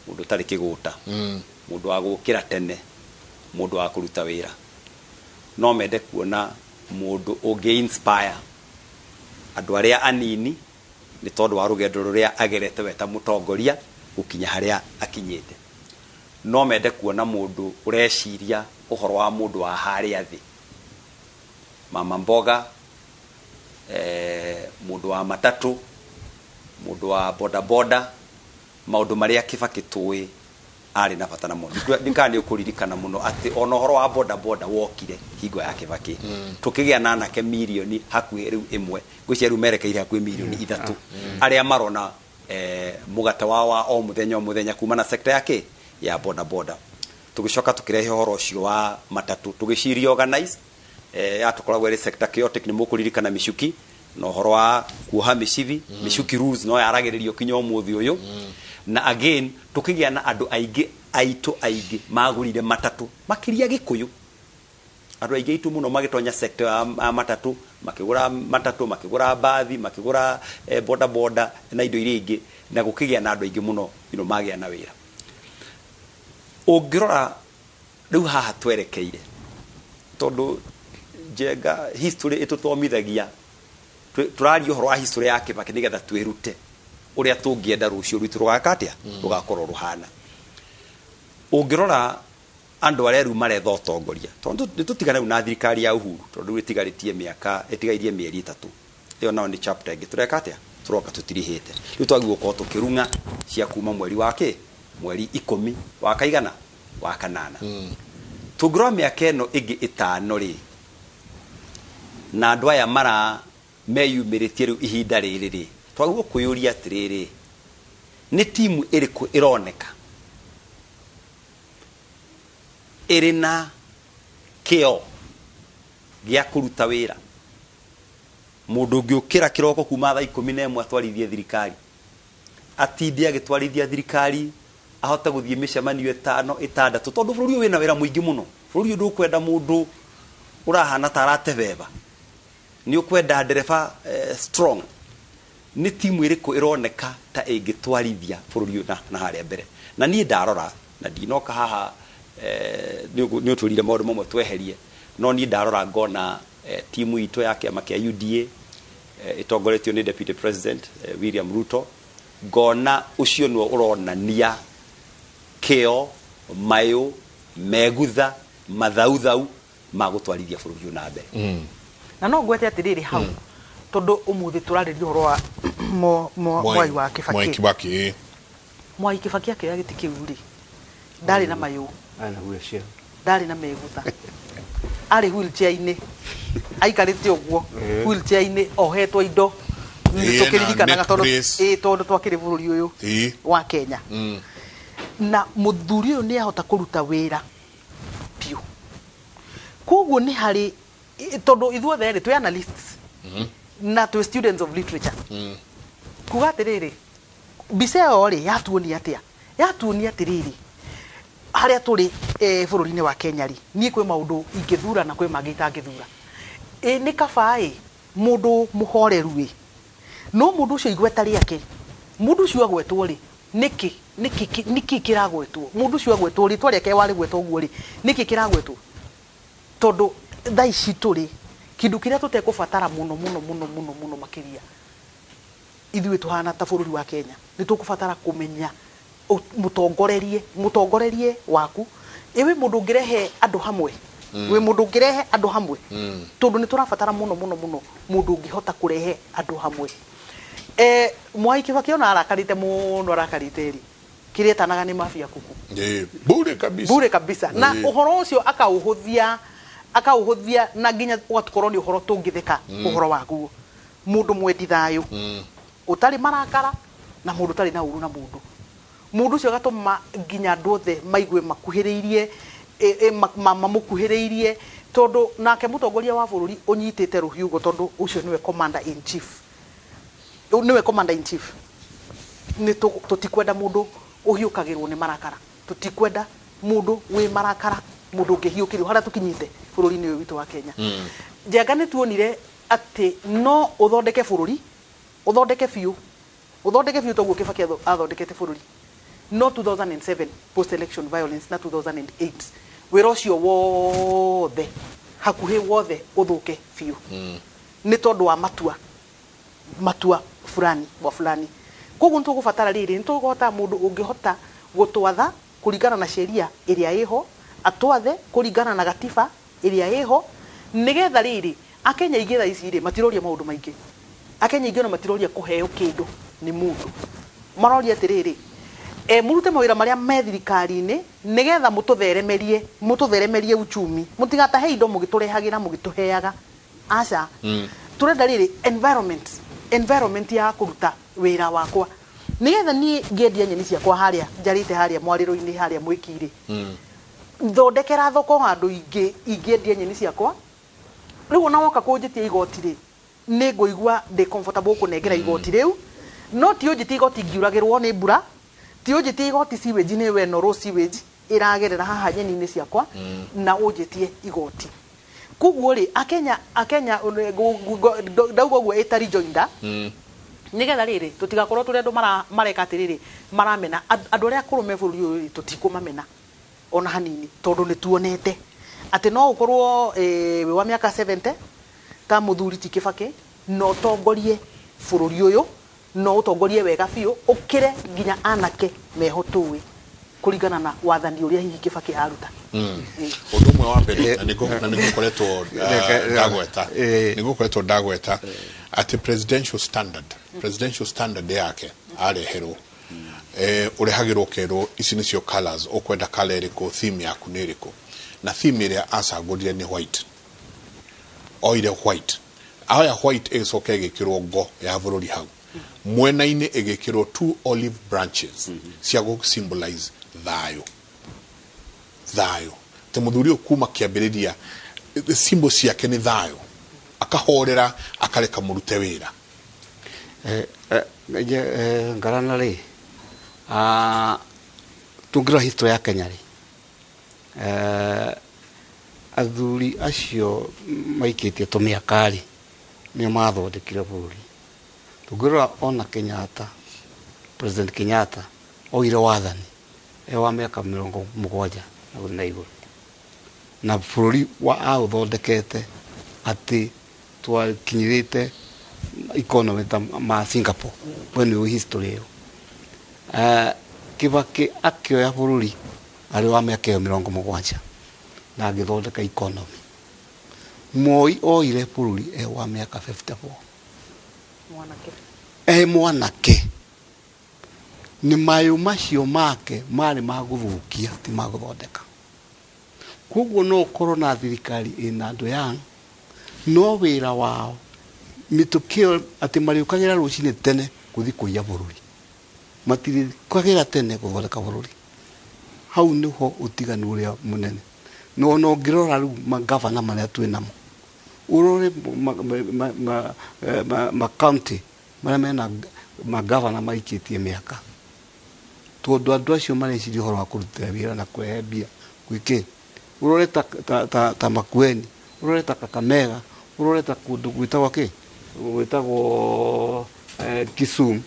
Speaker 5: mũndũ ũtarĩ kĩgũta, mũndũ wa gũkĩra tene, mũndũ wa kũruta wĩra. No mende kuona mũndũ ũngĩ inspire andũ arĩa anini nĩ tondũ wa rũgendo rũrĩa agerete we ta mũtongoria gũkinya harĩa akinyĩte. No mende kuona mũndũ ũreciria ũhoro wa mũndũ wa harĩa thĩ, mama mboga, mũndũ wa matatũ, mũndũ wa boda boda, maũndũ marĩa Kibaki tũĩ arĩ na bata namo. Ndikana nĩ ũkũririkana mũno atĩ ona ũhoro wa boda boda wokire hingo ya Kibaki, tũkĩgĩa na anake mirioni hakuhĩ rĩu 1, ngwĩciria rĩu merekeire hakuhĩ mirioni 3, arĩa marona mũgate wao wa o mũthenya o mũthenya kuma na sector ya kĩ ya boda boda. Tũgĩcoka tũkĩrehe ũhoro ũcio wa matatũ, tũgĩciria organize yatũkoragwo ĩrĩ sector chaotic. Nĩ mũkũririkana mĩcuki na ũhoro wa kuoha mĩcibi, mĩcuki rules no yaragĩrĩrio kinya ũmũthĩ ũyũ. Na again tũkĩgĩa na andũ aingĩ aitũ, aingĩ magũrire matatũ, makĩria Gĩkũyũ, andũ aingĩ aitũ mũno magĩtonya sector ya matatũ, makĩgũra matatũ, makĩgũra mbathi, makĩgũra boda boda na indo iria ingĩ, na gũkĩgĩa na andũ aingĩ mũno magĩa na wĩra. Ũngĩrora rĩu haha twerekeire, tondũ Njenga history ĩtũthomithagia, tũraria ũhoro wa history ya Kibaki nĩgetha twĩrute ũrĩa tũngĩenda rũciũ rwitũ rũgaka atĩa, rũgakorwo rũhana. Ũngĩrora andũ arĩa rĩu maretha ũtongoria, tondũ nĩ tũtigane rĩu na thirikari ya Uhuru, tondũ rĩu ĩtigarĩtie mĩaka, ĩtigairie mĩeri 3, ĩyo nayo nĩ chapter ĩngĩ tũreka atĩa, tũroka tũtirihĩte. Rĩu twagĩrĩirwo gũkorwo tũkĩrung'a cia kuma mweri wa kĩ, mweri 10 wa kaigana wa kanana. Tũngĩrora mĩaka ĩno ĩngĩ 5 rĩ, na andũ aya mara meyumĩrĩtie rĩu ihinda rĩrĩ rĩ, twagĩrĩirwo kwĩyũria atĩrĩrĩ, nĩ timu ĩrĩkũ ĩroneka ĩrĩ na kĩo gĩa kũruta wĩra, mũndũ ũngĩũkĩra kĩroko kuma thaa 11 atwarithie thirikari, atinde agĩtwarithia thirikari, ahote gũthiĩ mĩcemanio ĩtano ĩtandatũ, tondũ bũrũri ũyũ wĩna wĩra mũingĩ mũno. Bũrũri ũyũ ndũkwenda mũndũ ũrahana ta aratebeba, nĩ ũkwenda ndereba strong. Nĩ timu ĩrĩkũ ĩroneka ta ĩngĩtwarithia bũrũri ũyũ na harĩa mbere? Na niĩ ndarora na ndinoka haha, nĩ ũtwĩrire maũndũ mamwe tweherie. No niĩ ndarora ngona timu itũ ya kĩama kĩa UDA ĩtongoretio nĩ Deputy President William Ruto, ngona ũcio nĩwe ũronania kĩo, mayũ, megutha, mathauthau ma gũtwarithia bũrũri ũyũ na mbere.
Speaker 4: Na no ngwete atĩrĩrĩ hau, tondũ ũmũthĩ tũrarĩria ũhoro wa Mwai wa
Speaker 1: Mwai
Speaker 4: Kibaki.
Speaker 1: Kibaki, ĩĩ.
Speaker 4: Mwai Kibaki akĩoya gĩtĩ kĩu rĩ, ndarĩ na mayũ,
Speaker 3: Ana wheelchair.
Speaker 4: Ndarĩ na megutha, arĩ wheelchair-inĩ, aikarĩte ũguo wheelchair-inĩ, ohetwo indo.
Speaker 1: Ĩĩ, na
Speaker 4: tũkĩririkanaga
Speaker 1: neck
Speaker 4: tondũ
Speaker 1: brace.
Speaker 4: Ĩĩ, tondũ twakĩrĩ bũrũri ũyũ wa Kenya, na mũthuri ũyũ nĩ ahota kũruta wĩra biũ. Koguo nĩ harĩ tondũ ithuothe rĩ, twĩ analysts na twĩ students of literature, kuga atĩrĩrĩ, mbica ĩyo rĩ, yatuonia atĩa? Yatuonia atĩrĩrĩ, harĩa tũrĩ bũrũri-inĩ wa Kenya rĩ, niĩ kwĩ maũndũ ingĩthura na kwĩ mangĩ itangĩthura. Ĩ nĩ kaba ĩ mũndũ mũhoreru ĩ, no mũndũ ũcio igweta rĩake, mũndũ ũcio agwetwo rĩ, nĩkĩ nĩkĩ nĩkĩ kĩragwetwo? Mũndũ ũcio agwetwo, rĩtwa rĩake warĩgwetwo ũguo rĩ, nĩkĩ kĩragwetwo? Tondũ thaa ici tũrĩ kĩndũ kĩrĩa tũtekũbatara mũno mũno mũno mũno mũno makĩria, ithuĩ tũhana ta bũrũri wa Kenya, nĩ tũkũbatara kũmenya mũtongorerie waku ĩ wĩ mũndũ ũngĩrehe andũ hamwe, wĩ mũndũ ũngĩrehe andũ hamwe, tondũ nĩ tũrabatara mũno mũno mũno mũndũ ũngĩhota kũrehe andũ hamwe. Mwai Kibaki ona arakarĩte mũno, arakarĩte rĩ, kĩrĩa etanaga nĩ mafia kuku.
Speaker 1: Ĩĩ, bure kabisa.
Speaker 4: Bure kabisa. Na ũhoro ũcio akaũhũthia na nginya ũgakorwo nĩ ũhoro tũngĩtheka ũhoro waguo. Mũndũ mwendi thayũ, ũtarĩ marakara, na mũndũ ũtarĩ na ũru na mũndũ. Mũndũ ũcio agatũma nginya andũ othe maigue makuhĩrĩirie, mamũkuhĩrĩirie, tondũ nake mũtongoria wa bũrũri ũnyitĩte rũhiũ ũguo, tondũ ũcio nĩwe commander in chief, nĩwe commander in chief. Nĩ tũtikwenda mũndũ ũhiũkagĩrwo nĩ marakara, tũtikwenda mũndũ wĩ marakara, mũndũ ũngĩhiũkĩrwo harĩa tũkinyĩte bũrũri-inĩ ũyũ witũ wa Kenya. Njenga nĩ tuonire atĩ no ũthondeke bũrũri, ũthondeke biũ, ũthondeke biũ toguo Kibaki athondekete bũrũri, no 2007 post election violence na 2008 wĩra ũcio wothe, hakuhĩ wothe, ũthũke biũ nĩ tondũ wa matua fulani wa fulani. Koguo nĩ tũgũbatara rĩrĩ, nĩ tũgũbatara mũndũ ũngĩhota gũtwatha kũringana na sheria ĩrĩa ĩho, atwathe kũringana na gatiba ĩrĩa ĩho, nĩgetha rĩrĩ, Akenya aingĩ thaa ici rĩ, matiroria maũndũ maingĩ. Akenya aingĩ ona matiroria kũheo kĩndũ nĩ mũndũ, maroria atĩrĩrĩ, mũrute mawĩra marĩa me thirikari-inĩ nĩgetha mũtũtheremerie, mũtũtheremerie uchumi, mũtigatahe indo mũgĩtũrehagĩra, mũgĩtũheaga, aca. Tũrenda rĩrĩ, environment ya kũruta wĩra wakwa, nĩgetha niĩ ngĩendia nyeni ciakwa harĩa njarĩte, harĩa mwarĩro-inĩ, harĩa mwĩki-rĩ, thondekera thoko handũ ingĩ ingĩendia nyeni ciakwa. Rĩu ona woka kũnjĩtia igoti rĩ, nĩ ngũigua ndĩ comfortable kũnengera igoti rĩu, no ti ũnjĩtie igoti ngiuragĩrwo nĩ mbura, ti ũnjĩtie igoti sewage nĩ we no sewage ĩragerera haha nyeni-inĩ ciakwa na ũnjĩtie igoti. Koguo rĩ, Akenya ndauga ũguo ĩta rejoinder, nigetha rĩrĩ, tũtigakorwo tũrĩ andũ mareka atĩrĩrĩ, maramena andũ arĩa akũrũ me bũrũri ũyũ rĩ, tũtikũmamena ona hanini, tondũ nĩ tuonete atĩ no ũkorwo wĩ wa mĩaka 70 ta mũthuri ti Kibaki, no ũtongorie bũrũri ũyũ, no ũtongorie wega biũ ũkĩre nginya anake meho tũĩ, kũringana na wathani ũrĩa hihi Kibaki aruta.
Speaker 1: Ũndũ ũmwe wa mbere na nĩngũkoretwo ndagweta, nĩngũkoretwo ndagweta atĩ presidential standard yake areherwo, ũrehagĩrwo kerwo ici nĩcio colors ũkwenda, color ĩrĩkũ, theme yaku nĩ ĩrĩkũ, na theme ĩrĩa acagũrire nĩ white. Oire white, oya white, ĩgĩcoka ĩgĩkĩrwo ngo ya bũrũri hau mwena-inĩ, ĩgĩkĩrwo two olive branches cia gũ symbolize thayũ. Thayũ, te mũthuri ũyũ kuma kĩambĩrĩria symbol ciake nĩ thayũ, akahorera, akareka mũrute wĩra.
Speaker 3: Ngarana rĩ, tũngĩrora history ya Kenya rĩ, athuri acio maikĩtie tũmĩaka rĩ, nĩo mathondekire bũrũri. Tũngĩrora ona Kenyatta, President Kenyatta oire wathani e wa mĩaka 70 na gũthiĩ na igũrũ. Na bũrũri wa aũthondekete atĩ twakinyĩrĩte economy ta ma Singapore. We nĩ ũĩ history ĩyo. Kibaki akĩoya bũrũri arĩ wa mĩaka ĩyo 70 na agĩthondeka economy. Moi oire bũrũri e wa mĩaka 54.
Speaker 4: Mwanake.
Speaker 3: E mwanake. Nĩ mayũ macio make marĩ ma gũthũkia, ti ma gũthondeka. Koguo no ũkorwo na thirikari ĩna andũ young, no wĩra wao mĩtũkĩ ĩyo atĩ marĩũkagĩra rũcinĩ tene gũthiĩ kũiya bũrũri, matirĩũkagĩra tene gũthondeka bũrũri. Hau nĩho ũtiganu ũrĩa mũnene. No ona ũngĩrora rĩu magavana marĩa twĩ namo, ũrore ma county marĩa mena magavana maikĩtie mĩaka, tondũ andũ acio mareciria ũhoro wa kũrutĩra wĩra na kũrehe mbia gwĩkĩ. Ũrore ta Makueni, ũrore ta Kakamega, ũrore ta kũndũ gwĩtagwo kĩ, gwĩtagwo Kisumu,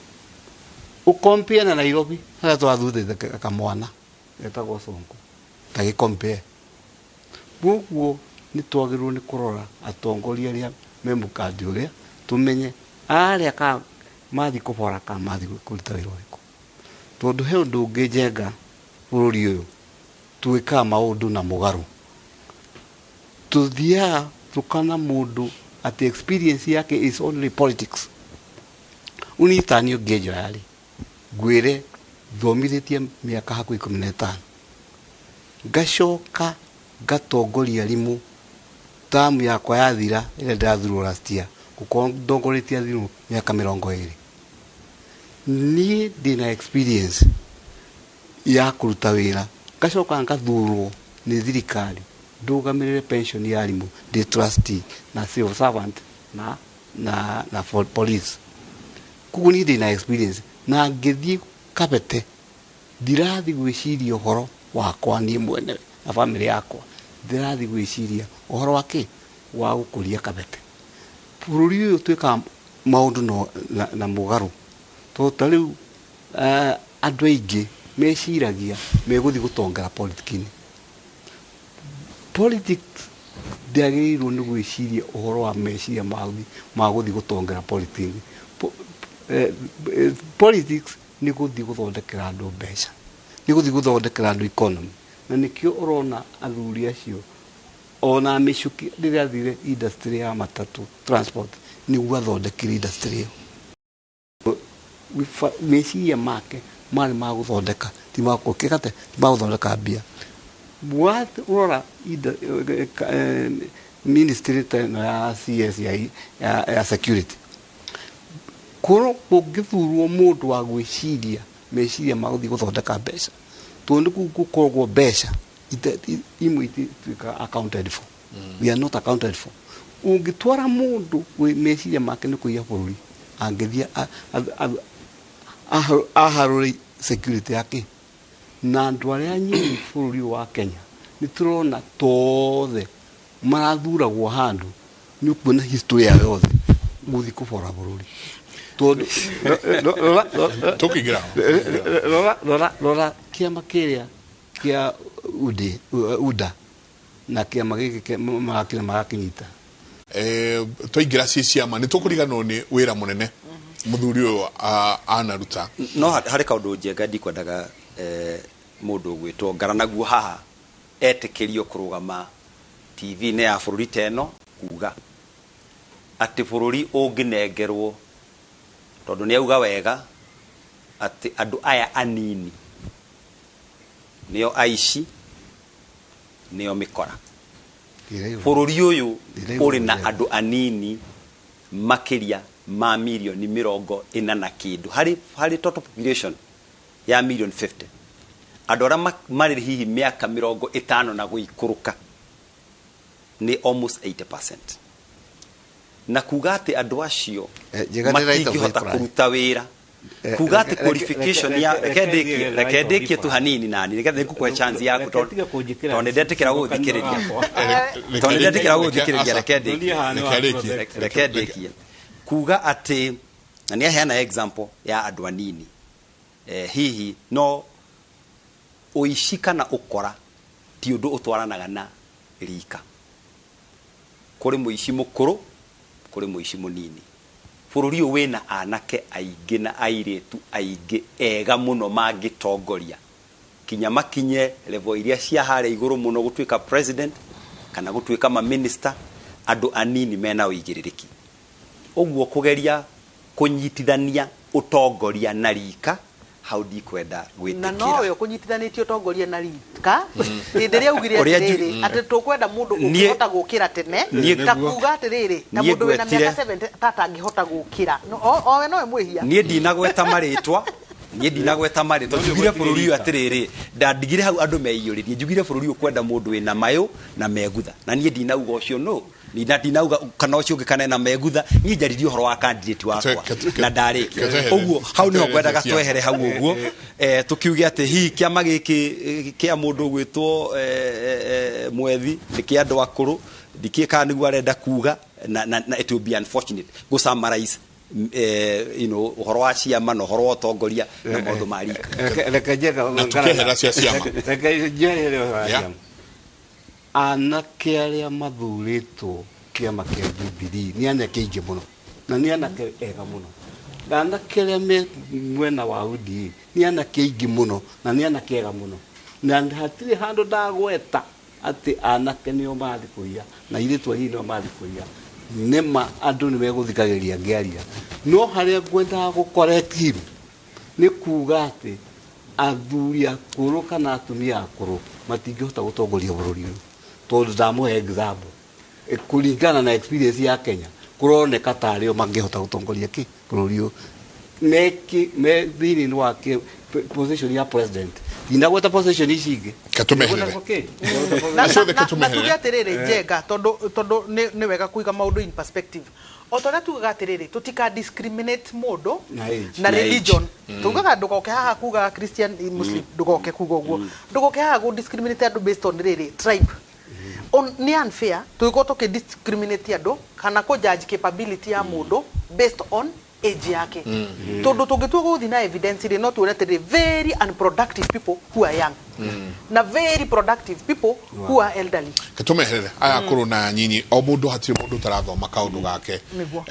Speaker 3: ũkompie na Nairobi harĩa twathurĩte kamwana getagwo Sonko, ta gĩkompie. Koguo nĩ twagĩrĩirwo nĩ kũrora atongoria arĩa me mũkandi ũrĩa, tũmenye arĩa ka mathiĩ kũbora kana mathiĩ kũruta wĩra ũrĩkũ. Tondũ he ũndũ ũngĩ njenga bũrũri ũyũ, twĩkaga maũndũ na mũgarũ. Tũthiaga tũkana mũndũ atĩ experience yake is only politics. Unitani ũngĩnjoya rĩ, ngwĩre thomithĩtie mĩaka hakuhĩ 15, ngacoka ngatongoria arimũ tamu yakwa yathira ĩrĩa ndĩrathurwo last year, gũkorwo ndongoretie arimũ mĩaka 20. Niĩ ndĩna experience ya kũruta wĩra, ngacoka ngathurwo nĩ thirikari ndũgamĩrĩre pension ya arimũ, ndĩ trustee na civil servant na police. Koguo niĩ ndĩna experience na ngĩthiĩ Kabete ndirathiĩ gwĩciria ũhoro wakwa niĩ mwene na family yakwa, ndĩrathiĩ gwĩciria ũhoro wa kĩ, wa gũkũria Kabete. Bũrũri ũyũ twĩkaga maũndũ na mũgarũ, tondũ ta rĩu andũ aingĩ meciragia megũthiĩ gũtongera politics-inĩ. Politics ndĩagĩrĩirwo nĩ gwĩciria ũhoro wa meciria ma gũthiĩ gũtongera politics-inĩ. Politics nĩ gũthiĩ gũthondekera andũ mbeca, nĩ gũthiĩ gũthondekera andũ economy. Na nĩkĩo ũrona athuri acio ona Michuki rĩrĩa athire industry ya matatũ transport, nĩguo athondekire industry ĩyo. Meciria make marĩ ma gũthondeka, ti ma gũkĩgate, ti ma gũthondeka mbia. Rora ministry ta ĩno ya CS ya security, korwo kũngĩthurwo mũndũ wa gwĩciria meciria ma gũthiĩ gũthondeka mbeca, tondũ nĩ kũu gũkoragwo mbeca imwe ituĩkaga accounted for. We are not accounted for. Ũngĩtwara mũndũ wĩ meciria make nĩ kũiya bũrũri, angĩthiĩ aharũre security yake. Na andũ arĩa nyinyi bũrũri wa Kenya nĩ tũrona tothe marathuragwo handũ, nĩ ũkuona history yao yothe gũthiĩ kũbora bũrũri. Tondũ
Speaker 1: Tũkĩingĩra
Speaker 3: rora rora rora kĩama kĩrĩa kĩa UDA na kĩama gĩkĩ marakĩra marakĩnyita.
Speaker 1: Twaingĩra ci ciama nĩ tũkũriganwo nĩ wĩra mũnene mũthuri ũyũ anaruta.
Speaker 5: No harĩ kaũndũ njenga ndikwendaga mũndũ ũgwĩtwo Ngara naguo haha etĩkĩrio kũrũgama TV-inĩ ya bũrũri ta ĩno kuga atĩ bũrũri ũngĩnengerwo, tondũ nĩ auga wega atĩ andũ aya anini nĩo aici, nĩo mĩkora. Bũrũri ũyũ ũrĩ na andũ anini makĩria ma mirioni 40 na kĩndũ harĩ total population ya million 50. Andũ arĩa marĩ hihi mĩaka 50 na gũikũrũka nĩ almost 80%. Na kuga atĩ andũ acio matingĩhota kũruta wĩra, kuga atĩ qualification ya reke ndĩkie tu hanini nani nĩgetha nĩngũkũhe chance yaku, tondũ nĩndetĩkĩra gũgũthikĩrĩria, tondũ nĩndetĩkĩra gũgũthikĩrĩria, reke ndĩkie kuga atĩ na nĩaheana example ya andũ anini, hihi no ũici kana ũkora ti ũndũ ũtwaranaga na Rika. Kũrĩ mũici mũkũrũ, kũrĩ mũici mũnini. Bũrũri ũyũ wĩna anake aingĩ na airĩtu aingĩ ega mũno mangĩtongoria kinya makinye level iria cia harĩa igũrũ mũno, gũtuĩka president kana gũtuĩka maminista. Andũ anini mena ũigĩrĩrĩki. Ũguo kũgeria kũnyitithania ũtongoria na rika, hau ndikwenda
Speaker 4: Na
Speaker 5: gwĩtĩkĩra.
Speaker 4: Nowe ũkũnyitithanĩtie ũtongoria na rika hĩndĩ ĩrĩa augire
Speaker 5: Ũrĩa
Speaker 4: atĩrĩrĩ, atĩ tũkwenda mũndũ
Speaker 5: Niĩ-
Speaker 4: ũngĩhota gũkĩra tene, ta kuga atĩrĩrĩ, ta
Speaker 5: niĩ
Speaker 4: mũndũ wĩna
Speaker 5: ngwetire-
Speaker 4: mĩaka 70 tatangĩhota gũkĩra. No, owe nowe mwĩhia.
Speaker 5: Niĩ ndinagweta marĩtwa, niĩ ndinagweta marĩtwa.
Speaker 3: No nĩ
Speaker 5: Njugire
Speaker 3: ũgwetire
Speaker 5: bũrũri ũyũ
Speaker 3: rika.
Speaker 5: atĩrĩrĩ, ndandigire hau andũ meiyũrĩrie. Njugire bũrũri ũyũ kwenda mũndũ wĩna mayũ na megutha, na niĩ ndinauga ũcio no na ndinauga kana ũcio ũngĩ kana ena megutha. Niĩ njaririe ũhoro wa candidate wakwa na ndarĩkia. Ũguo hau nĩho ngwendaga twehere hau ũguo, tũkiuge atĩ hihi kĩama gĩkĩ kĩa mũndũ ũgwĩtwo Mwethi nĩ kĩa andũ akũrũ. Ndikĩĩ kana nĩguo arenda kuga, na it will be unfortunate gũ summarize ũhoro wa ciama na ũhoro wa ũtongoria na maũndũ ma rika.
Speaker 3: Reke njega.
Speaker 1: Na tukĩehera cia ciama.
Speaker 3: Reke njehere ũhoro wa ciama. Anake arĩa mathurĩtwo kĩama kĩa Jubilee nĩ anake aingĩ mũno na nĩ anake ega mũno, na anake arĩa me mwena wa UDA nĩ anake aingĩ mũno na nĩ anake ega mũno, na hatirĩ handũ ndagweta atĩ anake nĩo marathiĩ kũiya na airĩtu anini nĩo marathiĩ kũiya. Nĩma andũ nĩ megũthikagĩrĩria ngĩaria, no harĩa ngwendaga gũ correct him nĩ kuga atĩ athuri akũrũ kana atumia akũrũ matingĩhota gũtongoria bũrũri ũyũ, tondũ ndamũhe example. Kũringana na experience ya Kenya, kũroneka tarĩ o mangĩhota gũtongoria kĩ bũrũri ũyũ meki me thĩinĩ wa position ya president. Ndinagweta position ici ingĩ.
Speaker 1: Katũmeherere.
Speaker 3: Ndinagweta kĩ?
Speaker 4: Na
Speaker 1: Acio othe
Speaker 4: na
Speaker 1: tũmeherere.
Speaker 4: tuge atĩrĩrĩ, Njenga, tondũ nĩ wega kũiga maũndũ in perspective. O ta ũrĩa tugaga atĩrĩrĩ, tũtika discriminate mũndũ
Speaker 3: Na age.
Speaker 4: na
Speaker 5: Na
Speaker 4: religion, tugaga ndũgoke haha kuga Christian, Muslim, ndũgoke kuga ũguo, ndũgoke haha gũ discriminate andũ based on rĩrĩ tribe. Nĩ unfair tũgĩkorwo tũkĩ discriminate andũ kana kũ judge capability ya mũndũ based on age yake, tondũ tũngĩtua gũthiĩ na evidence rĩ, no tuone atĩrĩrĩ, very unproductive people who are young na very productive people who are elderly.
Speaker 1: Katũmeherere aya akũrũ na nyinyi, o mũndũ, hatirĩ mũndũ ũtarathoma kaũndũ gake.
Speaker 4: Nĩguo.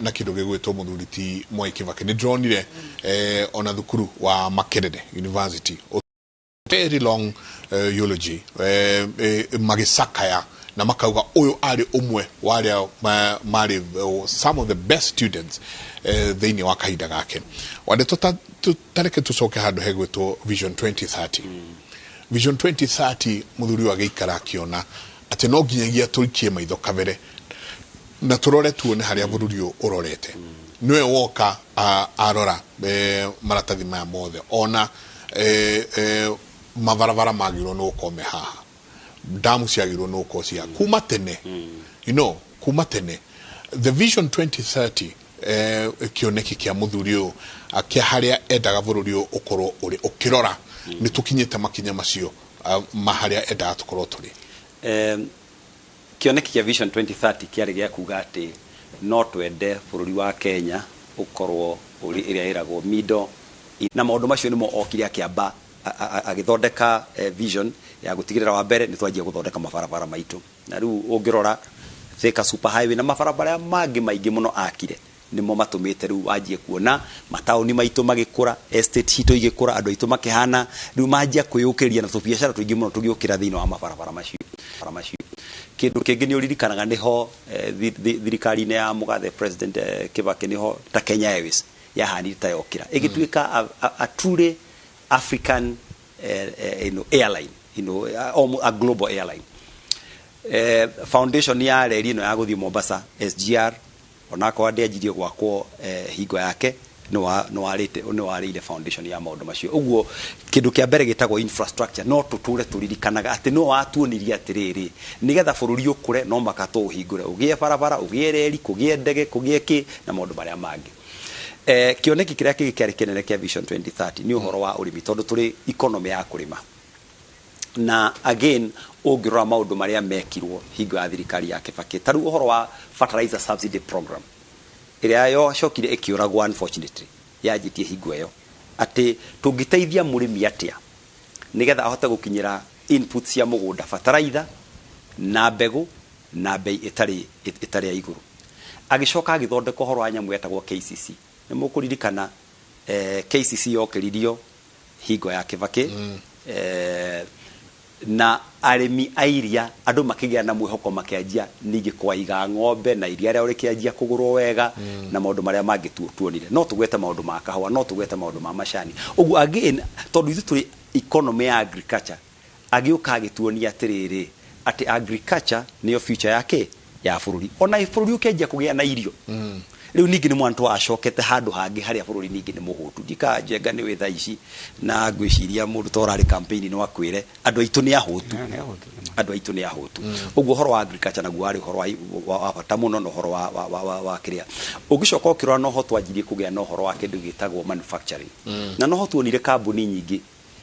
Speaker 1: Na kĩndũ gĩgwĩtwo mũthuri ti Mwai Kibaki, nĩ ndĩronire ona thukuru wa Makerere University very long eulogy, magĩcakaya na makauga ũyũ arĩ ũmwe wa arĩa marĩ some of the best students thĩinĩ wa kahinda gake. Wande tareke tũcoke handũ hegwĩtwo Vision 2030. Vision 2030, mũthuri ũyũ agĩikara akĩona atĩ no nginyagia tũikie maitho kabere na tũrore tuone harĩa bũrũri ũyũ ũrorete. Nĩwe woka arora maratathi maya mothe, ona mabarabara magĩrĩirwo nĩ gũkorwo me haha, damu ciagĩrĩirwo nĩ gũkorwo cia kuma tene, kuma tene. The Vision 2030, kĩoneki kĩa mũthuri ũyũ kĩa harĩa endaga bũrũri ũyũ ũkorwo ũrĩ, ũkĩrora nĩ tũkinyĩte makinya macio ma harĩa endaga tũkorwo tũrĩ?
Speaker 5: Kĩoneki kĩa Vision 2030 kĩarĩ gĩa kuga atĩ no twende bũrũri wa Kenya ũkorwo ũrĩ ĩrĩa ĩragwo middle, na maũndũ macio nĩmo okire akĩamba agĩthondeka vision ya gũtigĩrĩra wa mbere nĩ twanjia gũthondeka mabarabara maitũ. Na rĩu ũngĩrora Thika Super Highway na mabarabara mangĩ maingĩ mũno akire, nĩmo matũmĩte rĩu wanjie kuona mataũni maitũ magĩkũra, estate citũ igĩkũra, andũ aitũ makĩhana rĩu manjia kwĩyũkĩria na tũbiacara tũingĩ mũno tũgĩũkĩra thĩinĩ wa mabarabara macio. Barabara macio, kĩndũ kĩngĩ nĩ ũririkanaga nĩho thirikari-inĩ ya mũgathe President Kibaki, nĩho ta Kenya Airways yahanire ta yokĩra ĩgĩtuĩka a truly African airline, a global airline. Foundation ya reri ĩno ya gũthiĩ Mombasa, SGR, onakorwo ndĩanjirie gwakwo hingo yake, nĩ warĩire foundation ya maũndũ macio. Ũguo kĩndũ kĩa mbere gĩtagwo infrastructure, no tũtũre tũririkanaga atĩ no watuonirie atĩrĩrĩ, nĩgetha bũrũri ũkũre no maka tũũhingũre, ũgĩe barabara, ũgĩe reri, kũgĩe ndege, kũgĩe kĩ na maũndũ marĩa mangĩ. Kĩoneki kĩrĩa kĩngĩ kĩarĩ kĩnene kĩa Vision 2030 nĩ ũhoro wa ũrĩmi, tondũ tũrĩ economy ya kũrĩma. Na again, ũngĩrora maũndũ marĩa mekirwo hingo ya thirikari ya Kibaki, ta rĩu ũhoro wa fertilizer subsidy program ĩrĩa yacokire ĩkĩũragwo unfortunately, yanjĩtie hingo ĩyo atĩ tũngĩteithia mũrĩmi atĩa nĩgetha ahote gũkinyĩra input cia mũgũnda, bataraitha. Na mbegũ na bei ĩtarĩ ya igũrũ. Agĩcoka agĩthondeka ũhoro wa nyamũ yetagwo KCC. Nĩ mũkũririkana KCC yokĩririo hingo ya Kibaki, na arĩmi a iria andũ makĩgĩa na mwĩhoko, makĩanjia ningĩ kwaiga ng'ombe na iria rĩao rĩkĩanjia kũgũrwo wega, na maũndũ marĩa mangĩ tuonire. No tũgwete maũndũ ma kahũa, no tũgwete maũndũ ma macani ũguo. Again, tondũ ithuĩ tũrĩ economy ya agriculture, agĩũka agĩtuonia atĩrĩrĩ, atĩ agriculture nĩyo future yake ya bũrũri, ona bũrũri ũkĩanjia kũgĩa na irio. Rĩu ningĩ nĩ mwana twacokete handũ hangĩ harĩa bũrũri ningĩ nĩ mũhũtu. Ndikanjenga nĩ wĩ thaa ici, na ngwĩciria mũndũ ta ũrarĩ campaign no akwĩre andũ aitũ nĩ ahũtu.
Speaker 3: Nĩ ahũtu, nĩ ma.
Speaker 5: Andũ aitũ nĩ ahũtu. Ũguo ũhoro wa agriculture naguo warĩ ũhoro wa bata mũno, na ũhoro wa kĩrĩa ũngĩcoka ũkĩrora, noho twanjirie kũgĩa na ũhoro wa kĩndũ gĩtagwo manufacturing, na noho tuonire kambuni nyingĩ,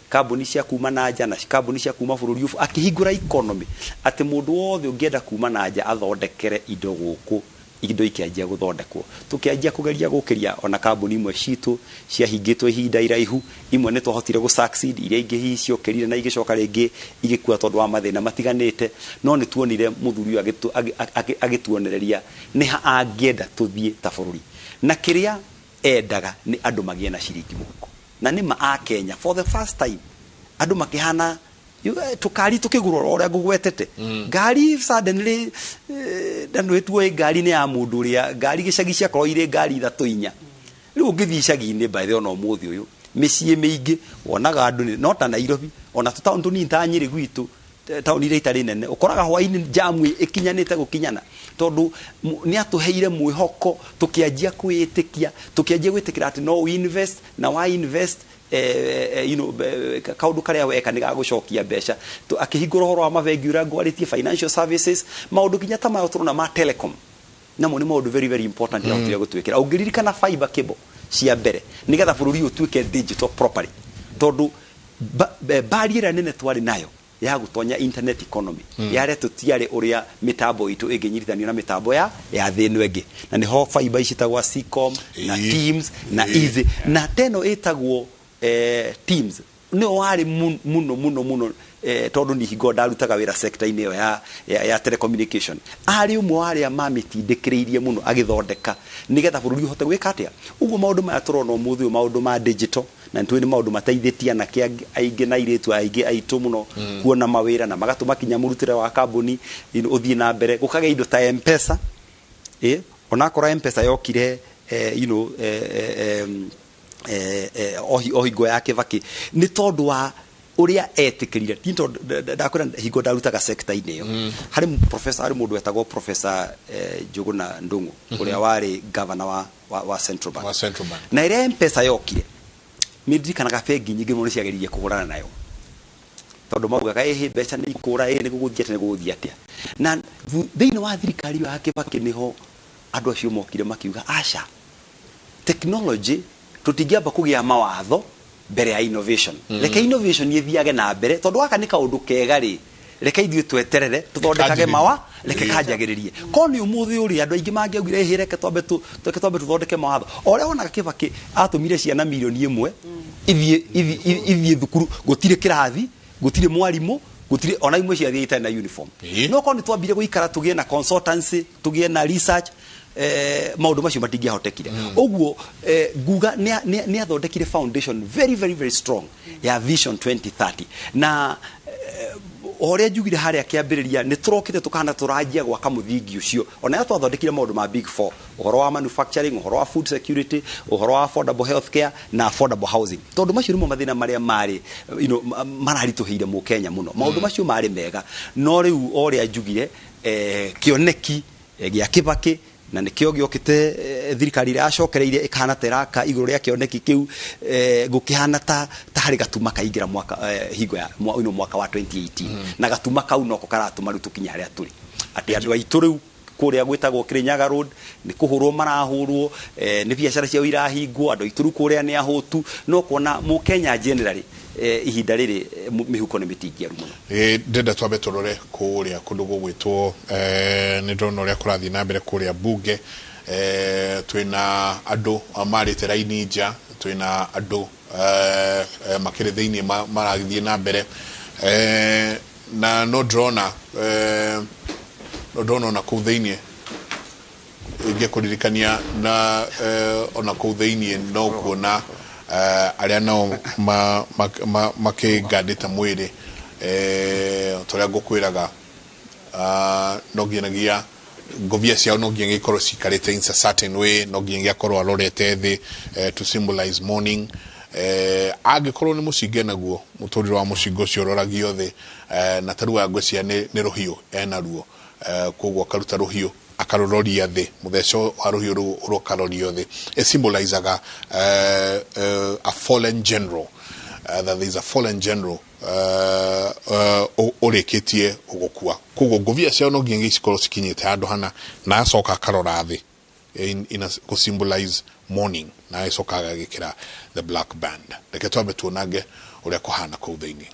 Speaker 5: kambuni cia kuma na nja na kambuni cia kuma bũrũri ũyũ. Akĩhingũra economy atĩ mũndũ wothe ũngĩenda kuma na nja athondekere indo gũkũ, indo ikĩanjia gũthondekwo. Tũkĩanjia kũgeria gũkĩria ona kambuni imwe citũ ciahingĩtwo ihinda iraihu. Imwe nĩ twahotire gũ succeed, iria ingĩ hihi ciokĩrire na igĩcoka rĩngĩ igĩkua tondũ wa mathĩna matiganĩte. No nĩ tuonire mũthuri ũyũ agĩtuonereria nĩ ha angĩenda tũthiĩ ta bũrũri, na kĩrĩa endaga nĩ andũ magĩe na ciringi mũhuko. Na nĩ ma a Kenya, for the first time andũ makĩhana tũkari tũkĩgũrwo ũrĩa ngũgwetete ngari suddenly, na nĩ ngari nĩ ya mũndũ ũrĩa ngari gĩcagi ciakorwo irĩ ngari ithatũ inya. Rĩu ũngĩthiĩ icagi-inĩ, by the way, ona ũmũthĩ ũyũ mĩciĩ mĩingĩ wonaga andũ no ta Nairobi, ona tũtaũni tũnini ta Nyĩrĩ gwitũ, taũni iria itarĩ nene, ũkoraga hwaĩ-inĩ jamu ĩkinyanĩte gũkinyana, tondũ nĩ atũheire mwĩhoko. Tũkĩanjia kwĩĩtĩkia, tũkĩanjia gwĩtĩkĩra atĩ no invest na wa invest, kaũndũ karĩa weka nĩ gagũcokia mbeca. Akĩhingũra ũhoro wa mabengi ũrĩa ngwarĩtie, financial services, maũndũ nginya ta maya tũrona ma telecom, namo nĩ maũndũ very very important yahotire gũtwĩkĩra. Ũngĩririkana fiber cable cia mbere nĩgetha bũrũri ũyũ ũtuĩke digital properly, tondũ bari ĩrĩa nene twarĩ nayo ya gũtonya internet economy yarĩa tũtiarĩ ũrĩa mĩtambo itũ ĩngĩnyitithanio na mĩtambo ya thĩ ĩno ĩngĩ, na nĩho fiber ici citagwo Seacom na Teams na Easy na teno ĩtagwo Teams nĩo warĩ mũno mũno mũno, tondũ ni hingo ndarutaga wĩra sector-inĩ ĩyo ya telecommunication, arĩ ũmwe wa arĩa mamĩtindĩkĩrĩirie mũno agĩthondeka nĩgetha bũrũri ũhote gwĩka atĩa. Ũguo maũndũ maya tũrona ũmũthĩ ũyũ, maũndũ ma digital, na nĩtũĩ nĩ maũndũ mateithĩtie anake aingĩ na airĩtu aingĩ aitũ mũno kuona mawĩra, na magatũma kinya mũrutĩre wa kambuni ũthiĩ na mbere, gũkagĩa indo ta M-Pesa. Onakorwo M-Pesa yokire o hingo ya Kibaki, nĩ tondũ wa ũrĩa etĩkĩrire, ti tondũ ndakwĩra hingo ndarutaga sector-inĩ ĩyo, harĩ professor, harĩ mũndũ wetagwo Professor Njuguna Ndung'u, ũrĩa warĩ governor wa Central Bank.
Speaker 1: Wa Central Bank.
Speaker 5: Na ĩrĩa M-Pesa yokire, nĩ ndirikanaga bengi nyingĩ mũno nĩ ciageririe kũhũrana nayo, tondũ maugaga ĩhĩ mbeca nĩ ikũra, ĩ nĩ gũgũthiĩ atĩa, nĩ gũgũthiĩ atĩa. Na thĩinĩ wa thirikari ĩyo ya Kibaki nĩho andũ acio mokire makiuga aca, technology tũtingĩamba kũgĩa mawatho mbere ya innovation, reke innovation ĩthiage na mbere, tondũ gaka nĩ kaũndũ kega rĩ, reke ithuĩ tweterere tũthondekage
Speaker 1: Kanjĩrĩrie.
Speaker 5: mawa, reke kanjagĩrĩrie. Ko nĩ ũmũthĩ ũrĩa andũ aingĩ mangĩaugire ĩhĩ, reke twambe tũthondeke mawatho. O ũrĩa wonaga Kibaki atũmire ciana 1 mirioni ithiĩ thukuru, gũtirĩ kĩrathi, gũtirĩ mwarimũ, gũtirĩ ona imwe ciathiĩ itarĩ na uniform. No korwo nĩ twambire gũikara tũgĩe na consultancy, tũgĩe na research, maũndũ macio matingĩahotekire. Ũguo nguga nĩ athondekire foundation very very very strong ya Vision 2030, na o ũrĩa njugire harĩa kĩambĩrĩria, nĩ tũrokĩte tũkahana tũranjia gwaka mũthingi ũcio. Ona ya twathondekire maũndũ ma big four, ũhoro wa manufacturing, ũhoro wa food security, ũhoro wa affordable health care na affordable housing, tondũ macio nĩmo mathĩna marĩa marĩ mararitũhĩire mũkenya mũno. Maũndũ macio marĩ mega, no rĩu o ũrĩa njugire, kĩoneki gĩa Kibaki na nĩkĩo gĩokĩte, thirikari ĩrĩa yacokereire ĩkahana ta ĩraka igũrũ rĩa kĩoneki kĩu, gũkĩhana ta harĩ gatuma kaingĩra mwaka hingo ya mwaka wa 2018, na gatuma kau noko karatũma rĩu tũkinye harĩa tũrĩ, atĩ andũ aitũ rĩu kũrĩa gwĩtagwo Kirinyaga Road nĩ kũhũrwo marahũrwo, nĩ biacara ciao irahingwo. Andũ aitũ rĩu kũrĩa nĩ ahũtu, no kuona mũkenya generally, ihinda rĩrĩ, mĩhuko nĩ mĩtingiaru mũno.
Speaker 1: Ndĩrenda twambe tũrore kũrĩa kũndũ gũgwĩtwo, nĩ ndĩrona ũrĩa kũrathiĩ na mbere kũrĩa bunge. Twĩna andũ marĩte raini nja, twĩna andũ makĩrĩ thĩinĩ maragĩthiĩ na mbere. Na no ndĩrona no ndĩrona ona kũu thĩiniĩ ingĩkũririkania na ona kũu thĩiniĩ no kuona arĩa nao makĩngandĩte mwĩrĩ ta ũrĩa ngũkwĩraga no nginyagia ngobia ciao no nginya ikorwo cikarĩte in a certain way, no nginya akorwo arorete thĩ to symbolize mourning. Angĩkorwo nĩ mũcinga naguo mũtũrĩre wa mũcinga ũcio ũroragio thĩ, na tarĩu ngwĩciria nĩ rũhiũ enaruo, koguo akaruta rũhiũ akarũroria thĩ, mũtheco wa rũhiũ rũu ũrũkarorio thĩ. It symbolizaga a fallen general, that there is a fallen general ũrĩkĩtie gũkua, koguo ngobia ciao no nginya cikorwo cikinyĩte handũ hana, na acoka akarora thĩ in a, gũ symbolize mourning, na agĩcoka agagĩkĩra the black band. Reke twambe tuonange ũrĩa kũhana kũu thĩiniĩ.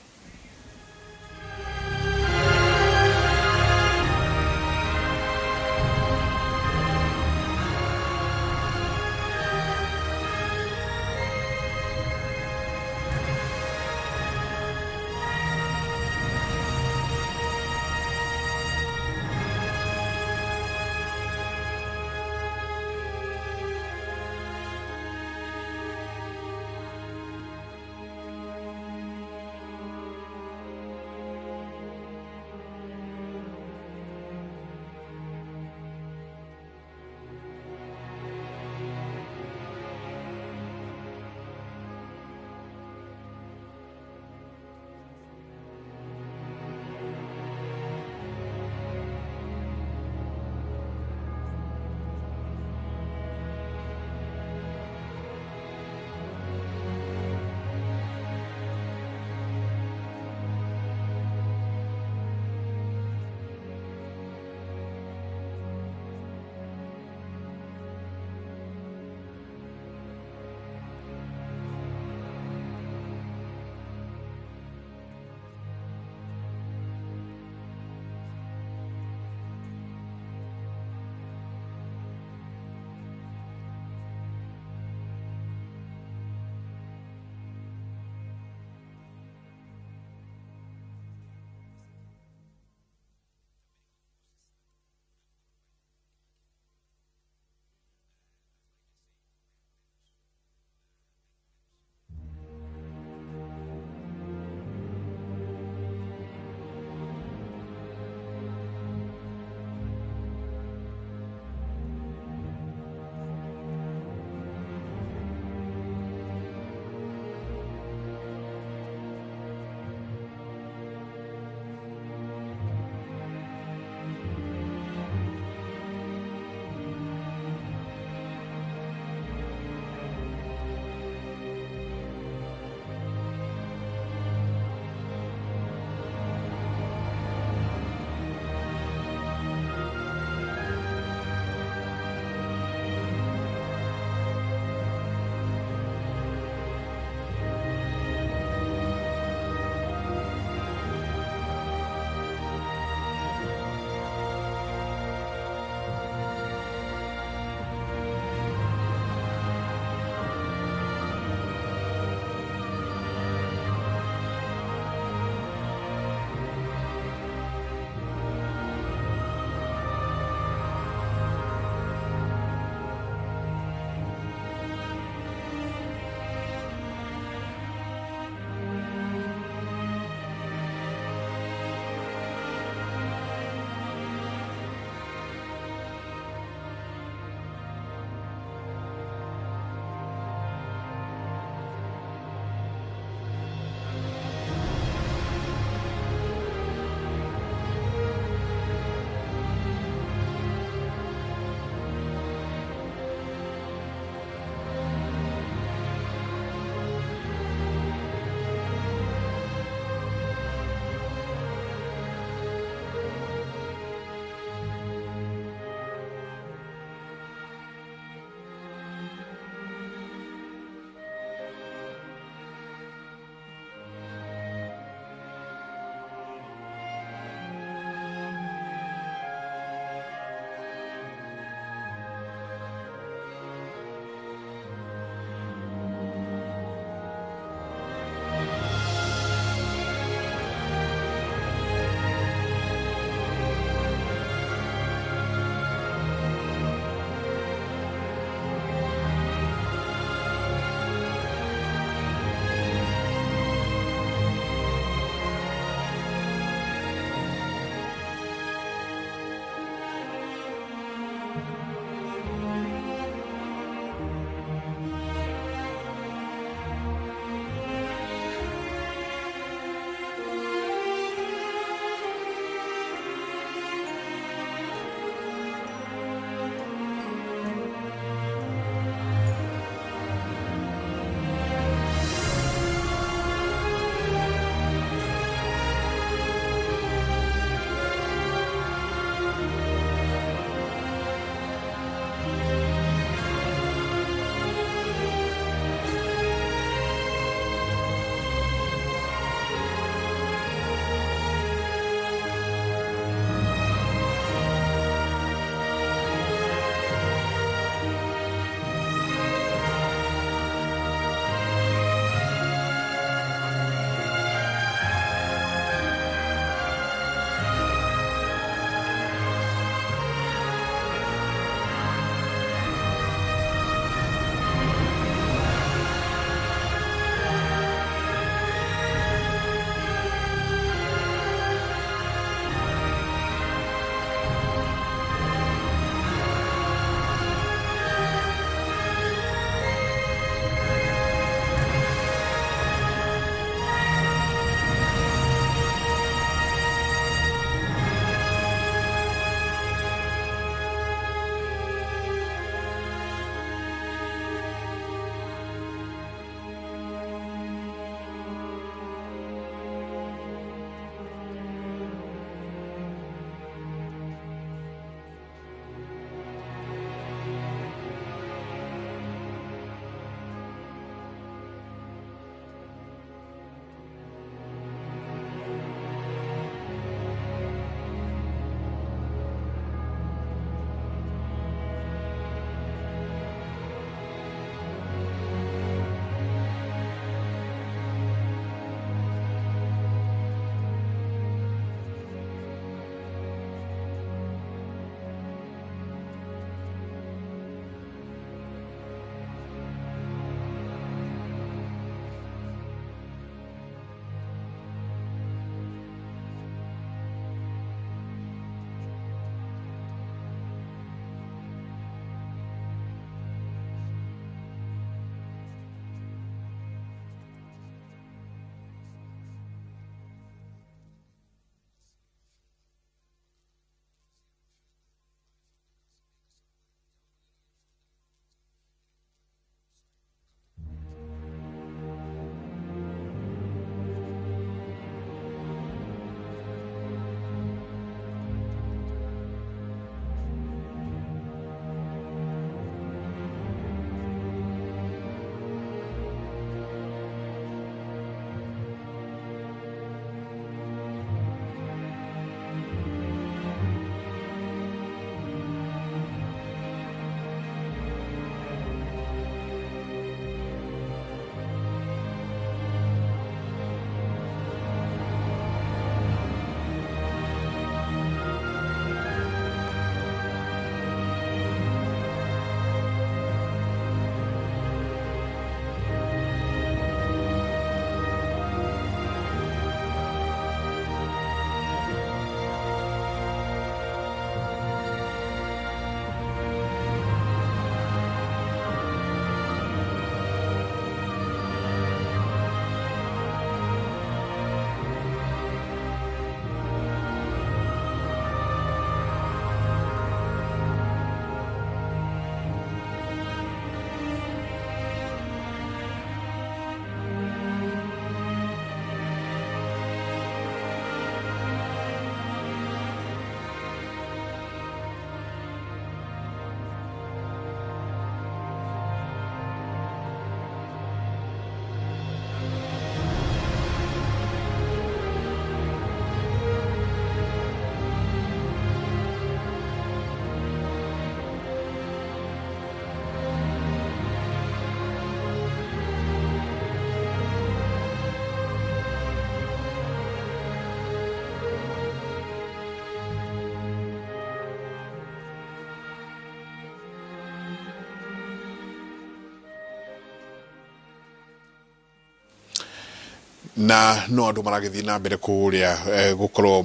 Speaker 1: Na no andũ maragĩthiĩ na mbere kũrĩa gũkorwo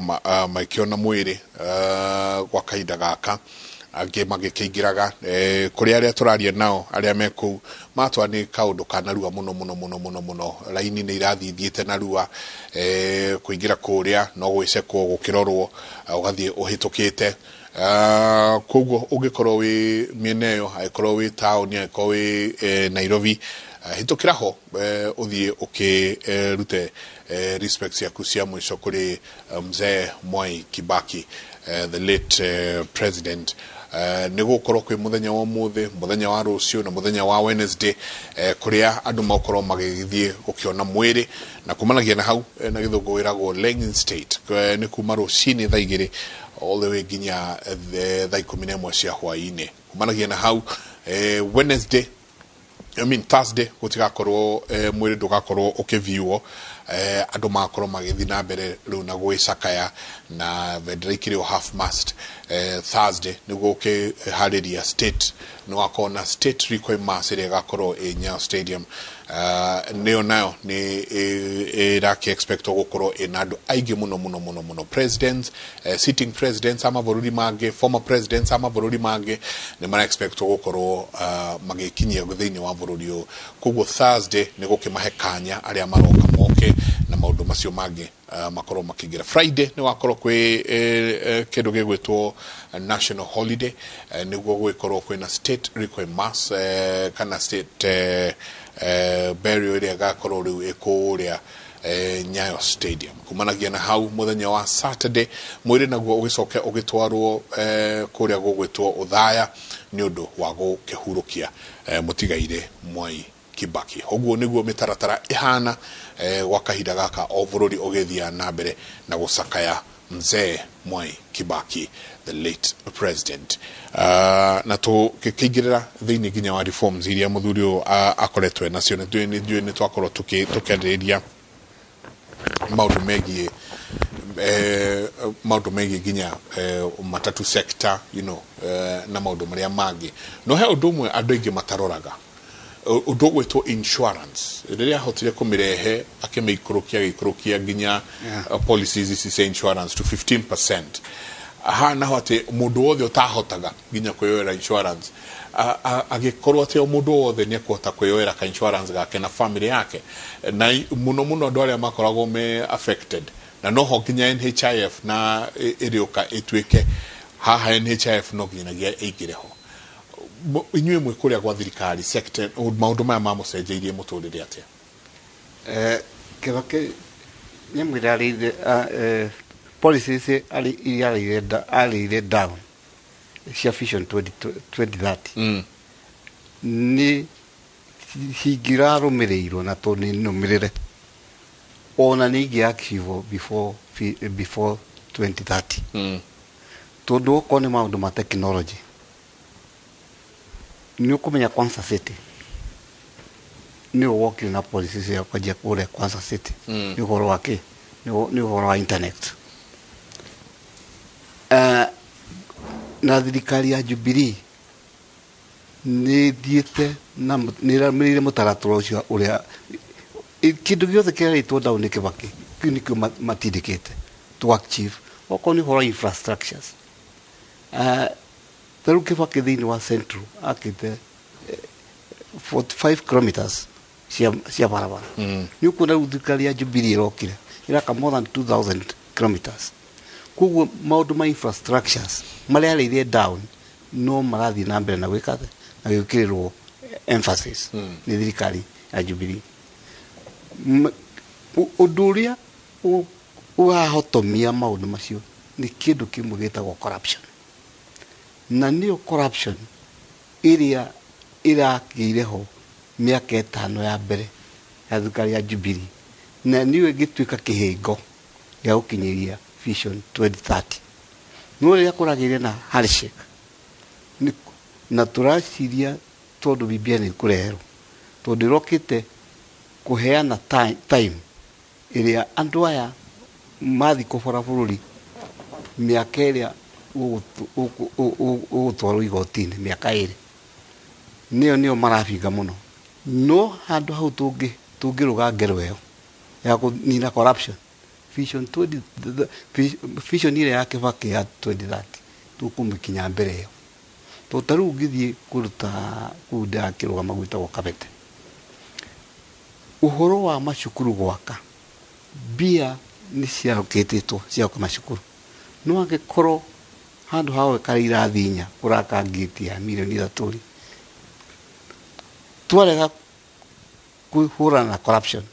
Speaker 1: makĩona mwĩrĩ gwa kahinda gaka, angĩ magĩkĩingĩraga kũrĩ arĩa tũraria nao arĩa me kũu matwa nĩ kaũndũ ka narua mũno mũno mũno mũno mũno. Raini nĩ irathiĩ ithiĩte narua kũingĩra kũrĩa no gwĩcekwo gũkĩrorwo, ũgathiĩ ũhĩtũkĩte. Koguo ũngĩkorwo wĩ mĩena ĩyo, angĩkorwo wĩ taũni, angĩkorwo wĩ Nairobi, hĩtũkĩra ho ũthiĩ ũkĩrute respect ciaku cia mũico kũrĩ mzee Mwai Kibaki, the late president. Nĩ gũkorwo kwĩ mũthenya wa ũmũthĩ, mũthenya wa rũciũ na mũthenya wa Wednesday, kũrĩa andũ makorwo magĩthiĩ gũkĩona mwĩrĩ. Na kumanagia na hau, na gĩthũngũ wĩragwo laying in state, nĩ kuma rũcinĩ thaa 2 all the way nginya thaa 11 cia hwaĩ-inĩ. Kumanagia na hau, Wednesday, I mean Thursday, gũtigakorwo mwĩrĩ ndũgakorwo ũkĩviuo. Andũ magakorwo magĩthiĩ na mbere rĩu na gwĩcakaya na bendera ikĩrĩ o half mast. Thursday nĩguo ũkĩharĩria state, nĩ wakorwo na state requiem mass ĩrĩa ĩgakorwo ĩ Nyayo Stadium. Nĩyo nayo nĩ ĩrakĩ expectwo gũkorwo ĩna andũ aingĩ mũno mũno mũno mũno, presidents, sitting presidents a mabũrũri mangĩ, former presidents a mabũrũri mangĩ nĩ mara expectwo gũkorwo magĩkinyia thĩinĩ wa bũrũri ũyũ. Koguo Thursday nĩ gũkĩmahe kanya arĩa maroka moke na maũndũ macio mangĩ makorwo makĩingĩra. Friday nĩ wakorwo kwĩ kĩndũ gĩgwĩtwo national holiday, nĩguo gũgĩkorwo kwĩna state requiem mass kana state burial ĩrĩa ĩgakorwo rĩu ĩkũrĩa Nyayo Stadium. Kumanagia na hau, mũthenya wa Saturday mwĩrĩ naguo ũgĩcoke ũgĩtwarwo kũrĩa gũgwĩtwo Ũthaya nĩ ũndũ wa gũkĩhurũkia mũtigairĩ Mwai Kibaki. Ũguo nĩguo mĩtaratara ĩhana gwa kahinda gaka o bũrũri ũgĩthiĩ na mbere na gũcakaya mzee Mwai Kibaki, the late president. Na tũkĩingĩrĩra thĩinĩ nginya wa reforms iria mũthuri ũyũ akoretwo nacio, nĩ nĩ twakorwo tũkĩarĩrĩria maũndũ megiĩ nginya matatu sector na maũndũ marĩa mangĩ. No he ũndũ ũmwe andũ aingĩ mataroraga, ũndũ ũgwĩtwo insurance. Rĩrĩa ahotire kũmĩrehe, akĩmĩikũrũkia, agĩikũrũkia nginya policies ici cia insurance to 15%, haha naho atĩ mũndũ wothe ũtahotaga nginya kwĩyoera insurance agĩkorwo atĩ o mũndũ wothe nĩ ekũhota kwĩyoera ka insurance gake na family yake, na mũno mũno andũ arĩa makoragwo me affected. Na noho nginya NHIF na ĩrĩũka ĩtuĩke haha NHIF no nginyagia ĩingĩre ho. Inyuĩ mwĩ kũrĩa gwa thirikari sector, maũndũ maya mamũcenjeirie mũtũrĩre atĩa?
Speaker 3: Kibaki nyamũ ĩrĩa arĩire, policies iria arĩire down cia Vision 2030 nĩ cingĩrarũmĩrĩirwo na tondũ nĩ nũmĩrĩre ona nĩ ingĩ before 2030, tondũ okorwo nĩ maũndũ ma technology, nĩ ũkũmenya Kwanza City nĩ wokire na policy cia kwanjia kũrĩa Kwanza City. Nĩ ũhoro wa kĩ? Nĩ ũhoro wa internet. Na thirikari ya Jubilee nĩ thiĩte na nĩ ĩrarũmĩrĩire mũtaratara ũcio ũrĩa kĩndũ gĩothe kĩarĩtwo down nĩ Kibaki, kĩu nĩkĩo matindĩkĩte to achieve. Okorwo nĩ ũhoro wa infrastructures, ta rĩu Kibaki thĩinĩ wa Central akĩte 45 kilometers cia barabara. Nĩ ũkuona rĩu thirikari ya Jubilee ĩrokire ĩraka more than 2000 kilometers. Koguo maũndũ ma infrastructures marĩa arĩire down no marathiĩ na mbere na gwĩka atĩa? Na gwĩkĩrĩrwo emphasis nĩ thirikari ya Jubilee. Ũndũ ũrĩa ũrahotomia maũndũ macio nĩ kĩndũ kĩmwe gĩtagwo corruption, na nĩyo corruption ĩrĩa ĩrakĩire ho mĩaka 5 ya mbere ya thirikari ya Jubilee, na nĩyo ĩngĩtuĩka kĩhĩngo gĩa gũkinyĩria Vision 2030. No rĩrĩa kũragĩire na handshake na tũraciria tondũ BBI nĩ ĩkũreherwo, tondũ ĩrokĩte kũheana time ĩrĩa andũ aya mathi kũbora bũrũri, mĩaka ĩrĩa ũgũtwarwo igoti-inĩ, mĩaka 2 nĩyo marabinga mũno. No handũ hau tũngĩrũga ngero ĩyo. Ya kũnina corruption, vision 20 vision ĩrĩa ya Kibaki ya 2030 tũkũmĩkinya mbere ĩyo, tondũ ta rĩu ũngĩthiĩ kũruta kũu ndĩrakĩrũgama gwĩtagwo Kabete, ũhoro wa macukuru gwaka, mbia nĩ ciarokĩtĩtwo cia gwaka macukuru, no angĩkorwo handũ ha gwĩkara irathi 4 kũraka ngĩti ya mirioni 3 rĩ, twarega kũhũrana na corruption,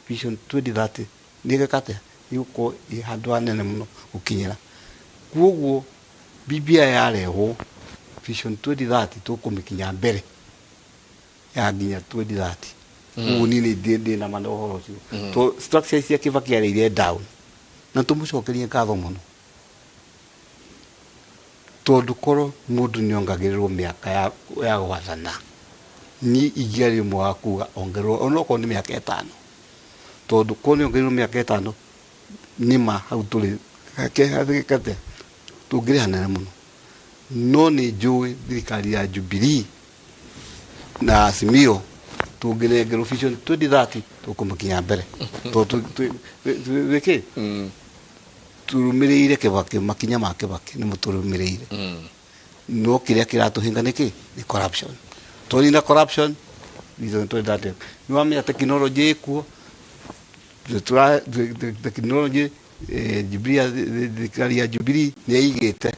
Speaker 3: vision 2030 nĩ ĩgeka atĩa? Nĩ gũkorwo ĩ handũ hanene mũno gũkinyĩra. Koguo BBI yarehwo, vision 2030 tũkũmĩkinya mbere ya nginya 2030. Koguo niĩ nĩ ndĩ na ma na ũhoro ũcio, to structure cia Kibaki arĩire down, na tũmũcokerie ngatho mũno, tondũ korwo mũndũ nĩ ongagĩrĩrwo mĩaka ya gwathana, niĩ ingĩarĩ ũmwe wa kuga ongererwo onokorwo nĩ mĩaka 5, tondũ korwo nĩ ongererwo mĩaka 5, nĩma hau tũrĩ hathĩkate tũngĩrĩ hanene mũno. No nĩ njũĩ thirikari ya Jubilee na Azimio tũngĩnengerwo vision 2030 tũkũmĩkinya mbere, tondũ twĩkĩ tũrũmĩrĩire Kibaki, makinya ma Kibaki nĩmo tũrũmĩrĩire. No kĩrĩa kĩratũhinga nĩkĩ? Nĩ corruption. Twanina corruption, vision 2030 nĩ wamenya technology ĩkuo, technology Jubilee, thirikari ya Jubilee nĩ ĩigĩte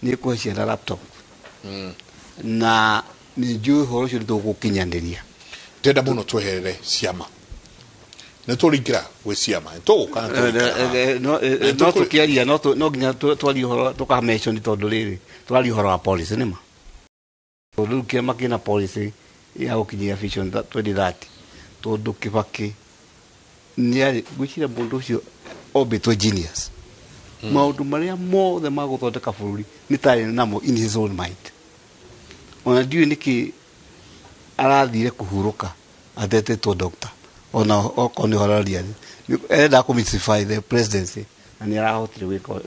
Speaker 3: nĩ ĩkũhe ciana laptop, na nĩ njũĩ ũhoro ũcio nĩ tũgũkinyanĩria.
Speaker 1: Ndĩrenda mũno tweherere ciama, nĩ tũringĩra gwĩ ciama, nĩ tũgũka na tũgũikara haha.
Speaker 3: No tũkĩaria no nginya twarie ũhoro tũkamention, tondũ rĩrĩ tũraria ũhoro wa policy nĩma, tondũ rĩu kĩama kĩna policy ya gũkinyĩra vision 2030, tondũ Kibaki nĩarĩ, ngwĩciria mũndũ ũcio ombĩtwo genius, maũndũ marĩa mothe ma gũthondeka bũrũri nĩ tarĩ namo in his own mind. Ona ndiũĩ nĩkĩ arathire kũhurũka atetĩtwo doctor, ona okorwo nĩ ũhoro arenda kũ mystify the presidency, na nĩ arahotire gwĩka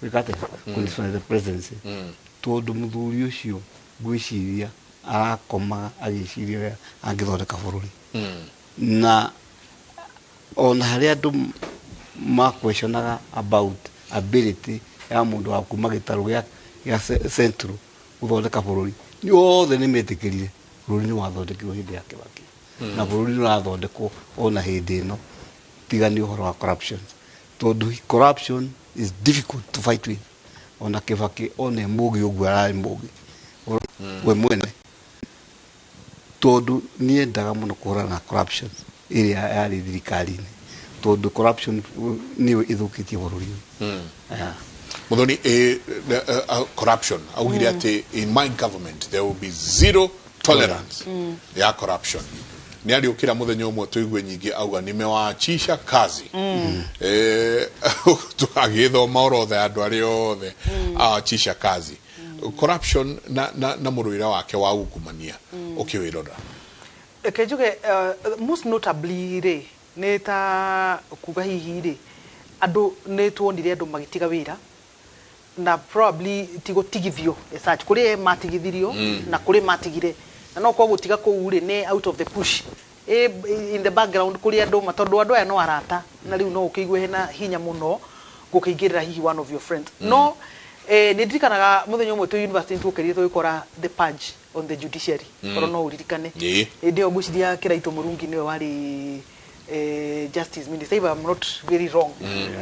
Speaker 3: atĩa, kũ mystify the presidency, tondũ mũthuri ũcio ngwĩciria arakomaga agĩciria ũrĩa angĩthondeka bũrũri. Na ona harĩa andũ maquestionaga about ability ya mũndũ wa kuma gĩtarũ gĩa Central gũthondeka bũrũri, nĩ othe nĩ metĩkĩrire bũrũri nĩ wathondekirwo hĩndĩ ya Kibaki, na bũrũri nĩ ũrathondekwo ona hĩndĩ ĩno, tiga nĩ ũhoro wa corruption, tondũ corruption is difficult to fight with. Ona Kibaki one mũgĩ ũguo ararĩ mũgĩ we mwene, tondũ niendaga mũno kũhũrana na corruption ĩrĩa yarĩ thirikari-inĩ, tondũ corruption nĩyo ĩthũkĩtie bũrũri ũyũ. Yeah.
Speaker 1: Muthoni, corruption augire atĩ in my government there will be zero tolerance ya corruption. Nĩ ariũkĩra mũthenya ũmwe tũigue nyingĩ auga nimewaachisha kazi, agĩthoma orotha ya andũ arĩa othe aachisha kazi, corruption na mũrũĩre wake wa ungumania ũkĩwĩrora.
Speaker 4: Reke njuge, most notably rĩ, nĩ ta kuga hihi rĩ, andũ nĩ tuonire andũ magĩtiga wĩra, na probably ti gũtigithio as such, kũrĩ matigithirio na kũrĩ matigire, na no korwo gũtiga kũu rĩ nĩ out of the push in the background kũrĩ andũ tondũ andũ aya no arata, na rĩu no ũkĩigue hena hinya mũno gũkĩingĩrĩra hihi one of your friends. No nĩ ndirikanaga mũthenya ũmwe twĩ university nĩtuokĩrire tũgĩkora the purge on the judiciary, korwo no ũririkane. Hĩndĩ ĩyo ngwĩciria Kĩraitũ Mũrungi nĩwe warĩ justice minister, if I'm not very wrong.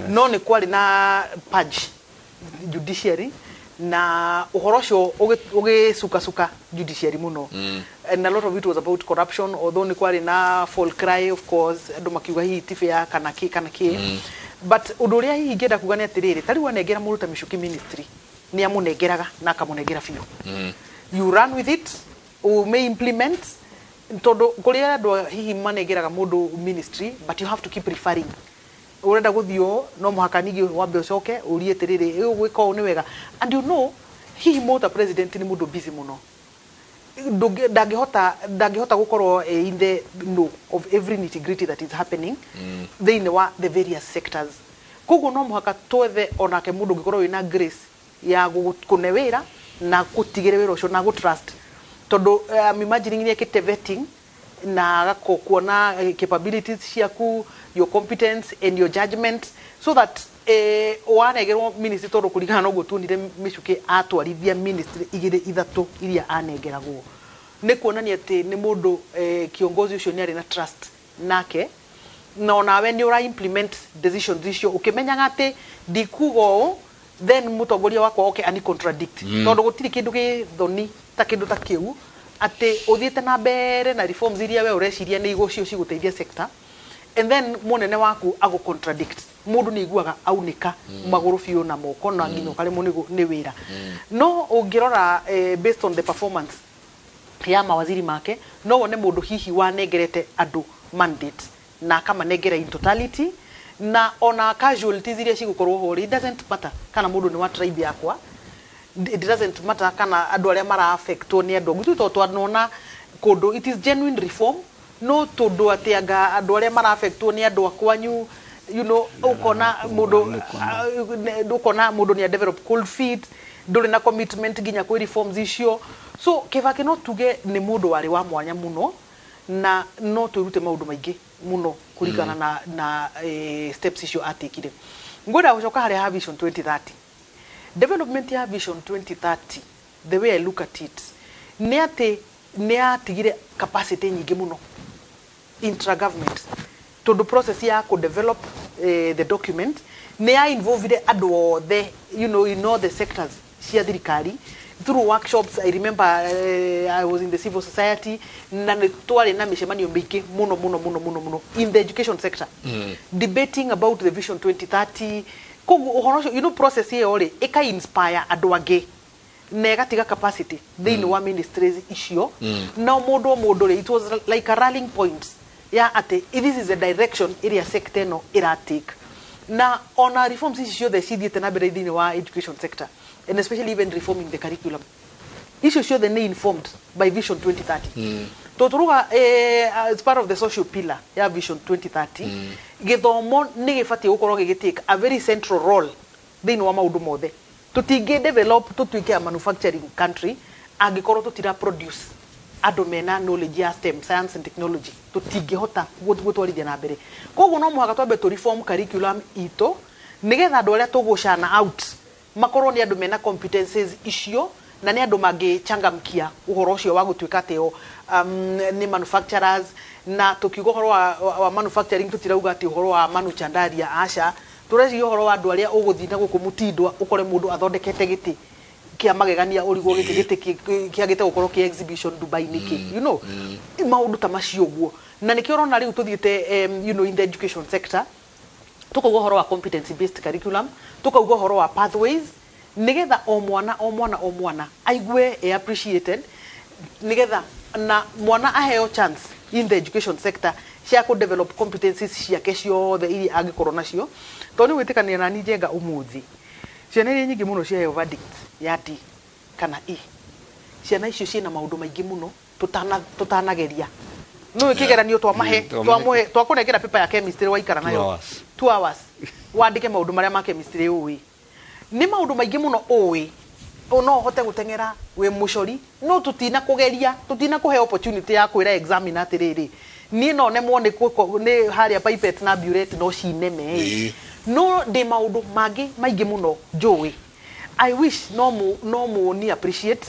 Speaker 4: No nĩ kwarĩ na purge judiciary, na ũhoro ũcio ũgĩcukacuka judiciary mũno, and a lot of it was about corruption, although nĩ kwarĩ na fall cry, of course, andũ makiuga hihi ti fair kana kĩ kana kĩ. But ũndũ ũrĩa hihi ingĩenda kuga nĩ atĩrĩrĩ, ta rĩu anengera mũndũ ta Michuki ministry, nĩ amũnengeraga na akamũnengera biũ, you run with it, may implement, tondũ kũrĩ andũ hihi manengeraga mũndũ ministry, but you have to keep referring, ũrenda gũthiĩ ũũ, no mũhaka ningĩ wambe ũcoke ũrie atĩrĩrĩ, ĩ gwĩka ũũ nĩ wega? And you know, hihi mũndũ ta president nĩ mũndũ busy mũno, ndangĩhota gũkorwo in the know of every nitty gritty that is happening thĩinĩ wa the various sectors. Koguo no mũhaka twethe onake mũndũ ũngĩkorwo wĩna grace ya kũne wĩra na gũtigĩre wĩra ũcio na gũ trust, tondũ I'm imagining nĩ ekĩte vetting. Na agakuona capabilities ciaku, your competence and your judgment, so that wanegerwo ministry, tondu kuringana na ũguo tuonire Michuki atwarithia ministry igĩrĩ ithatũ iria anengeragwo, nĩ kuonania atĩ nĩ mũndũ kiongozi ũcio nĩ arĩ na trust nake, na onawe nĩ ũra implement decisions icio ũkĩmenyaga atĩ ndikuga ũũ, then mũtongoria wakwa oke ani contradict, tondũ gũtirĩ kĩndũ gĩ thoni ta kĩndũ ta kĩu, atĩ ũthiĩte na mbere na reforms iria we ũreciria nĩ igũcio cigũteithia sector, and then mũnene waku agũ contradict. Mũndũ nĩ aiguaga aunĩka magũrũ biũ na moko na nginya ũkaremwo nĩ wĩra. No ũngĩrora based on the performance ya mawaziri make, no wone mũndũ hihi wanengerete andũ mandate na akamanengera in totality, na ona casualties iria cigũkorwo ho rĩ, it doesn't matter kana mũndũ nĩ wa tribe yakwa, it doesn't matter kana andũ arĩa mara affectwo nĩ andũ agu, tondũ twanona kũndũ it is genuine reform, no tondũ atĩ anga andũ arĩa mara affectwo nĩ andũ a kwanyu, ukona mũndũ ukona mũndũ nĩ develop cold feet, ndũrĩ na commitment nginya kwĩ reforms icio. So Kibaki no tuge nĩ mũndũ warĩ wa mwanya mũno, na no twĩrute maũndũ maingĩ mũno kũringana na steps icio atekire. Ngwenda gũcoka harĩa ha Vision 2030. Development ya Vision 2030, the way I look at it, nĩ atĩ nĩ yatigire capacity nyingĩ mũno intra government, tondũ process ya kũ develop the document nĩ ya involved andũ othe in all the sectors cia thirikari through workshops. I remember I was in the civil society, na nĩ twarĩ na mĩcemanio mĩingĩ mũno mũno mũno mũno mũno in the education sector, debating about the Vision 2030. Koguo ũhoro ũcio, process ĩyo rĩ, ĩka inspire andũ angĩ na ĩgatiga capacity thĩinĩ wa ministries icio, na mũndũ o mũndũ rĩ, it was like a rallying point ya atĩ this is the direction ĩrĩa sector ĩno ĩratake. Na ona reforms ici ciothe cithiĩte na mbere thĩinĩ wa education sector, and especially even reforming the curriculum, icio ciothe nĩ informed by Vision 2030, tondũ tũruga as part of the social pillar ya Vision 2030, gĩthomo nĩ gĩbatiĩ gũkorwo gĩgĩtake a very central role thĩinĩ wa maũndũ mothe. Tũtingĩ develop tũtuĩke a manufacturing country angĩkorwo tũtira produce andũ mena knowledge ya STEM, science and technology. Tũtingĩhota gũtwarithia na mbere. Koguo no mũhaka twambe tũ reform curriculum itũ, nĩgetha andũ arĩa tũgũcana out makorwo nĩ andũ mena competences icio, na nĩ andũ mangĩchangamkia ũhoro ũcio wa gũtuĩka atĩ o nĩ manufacturers. Na tũkiuga ũhoro wa manufacturing, tũtirauga atĩ ũhoro wa Manu Chandaria, aca. Tũreciria ũhoro wa andũ arĩa ũgũthiĩ na gũkũ mũtindwa ũkore mũndũ athondekete gĩtĩ kĩa magegania, ũrigwo gĩkĩ gĩtĩ kĩagĩte gũkorwo kĩ exhibition Dubai nĩkĩ, maũndũ ta macio ũguo. Na nĩkĩo ũrona rĩu tũthiĩte in the education sector, tukauga ũhoro wa competency based curriculum, tukauga ũhoro wa pathways, nigetha o mwana o mwana o mwana aigue e appreciated, nigetha na mwana aheo chance in the education sector cia ku develop competencies ciake ciothe iria angĩkorwo nacio. Tondũ nĩ gwĩtĩkania na niĩ, Njenga, ũmũthĩ ciana iria nyingĩ mũno ciaheo verdict ya D kana E, ciana icio ciĩna maũndũ maingĩ mũno tũtanageria. Nĩ kĩgeranio twamahe, twamũhe, twakũnengera paper ya chemistry, waikara nayo
Speaker 3: 2 hours.
Speaker 4: 2 hours wandĩke maũndũ marĩa ma chemistry ũĩ. Nĩ maũndũ maingĩ mũno ũĩ, no ũhote gũteng'era wĩ mũcori, no tũtina kũgeria, tũtina kũhe opportunity ya kwĩra examiner atĩrĩrĩ, niĩ no nemwo nĩ harĩa pipette na burette no cineme. No ndĩ maũndũ mangĩ maingĩ mũno njũĩ. I wish no mu ni appreciate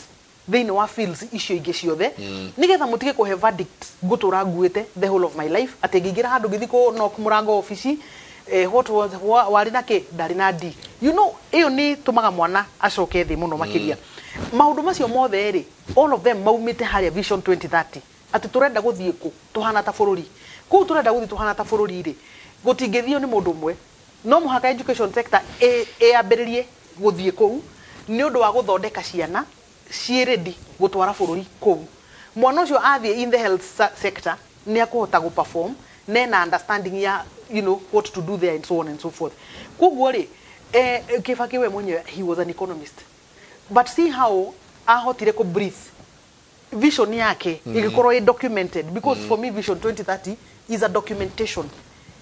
Speaker 4: thĩinĩ wa fields icio ingĩ ciothe, nĩgetha mũtige kũhe verdict ngũtũra nguĩte the whole of my life, atĩ ngĩingĩra handũ ngĩthiĩ kũ knock mũrango obici, what was warĩ na kĩ, ndarĩ na D. Ĩyo nĩ tũmaga mwana acoke thĩ mũno makĩria. Maũndũ macio mothe rĩ, all of them maumĩte harĩa Vision 2030, atĩ tũrenda gũthiĩ kũ tũhana ta bũrũri. Kũu tũrenda gũthiĩ tũhana ta bũrũri rĩ, gũtingĩthio nĩ mũndũ ũmwe. No mũhaka education sector ĩambĩrĩrie gũthiĩ kũu nĩ ũndũ wa gũthondeka ciana ciĩ ready gũtwara bũrũri kũu. Mwana ũcio athiĩ in the health sector nĩ akũhota gũ perform nena understanding ya what to do there and so on and so forth. Koguo rĩ, Kibaki we mwenyewe, he was an economist, but see how ahotire kũ breathe vision yake ĩgĩkorwo ĩ documented, because for me Vision 2030 is a documentation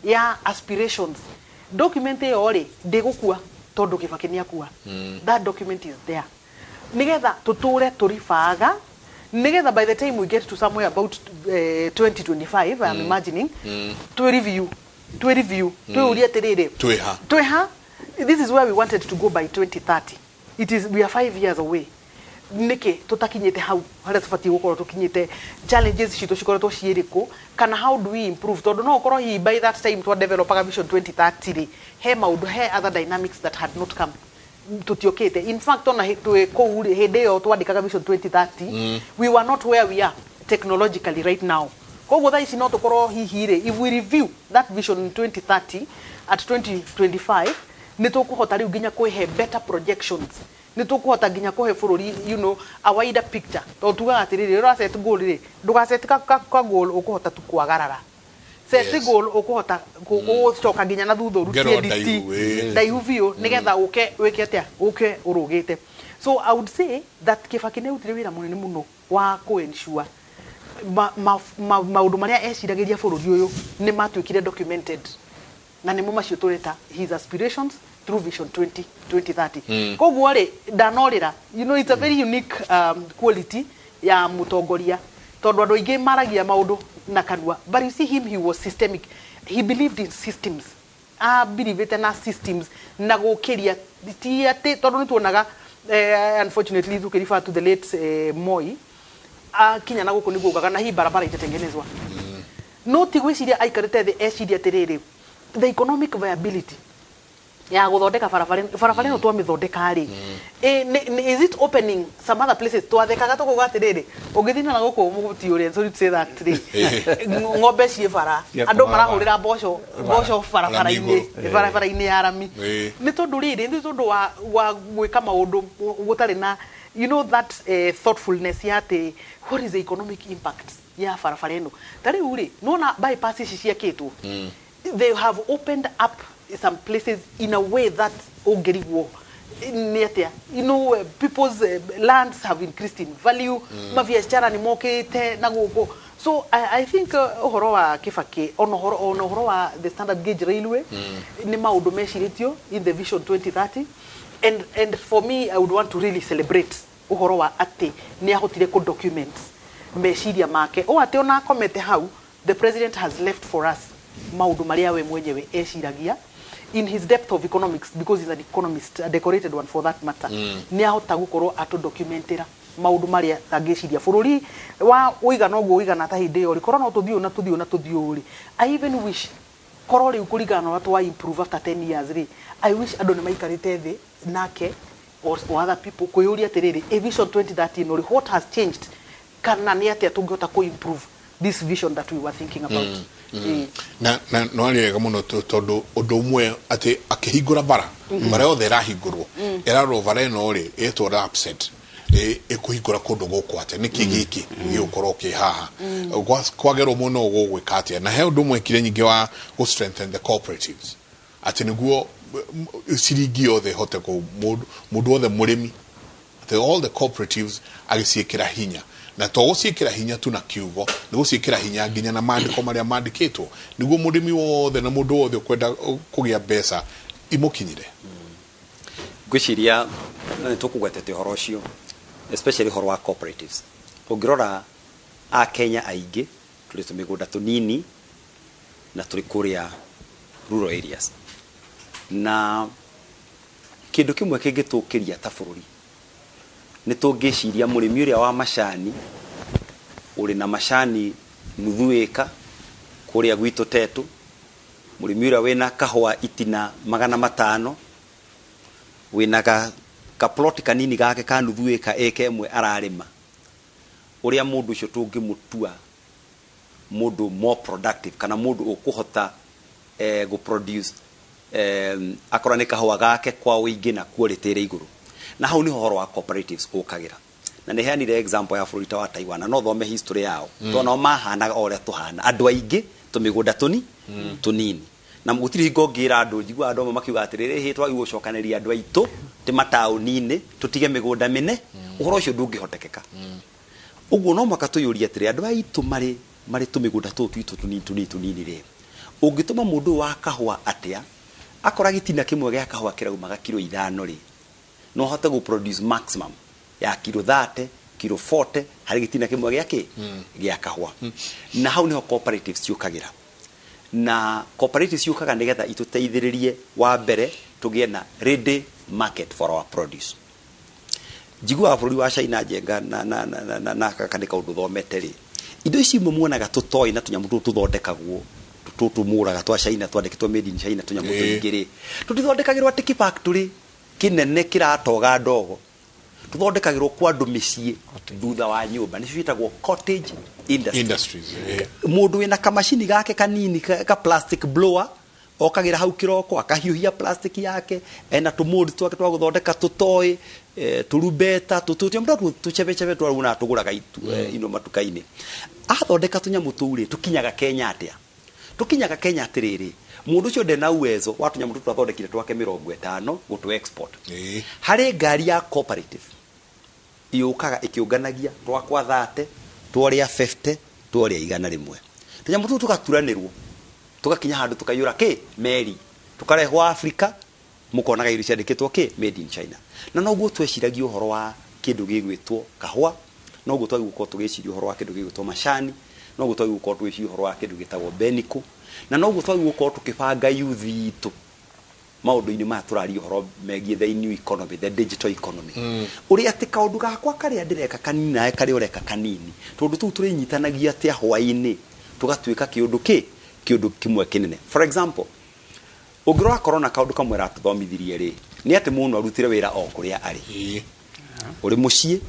Speaker 4: ya aspirations. Document ĩyo rĩ, ndĩgũkua tondũ Kibaki nĩ akua. That document is there nĩgetha tũtũre tũribaga Nigetha by the time we get to somewhere about 2025, I am imagining, twi review twĩũrie atĩrĩrĩ,
Speaker 1: Twĩ ha?
Speaker 4: Twĩ ha? This is where we wanted to go by 2030. It is, we are 5 years away. Nĩkĩ tũtakinyĩte hau harĩa tũbatiĩ gũkorwo tũkinyĩte? Challenges citũ cikoretwo ciĩrĩkũ, kana how do we improve? Tondũ no ũkorwo hihi by that time twa developaga Vision 2030 rĩ, he maũndũ, he other dynamics that had not come, tũtiokĩte. In fact, ona twĩ kũu rĩ, hĩndĩ ĩyo twandĩkaga Vision 2030, we were not where we are technologically right now. Koguo thaa ici no tũkorwo hihi rĩ, if we review that Vision 2030 at 2025, nĩ tũkũhota rĩu nginya kwĩhe better projections, nĩ tũkũhota nginya kũhe bũrũri a wider picture, tondũ tugaga atĩrĩrĩ, ũra set goal rĩ, ndũgaset ka goal ũkũhota tu kwagarara. Set goal ũkũhota gũcoka nginya na thutha, ũrutie
Speaker 1: Ngero
Speaker 4: nditi
Speaker 1: ndaihu, ĩĩ.
Speaker 4: Ndaihu biũ, nĩgetha ũke wĩke atĩa, ũke ũrũgĩte. So I would say that Kibaki nĩ arutire wĩra mũnene mũno wa kũ-ensure maũndũ marĩa eciragĩria bũrũri ũyũ nĩ matuĩkire documented, na nĩmo macio tũreta his aspirations through Vision 20 2030. Koguo rĩ, ndanorĩra, it's a very unique quality ya mũtongoria, tondũ andũ aingĩ maragia maũndũ na kanua, but you see him, he was systemic. He believed in systems, abelievĩte na systems na gũkĩria ti atĩ tondũ nĩ tuonaga, unfortunately, tukĩrefer to the late Moi, akinya na gũkũ nĩguo ugaga na hii barabara itatengenezwa. No ti gwĩciria aikarĩte thĩ eciria atĩrĩrĩ, the economic viability ya gũthondeka barabara, barabara ĩno twamĩthondeka rĩ, is it opening some other places? Twathekaga tũkauga atĩrĩrĩ, ũngĩthiĩ na gũkũ mũgũti ũrĩa, sorry to say that rĩ, ng'ombe ciĩ bara,
Speaker 3: Cia
Speaker 4: andũ
Speaker 3: kũhũra
Speaker 4: marahũrĩra mboco mboco barabara-inĩ,
Speaker 1: Rami.
Speaker 4: Barabara-inĩ ya rami. Nĩ tondũ rĩrĩ, nĩ tondũ wa gwĩka maũndũ gũtarĩ na that thoughtfulness ya atĩ what is the economic impact ya barabara ĩno. Ta rĩu rĩ, nĩwona bypass ici ciakĩtwo, they have opened up some places in a way that ũngĩrigwo nĩ atĩa. People's lands have increased in value, mabiacara nĩ mokĩte na gũkũ. So I think ũhoro wa Kibaki, ona ũhoro wa the standard gauge railway, nĩ maũndũ mecirĩtio in the Vision 2030, and for me, I would want to really celebrate ũhoro wa atĩ nĩ ahotire kũ document meciria make, o atĩ ona akomete hau, the president has left for us maũndũ marĩa we mwenyewe eciragia in his depth of economics, because he's an economist, a decorated one for that matter. Nĩ ahota gũkorwo atũdocumentĩra maũndũ marĩa angĩciria bũrũri wa ũigana ũguo ũigana ta hĩndĩ ĩyo rĩ, korwo no tũthiĩ ũũ na tũthiĩ ũũ na tũthiĩ ũũ rĩ. I even wish korwo rĩu kũringana na ũrĩa twa improve after 10 years rĩ, I wish andũ nĩ maikarĩte thĩ nake or other people kwĩyũria atĩrĩrĩ, a Vision 2030 ĩno rĩ, what has changed, kana nĩ atĩa tũngĩhota kũ improve this vision that we were thinking about?
Speaker 1: Na no arĩ wega mũno, tondũ ũndũ ũmwe atĩ akĩhingũra bara, bara yothe ĩrahingũrwo ĩrarwo bara ĩno rĩ ĩtwo lapset, ĩkũhingũra kũndũ gũkũ atĩa, nĩkĩ gĩkĩ gĩgũkorwo kĩ haha? Kwagerwo mũno gũgwĩka atĩa? Na he ũndũ ũmwe ekire nyingĩ wa gũ strengthen the cooperatives, atĩ nĩguo ciringi yothe ĩhote kũ mũndũ wothe mũrĩmi, all the cooperatives agĩciĩkĩra hinya, na to gũciĩkĩra hinya tu na kiugo, nĩ gũciĩkĩra hinya nginya na maandĩko marĩa mandĩkĩtwo, nĩguo mũrĩmi wothe na mũndũ wothe ũkwenda kũgĩa mbeca imũkinyĩre.
Speaker 5: Ngwĩciria nĩ tũkũgwetete ũhoro ũcio, especially ũhoro wa cooperatives. Ũngĩrora Akenya aingĩ tũrĩ tũmĩgũnda tũnini na tũrĩ kũrĩa rural areas, na kĩndũ kĩmwe kĩngĩtũkĩria ta bũrũri nĩ tũngĩciria mũrĩmi ũrĩa wa macani, ũrĩ na macani nuthu ĩka kũrĩa gwitũ Tetu, mũrĩmi ũrĩa wĩna kahũa itina 500, wĩna ka plot kanini gake ka nuthu ĩka, ĩka ĩmwe ararĩma, ũrĩa mũndũ ũcio tũngĩmũtua mũndũ more productive, kana mũndũ ũkũhota gũproduce akorwo nĩ kahũa gake kwa ũingĩ na quality ĩrĩ igũrũ. Na hau nĩho ũhoro wa cooperatives ũkagĩra. Na nĩ heanire example ya bũrũri ta wa Taiwan, na no thome history yao, tondũ nao mahanaga o ũrĩa tũhana, andũ aingĩ, tũmĩgũnda tũnini, na gũtirĩ hingo ngĩra andũ, njiguaga andũ amwe makiuga atĩrĩrĩ, hĩ twagĩrĩirwo gũcokanĩria andũ aitũ tĩ mataũni-inĩ, tũtige mĩgũnda mĩne. Ũhoro ũcio ndũngĩhotekeka. Ũguo no mũhaka tũyũrie atĩrĩ, andũ aitũ marĩ tũmĩgũnda tũtũ twitũ tũnini tũnini tũnini rĩ, ũngĩtũma mũndũ ũyũ wa kahũa atĩa, akora gĩtina kĩmwe gĩa kahũa kĩraumaga kiro 5 rĩ, no ahote gũ produce maximum ya kiro 30 Kiro 40 harĩ gĩtina kĩmwe gĩa kĩ gĩa kahũa. Na hau nĩho cooperatives ciũkagĩra, na cooperatives ciũkaga nĩgetha itũteithĩrĩrie, wa mbere, tũgĩe na ready market for our produce. Njiguaga bũrũri wa China, Njenga, na gaka nĩ kaũndũ thomete rĩ, indo ici imwe muonaga tũtoĩ na tũnyamũ tũtũ tũthondekagwo, tũtũ mũraga twa China twandĩkĩtwo "made in China", tũnyamũ tũingĩ rĩ, tũtithondekagĩrwo atĩ kĩfactory kĩnene kĩratoga ndogo. Tũthondekagĩrwo kwa andũ mĩciĩ thutha wa nyũmba, nĩcio ciĩtagwo cottage industry.
Speaker 1: Industries.
Speaker 5: Mũndũ wĩna kamacini gake kanini ka plastic blower okagĩra hau kĩroko, akahiũhia plastic yake, ena tũmũndi twake twa gũthondeka tũtoĩ, tũrumbeta tũtũ tũnyamũ tũchebechebe twaruna tũgũraga ino matuka-inĩ. Athondeka tũnyamũ tũu rĩ, tũkinyaga Kenya atĩa? Tũkinyaga Kenya atĩrĩrĩ, mũndũ ũcio ndena uwezo wa tũnyamũ tũtũ athondekire twake 50 gũtũ export. Harĩ ngari ya cooperative yũkaga ĩkĩũnganagia twakwa 30, twarĩa 50, twarĩa 100. Tũnyamũ tũu tũgaturanĩrwo, tũgakinya handũ tũkaiyũra kĩ meri, tũkarehwo Afrika, mũkonaga irio ciandĩkĩtwo kĩ "made in China". Na noguo tweciragia ũhoro wa kĩndũ gĩgwĩtwo kahũa, noguo twagĩrĩirwo gũkorwo tũgĩciria ũhoro wa kĩndũ gĩgwĩtwo macani, noguo twagĩrĩirwo gũkorwo tũgĩciria ũhoro wa kĩndũ gĩtagwo beniko, na noguo twagĩrĩirwo gũkorwo tũkĩbanga youth itũ maũndũ-inĩ maya tũraria ũhoro megiĩ the new economy, the digital economy, ũrĩa atĩ kaũndũ gakwa karĩa ndĩreka kanini nawe karĩa ũreka kanini, tondũ tũu tũrĩnyitanagia atĩa hwaĩ-inĩ tũgatuĩka kĩũndũ kĩ kĩũndũ kĩmwe kĩnene. For example, ũngĩrora corona, kaũndũ kamwe ratũthomithirie rĩ, nĩ atĩ mũndũ arutire wĩra o kũrĩa arĩ. Ũrĩ mũciĩ,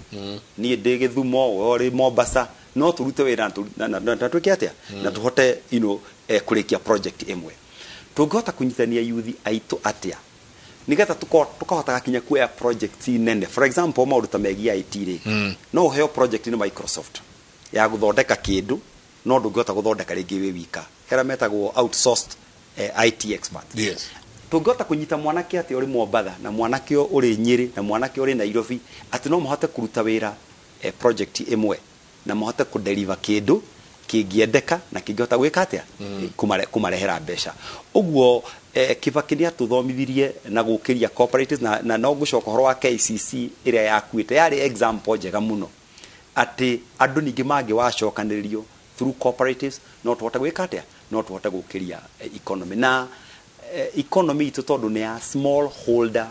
Speaker 5: niĩ ndĩ Gĩthumo, we ũrĩ Mombasa, no tũrute wĩra na twĩke atĩa na tũhote kũrĩkia project ĩmwe. Tũngĩhota kũnyitania youth aitũ atĩa nigetha tũkahotaga kinya kuoya project nene? For example, maũndũ ta megiĩ IT rĩ, no ũheo project nĩ Microsoft ya gũthondeka kĩndũ, no ndũngĩhota gũthondeka rĩngĩ wĩ wika. Hera metagwo outsourced IT expert. Tũngĩhota kũnyita mwanake atĩ ũrĩ Mombatha na mwanake ũrĩ Nyĩrĩ na mwanake ũrĩ Nairobi atĩ no mahote kũruta wĩra project ĩmwe na mahote kũdeliver kĩndũ kĩngĩendeka na kĩngĩhota gwĩka atĩa, kũmarehera mbeca ũguo. Kibaki nĩ atũthomithirie na gũkĩria cooperatives, na no ngũcoka ũhoro wa KCC ĩrĩa yakuĩte, yarĩ example njega mũno atĩ andũ ningĩ mangĩ wacokanĩrĩrio through cooperatives no tũhote gwĩka atĩa, no tũhote gũkĩria economy na economy itũ, tondũ nĩ ya small holder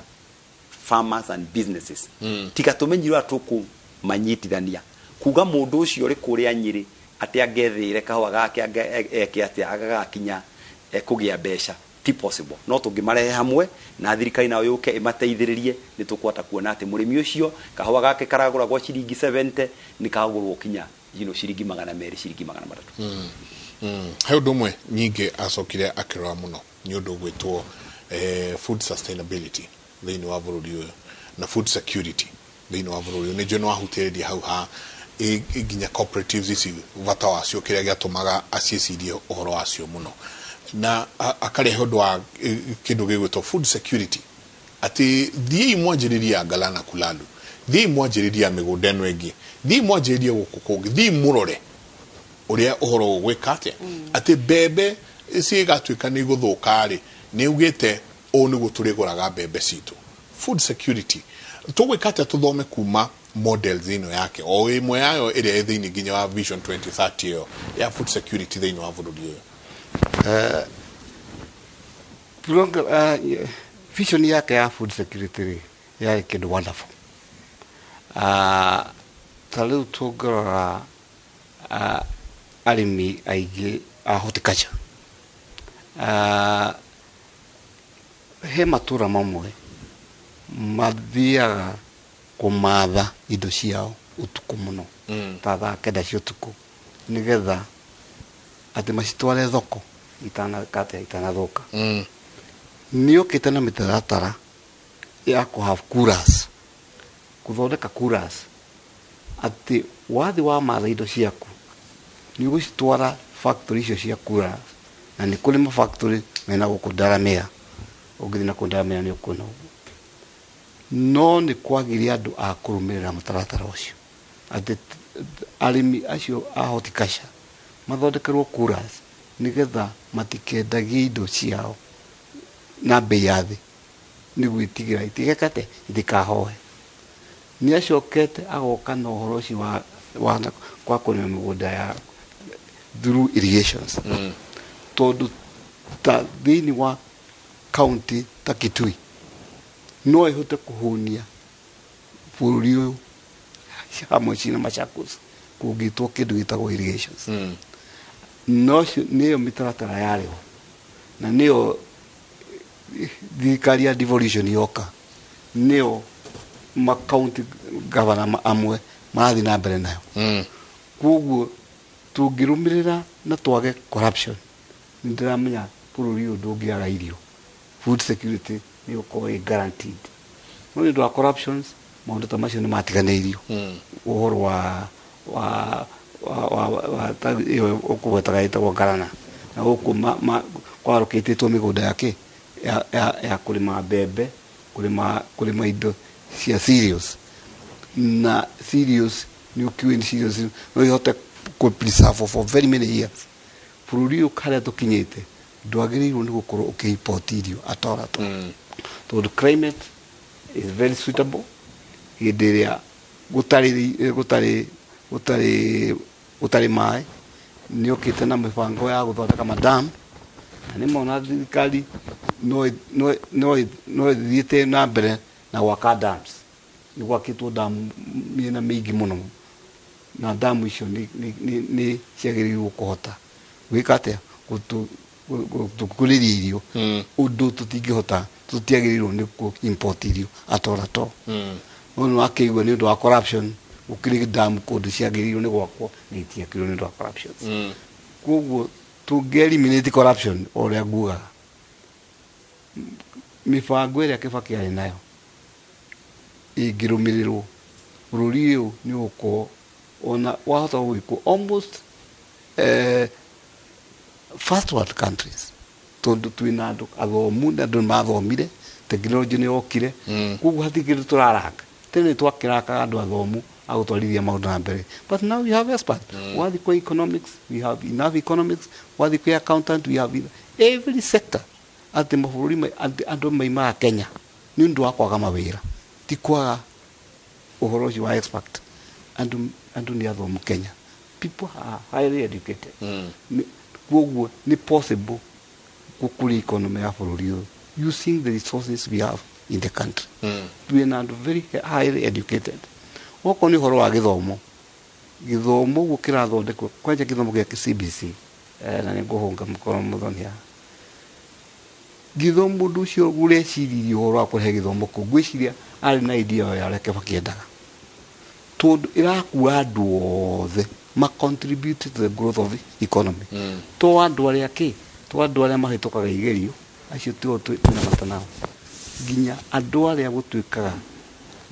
Speaker 5: farmers and businesses. Tiga tũmenyire ũrĩa tũkũmanyitithania, kuga mũndũ ũcio ũrĩ kũrĩa Nyĩrĩ atĩ angethĩre kahũa gake eke atĩa agagakinya kũgĩa mbeca, ti possible. No tũngĩmarehe hamwe na thirikari nayo yũke ĩmateithĩrĩrie, nĩ tũkũhota kuona atĩ mũrĩmi ũcio kahũa gake karagũragwo ciringi 70 nĩ kagũrwo kinya ciringi 200, ciringi 300.
Speaker 1: He ũndũ ũmwe nyingĩ acokire akĩrora mũno, nĩ ũndũ ũgwĩtwo food sustainability thĩinĩ wa bũrũri ũyũ na food security thĩinĩ wa bũrũri ũyũ. Nĩ njũĩ nĩ wahutĩrĩria hau ha nginya cooperatives ici, bata wacio, kĩrĩa gĩatũmaga aciĩcirie ũhoro wacio mũno, na akarehe ũndũ wa kĩndũ gĩgwĩtwo food security, atĩ thiĩi mwanjĩrĩrie Angala na Kulalu, thiĩi mwanjĩrĩrie mĩgũnda ĩno ĩngĩ, thiĩi mwanjĩrĩrie gũkũ kũngĩ, thiĩi mũrore ũrĩa ũhoro ũgwĩka atĩa, atĩ mbembe cigatuĩka nĩ igũthũka rĩ, nĩ ugĩte ũũ nĩguo tũrĩgũraga mbembe citũ. Food security tũgwĩka atĩa? Tũthome kuma models ĩno yake, o ĩmwe yayo ĩrĩa ĩ thĩinĩ nginya wa Vision 2030 ĩyo ya food security thĩinĩ wa bũrũri ũyũ.
Speaker 3: Vision yake ya food security rĩ, yarĩ kĩndũ wonderful. Ta rĩu tũngĩrora arĩmi aingĩ a horticulture, he matũra mamwe mathiaga kũmatha indo ciao ũtukũ mũno, ta thaa 9 cia ũtukũ, nĩgetha atĩ macitware thoko itanakate itanathũka. Nĩ okĩte na mĩtaratara ya kũ have coolers, gũthondeka coolers, atĩ wathi wamatha indo ciaku nĩ ũgũcitwara factory icio cia coolers, na nĩ kũrĩ ma factory mena gũkũ Ndaramea. Ũngĩthiĩ na kũu Ndaramea nĩ ũkuona ũguo. No nĩ kwagire andũ a kũrũmĩrĩra mũtaratara ũcio, atĩ arĩmi acio a horticulture mathondekerwo coolers nĩgetha matikendagie indo ciao na bei ya thĩ, nĩ gwĩtigĩra itigekate itikahoe. Nĩ acokete agoka na ũhoro ũcio wa kwa kũrĩma mĩgũnda ya through irrigations, tondũ ta thĩinĩ wa county ta Kitui no ĩhote kũhũnia bũrũri ũyũ hamwe cina Machakos kũngĩtwo kĩndũ gĩtagwo irrigations. No nĩyo mĩtaratara yarĩho na nĩyo thirikari ya devolution yoka, nĩyo ma county governor amwe marathiĩ na mbere nayo. Koguo tũngĩrũmĩrĩra na twage corruption, nĩ ndĩramenya bũrũri ũyũ ndũngĩaga irio, food security nĩ ũkorwo ĩ guaranteed. No nĩ ũndũ wa corruptions, maũndũ ta macio nĩ matiganĩirio. Ũhoro wa ta ĩyo ũkũgwetaga ĩtagwo ngarana na gũkũ kwarũkĩtĩtwo mĩgũnda yake ya kũrĩma mbembe, kũrĩma indo cia cereals, na cereals nĩ ũkiũĩ nĩ cereals no ihote kũ preserve for very many years. Bũrũri ũyũ harĩa tũkinyĩte ndwagĩrĩirwo nĩ gũkorwo ũkĩ-import irio at all at all, tondũ climate is very suitable hĩndĩ ĩrĩa gũtarĩ gũtarĩ gũtarĩ gũtarĩ maĩ. Nĩ okĩte na mĩbango ya gũthondeka madam, na nĩ mona thirikari no ĩthiĩte na mbere na gwaka dams. Nĩ gwakĩtwo damu mĩena mĩingĩ mũno, na damu icio nĩ ciagĩrĩirwo kũhota gwĩka atĩa? Gũtũkũrĩria irio ũndũ tũtingĩhota, tũtiagĩrĩirwo nĩ kũ import irio at all at all. No nĩ wakĩigua nĩ ũndũ wa corruption, gũkĩrĩ damu kũndũ ciagĩrĩirwo nĩ gwakwo na itiakirwo nĩ ũndũ wa corruption. Koguo tũngĩ eliminate corruption, o ũrĩa ngugaga, mĩbango ĩrĩa Kibaki arĩ nayo ĩngĩrũmĩrĩrwo, bũrũri ũyũ nĩ ũgũkorwo ona wahota gwĩkwo almost first world countries, tondũ twĩna andũ athomu na andũ nĩ mathomire, technology nĩ yokire. Koguo hatirĩ kĩndũ tũraraka. Tene twakĩrakaga andũ athomu a gũtwarithia maũndũ na mbere, but now we have expert. Wathiĩ kwa economics, we have enough economics. Wathiĩ kwĩ accountant, we have every sector. Atĩ mabũrũri atĩ andũ maimaga Kenya nĩ ũndũ wa kwaga mawĩra, ti kwaga ũhoro ũcio wa expert. Andũ nĩ athomu Kenya, people are highly educated. Koguo nĩ possible gũkũria economy ya bũrũri ũyũ using the resources we have in the country. Twĩna andũ very highly educated. Okorwo nĩ ũhoro wa gĩthomo, gĩthomo ũguo kĩrathondekwo, kwanja gĩthomo gĩa CBC, na nĩ ngũhũnga mũkono mũthoni haha, gĩthomo ũndũ ũcio ũreciririe ũhoro wa kũrehe gĩthomo kũu, ngwĩciria arĩ na idea ya ũrĩa Kibaki endaga, tondũ ĩrakua andũ othe ma contribute to the growth of economy. To andũ arĩa kĩ to andũ arĩa mahĩtũkaga igerio, acio tio twĩna bata nao, nginya andũ arĩa gũtuĩkaga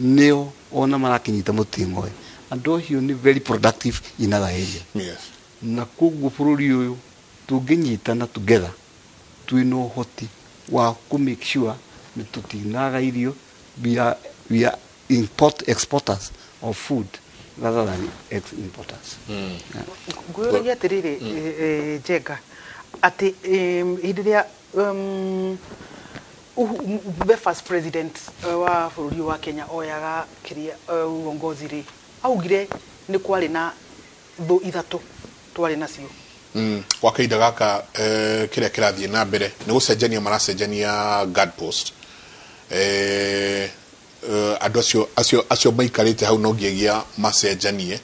Speaker 3: nĩo ona marakĩnyita mũting'oe, andũ acio nĩ very productive in other areas. Na koguo bũrũri ũyũ tũngĩnyitana together, twĩna ũhoti wa kũ make sure nĩ tũtinaga irio. We are import exporters of food rather than ex importers.
Speaker 4: Ngwĩragia atĩrĩrĩ, Njenga, atĩ hĩndĩ ĩrĩa the first president wa bũrũri ũyũ wa Kenya oyaga kĩrĩa uongozi rĩ, augire nĩ kwarĩ na thũ ithatũ twarĩ nacio.
Speaker 1: Kwa kahinda gaka, kĩrĩa kĩrathiĩ na mbere nĩ gũcenjania, maracenjania guard post. Andũ acio maikarĩte hau no nginyagia macenjanie.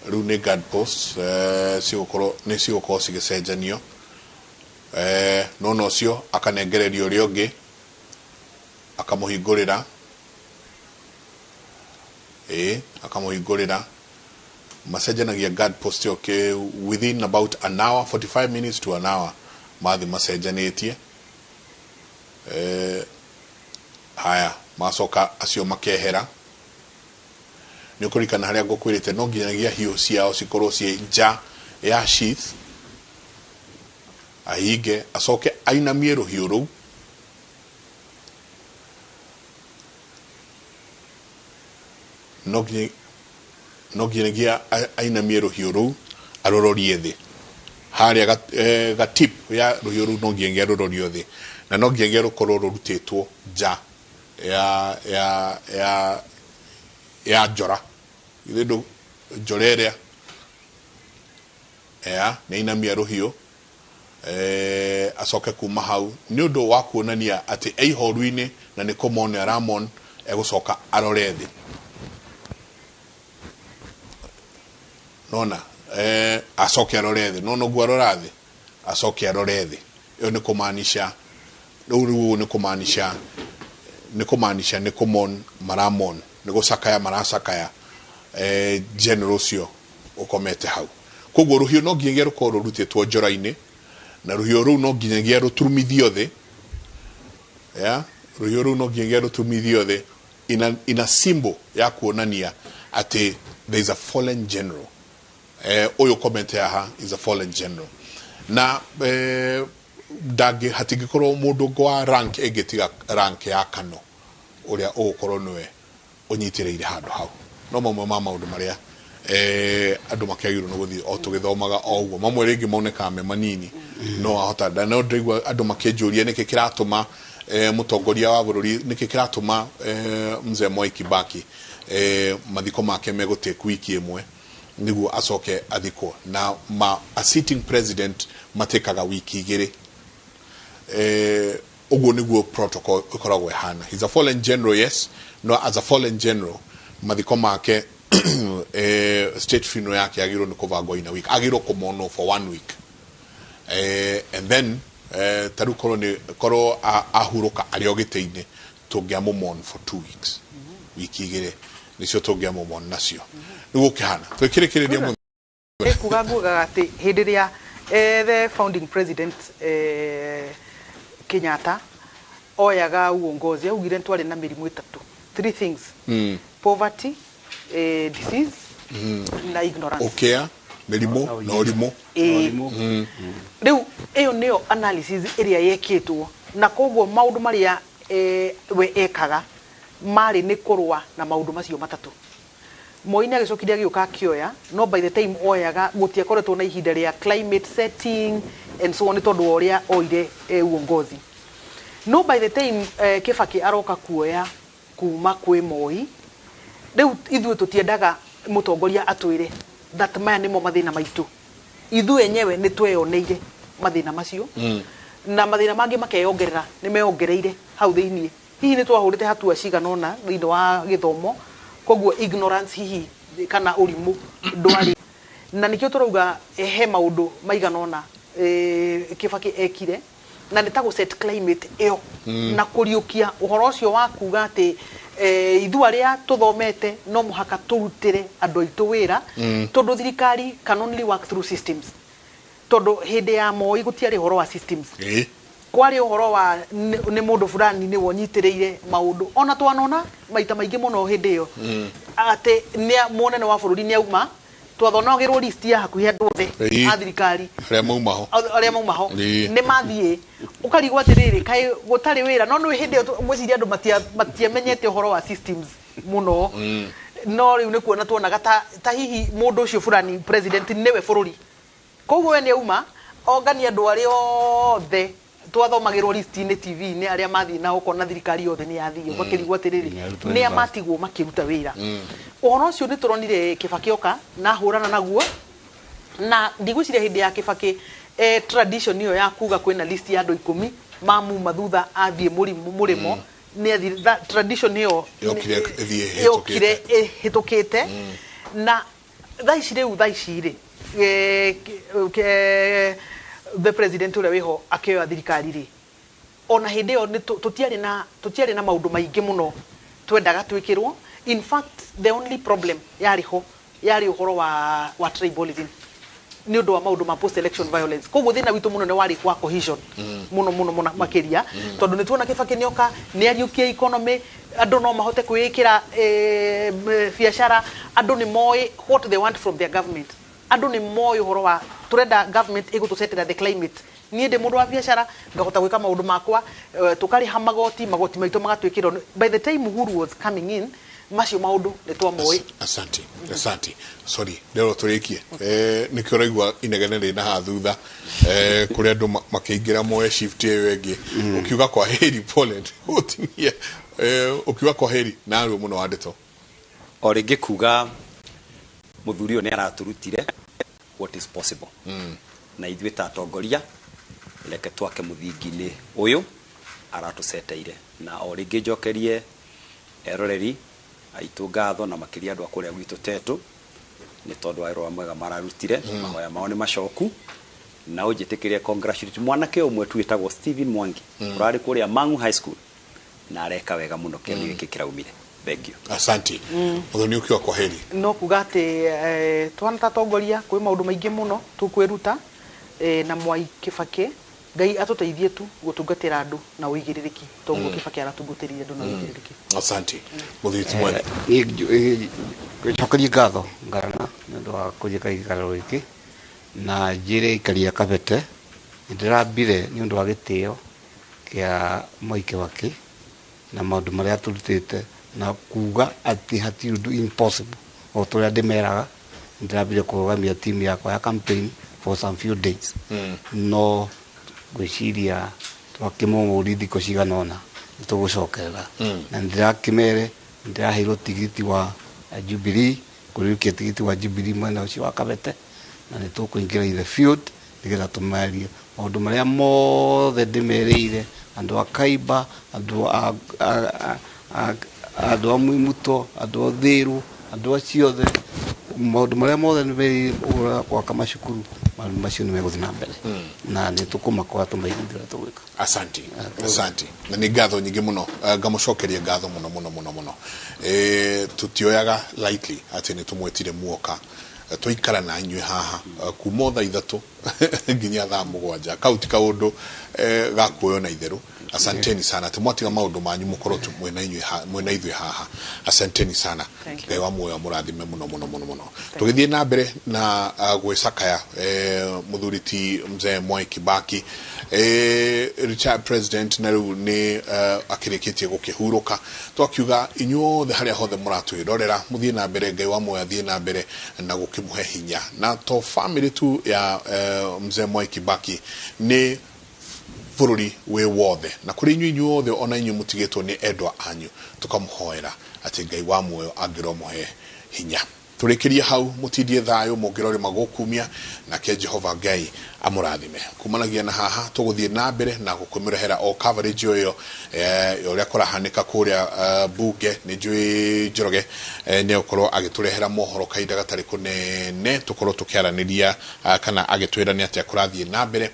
Speaker 1: Rĩu nĩ guard post cigũkorwo nĩ cigũkorwo cigĩcenjanio. No ũcio akanengereria ũrĩa ũngĩ, akamũhingũrĩra, ĩ akamũhingũrĩra. Macenjanagia guard post ĩyo within about an hour, 45 minutes to an hour, mathi macenjanĩtie. Haya, macoka acio makehera. Nĩ ũkũririkana harĩa ngũkwĩrĩte no nginyagia hiũ ciao cikorwo ciĩ nja ya sheath. Ahinge, acoke ainamie rũhiũ rũu. No nginyagia ainamie rũhiũ rũu, arũrorie thĩ harĩa gatip ya rũhiũ rũu, no nginyagia rũrorio thĩ na no nginyagia rũkorwo rũrutĩtwo nja ya ya ya Ya njora githĩ ndũ njora ĩrĩa ya nĩ ainamia rũhiũ, acoke kuma hau nĩ ũndũ wa kuonania atĩ e ihoru-inĩ na nĩ kũmon aramon, egũcoka arore thĩ nona, acoke arore thĩ, nona ũguo arora thĩ, acoke arore thĩ. Ĩyo nĩ kũmaanisha rĩu nĩ kũmaanisha nĩ kũmon maramon, nĩ gũcakaya maracakaya general ũcio ũkomete hau. Koguo rũhiũ no nginyagia rũkorwo rũrutĩtwo njora-inĩ, na rũhiũ rũu no nginyagia rũturumithio thĩ. Ya rũhiũ rũu no nginyagia rũturumithio thĩ ina symbol ya kuonania atĩ there is a fallen general. Ũyũ ũkomete haha is a fallen general, na ndangĩ hatingĩkorwo mũndũ ũngĩ wa rank ĩngĩ tiga rank ya kano ũrĩa ũgũkorwo nĩwe ũnyitĩrĩire handũ hau. No mamwe ma maũndũ marĩa andũ makĩagĩrĩirwo nĩ gũthiĩ o tũgĩthomaga o ũguo, mamwe rĩngĩ monekaga me manini, no ahota no ndĩraigua andũ makĩnjũria nĩkĩ kĩratũma mũtongoria wa bũrũri, nĩkĩ kĩratũma mzee Mwai Kibaki mathiko make megũtake wiki ĩmwe nĩguo acoke athikwo, na ma a sitting president matĩkaga wiki 2. Ũguo nĩguo protocol ĩkoragwo ĩhana. He's a fallen general, yes, no as a fallen general mathiko make, state funeral yake yagĩrĩirwo nĩ kũbangwo in a week, agĩrĩirwo kũmonwo for one week, and then ta rĩu korwo nĩ korwo ahurũka arĩ o gĩtĩ-inĩ, tũngĩamũmon for 2 weeks, wiki 2 nĩcio tũngĩamũmon nacio. Nĩguo ũkĩhana twĩkĩrĩkĩrĩria mũno.
Speaker 4: Kuga ngugaga atĩ hĩndĩ ĩrĩa the founding president Kenyatta oyaga uongozi, augire twarĩ na mĩrimũ ĩtatũ, three things: poverty, disease na ignorance.
Speaker 1: Ũkĩa, mĩrimũ na ũrimũ.
Speaker 4: Rĩu ĩyo nĩyo analysis ĩrĩa yekĩtwo, na koguo maũndũ marĩa we ekaga marĩ nĩ kũrũa na maũndũ macio matatũ. Moi nĩ agĩcokire agĩũka akĩoya, no by the time oyaga gũtiakoretwo na ihinda rĩa climate setting and so on, nĩ tondũ wa ũrĩa oire uongozi. No by the time Kibaki aroka kuoya kuma kwĩ Moi, rĩu ithuĩ tũtiendaga mũtongoria atwĩre that maya nĩmo mathĩna maitũ. Ithuĩ enyewe nĩ tweyoneire mathĩna macio, na mathĩna mangĩ makeyongerera, nĩ meyongereire hau thĩiniĩ. Hihi nĩ twahũrĩte hatua cigana ũna thĩinĩ wa gĩthomo, koguo ignorance hihi kana ũrimũ ndwarĩ, na nĩkĩo tũrauga he maũndũ maigana ũna Kibaki ekire, na nĩ ta gũ set climate ĩyo na kũriũkia ũhoro ũcio wa kuga atĩ ithuĩ arĩa tũthomete no mũhaka tũrutĩre andũ aitũ wĩra, tondũ thirikari can only work through systems, tondũ hĩndĩ ya Moi gũtiarĩ ũhoro wa systems. Kwarĩ ũhoro wa nĩ mũndũ fulani nĩwe ũnyitĩrĩire maũndũ, ona twanona maita maingĩ mũno hĩndĩ ĩyo atĩ nĩ mũnene wa bũrũri nĩ auma, twathonagĩrwo list ya hakuhĩ andũ othe a thirikari
Speaker 1: arĩa mauma ho.
Speaker 4: Arĩa mauma ho nĩ mathiĩ, ũkarigwo atĩrĩrĩ, kaĩ gũtarĩ wĩra? No nĩ hĩndĩ ĩyo ngwĩciria andũ matiamenyete ũhoro wa systems mũno, no rĩu nĩ kuona tuonaga ta hihi mũndũ ũcio fulani president nĩwe bũrũri, koguo we nĩ auma ongania andũ arĩa othe twathomagĩrwo list-inĩ TV-inĩ arĩa mathiĩ nao, ũkona thirikari yothe nĩ yathiĩ, ũgakĩrigwo atĩrĩrĩ,
Speaker 3: Nĩ arutwo
Speaker 4: nĩa
Speaker 3: university.
Speaker 4: Matigwo makĩruta wĩra. Ũhoro ũcio nĩ tũronire Kibaki oka na ahũrana naguo, na ndigwĩciria hĩndĩ ya Kibaki tradition ĩyo ya kuga kwĩna list ya andũ 10 mamuma thutha athiĩ mũrimũ mũrĩmo nĩ athire, that tradition ĩyo
Speaker 1: Yokire ĩthiĩ.
Speaker 4: Yokire ĩhĩtũkĩte. Na thaa ici rĩu, thaa ici rĩ, the president ũrĩa wĩho akĩoya thirikari rĩ, ona hĩndĩ ĩyo nĩ tũtiarĩ na maũndũ maingĩ mũno twendaga twĩkĩrwo. In fact, the only problem yarĩ ho yarĩ ũhoro wa tribalism nĩ ũndũ wa maũndũ ma post election violence. Koguo thĩna witũ mũnene warĩ wa cohesion mũno mũno mũno makĩria, tondũ nĩ tuona Kibaki nĩoka nĩ ariũkia economy, andũ no mahote kwĩĩkĩra biacara, andũ nĩ moĩ what they want from their government, andũ nĩ moĩ ũhoro wa tũrenda government ĩgũtũcetera the climate. Niĩ ndĩ mũndũ wa biacara, ngahota gwĩka maũndũ makwa, tũkarĩha magoti, magoti maitũ magatwĩkĩrwo. By the time Uhuru was coming in, macio maũndũ nĩ twamoĩ.
Speaker 1: Asante, asante. Sorry, rĩro tũrĩkie. Nĩkĩo ũraigua inegene rĩna haha thutha, kũrĩa andũ makĩingĩra moe shift ĩyo ĩngĩ. Ũkiuga kwa heri, Poland ũtinie, ũkiuga kwa heri narua mũno wa ndeto.
Speaker 5: O rĩngĩ kuga mũthuri ũyũ nĩ araturutire what is possible. Na ithuĩ ta atongoria reke twake mũthingi-inĩ ũyũ aratũceteire. Na o rĩngĩ njokerie eroreri aitũ ngatho na makĩria andũ a kũrĩa gwitũ Tetu nĩ tondũ wa wĩra mwega mararutire. Mahoya mao nĩ macoku na ũnjĩtĩkĩrie congratulate mwanake ũmwe tu wĩtagwo Stephen Mwangi ũrarĩ kũrĩa Mangu High School na areka wega mũno kĩgerio gĩkĩ kĩraumire. Thank you.
Speaker 1: Asante. Muthoni ukiwa kwa heri.
Speaker 4: No kuga atä twana ta atongoria kwĩ maũndũ maingĩ mũno tũkwĩruta na Mwai Kibaki Ngai atũteithie tu gũtungatĩra andũ na ũigĩrĩrĩki toguo Kibaki aratungatĩrire andũ na ũigĩrĩrĩki.
Speaker 1: Asante. Muthuri ti mwene.
Speaker 3: Njokerie ngatho Ngarana nĩ ũndũ wa kũnjĩka gĩikaro gĩkĩ na njĩre aikari a Kabete nĩ ndĩrambire nĩ ũndũ wa gĩtĩo kĩa Mwai Kibaki na maũndũ marĩa atũrutĩte na kuga atĩ hatirĩ ũndũ impossible o ta ũrĩa ndĩmeraga. Nĩ ndĩrambire kũrũgamia timu yakwa ya campaign for some few days no ngwĩciria twakĩmũng'ũri thikũ cigana ũna nĩ tũgũcokerera na nĩ ndĩrakĩmere nĩ ndĩraheirwo tigiti wa Jubilee kũrĩũkia tigiti wa Jubilee mwena ũcio wa Kabete na nĩ tũkũingĩra in the field nĩgetha tũmarie maũndũ marĩa mothe ndĩmerĩire andũ a Kaiba, andũ a andũ a Mwimuto, andũ a Thĩrũ, andũ acio othe maũndũ marĩa mothe nĩmerĩire ũhoro wa gwaka macukuru maũndũ macio nĩ megũthiĩ na mbere na nĩ tũkũmakora tũmaiguithie ũrĩa tũgwĩka.
Speaker 1: Asante. Asante. Na nĩ ngatho nyingĩ mũno. Ngamũcokeria ngatho mũno mũno mũno mũno. Tutioyaga lightly atĩ nĩ tũmwĩtire muoka. Twaikara na inyuĩ haha kuma thaa 3 nginya thaa 7 kau ti kaũndũ ga kuoywo na itherũ. Asanteni sana atĩ mwatiga maũndũ manyu mũkorwo tu mwĩna inyuĩ mwĩna ithuĩ haha. Asanteni sana. Ngai wa muoyo amũrathime mũno mũno mũno mũno. Tũgĩthiĩ na mbere na gwĩcakaya mũthuri ti mzee Mwai Kibaki retired president na rĩu nĩ akĩrĩkĩtie gũkĩhurũka. Twakiuga inyuothe harĩa hothe mũratwĩrorera mũthiĩ na mbere, Ngai wa muoyo athiĩ na mbere na gũkĩmũhe hinya. Na to family tu ya mzee Mwai Kibaki nĩ bũrũri wĩ wothe na kũrĩ inyuĩ inyuothe ona inyuĩ mũtigĩtwo nĩ endwa anyu tũkamũhoera atĩ Ngai wa muoyo angĩromũhe hinya. Tũrĩkĩrie hau mũtindie thayũ mũngĩrorĩma gũkumia nake Jehova Ngai amũrathime. Kumanagia na haha tũgũthiĩ na mbere na gũkũmĩrehera o coverage ĩyo ũrĩa kũrahanĩka kũrĩa bunge. Nĩ njũĩ Njoroge nĩ egũkorwo agĩtũrehera mohoro kahinda gatarĩ kũnene tũkorwo tũkĩaranĩria kana agĩtwĩra nĩ atĩa kũrathiĩ na mbere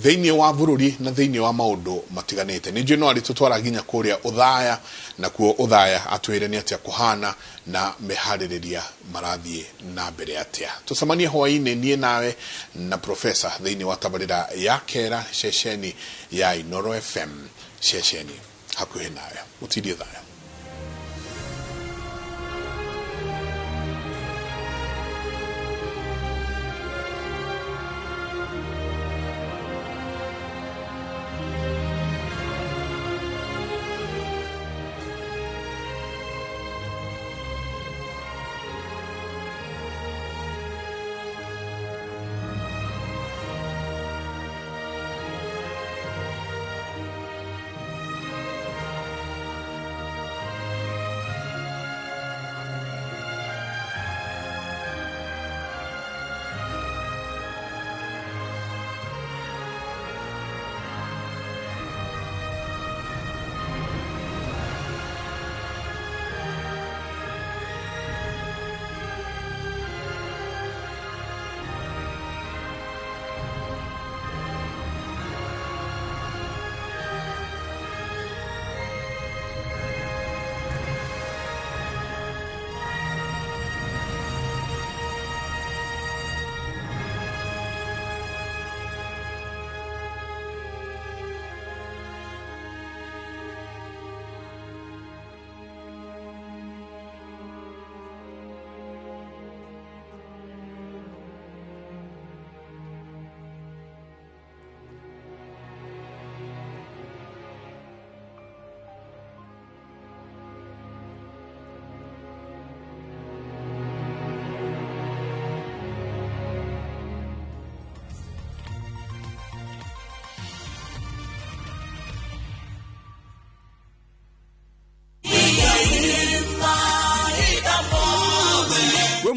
Speaker 1: thĩinĩ wa bũrũri na thĩinĩ wa maũndũ matiganĩte. Nĩ njũĩ no arĩtũtwara nginya kũrĩa Ũthaya nakuo Ũthaya atwĩre nĩ atĩa kũhana na meharĩrĩria marathiĩ na mbere atĩa. Tũcemanie hwaĩ-inĩ niĩ nawe na profesa thĩinĩ wa tabarĩra ya Kera ceceni ya Inooro FM ceceni hakuhĩ nawe. Mũtindie thayũ.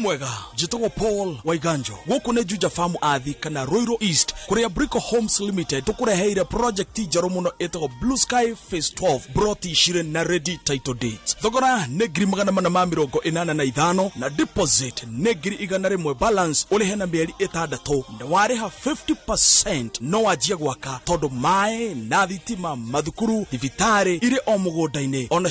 Speaker 6: Mwega, njĩtagwo Paul Waiganjo. Gũkũ nĩ Juja Farm Athi kana Ruiru East, kũrĩa Brico Homes Limited tũkũreheire project njerũ mũno ĩtagwo Blue Sky Phase 12, broti cirĩ na ready title deeds. Thogora nĩ 485,000 na deposit nĩ 100,000, balance ũrĩhe na mĩeri 6, na warĩha 50% no wanjie gwaka, tondũ maĩ na thitima, mathukuru, thibitarĩ irĩ o mũgũnda-inĩ ona.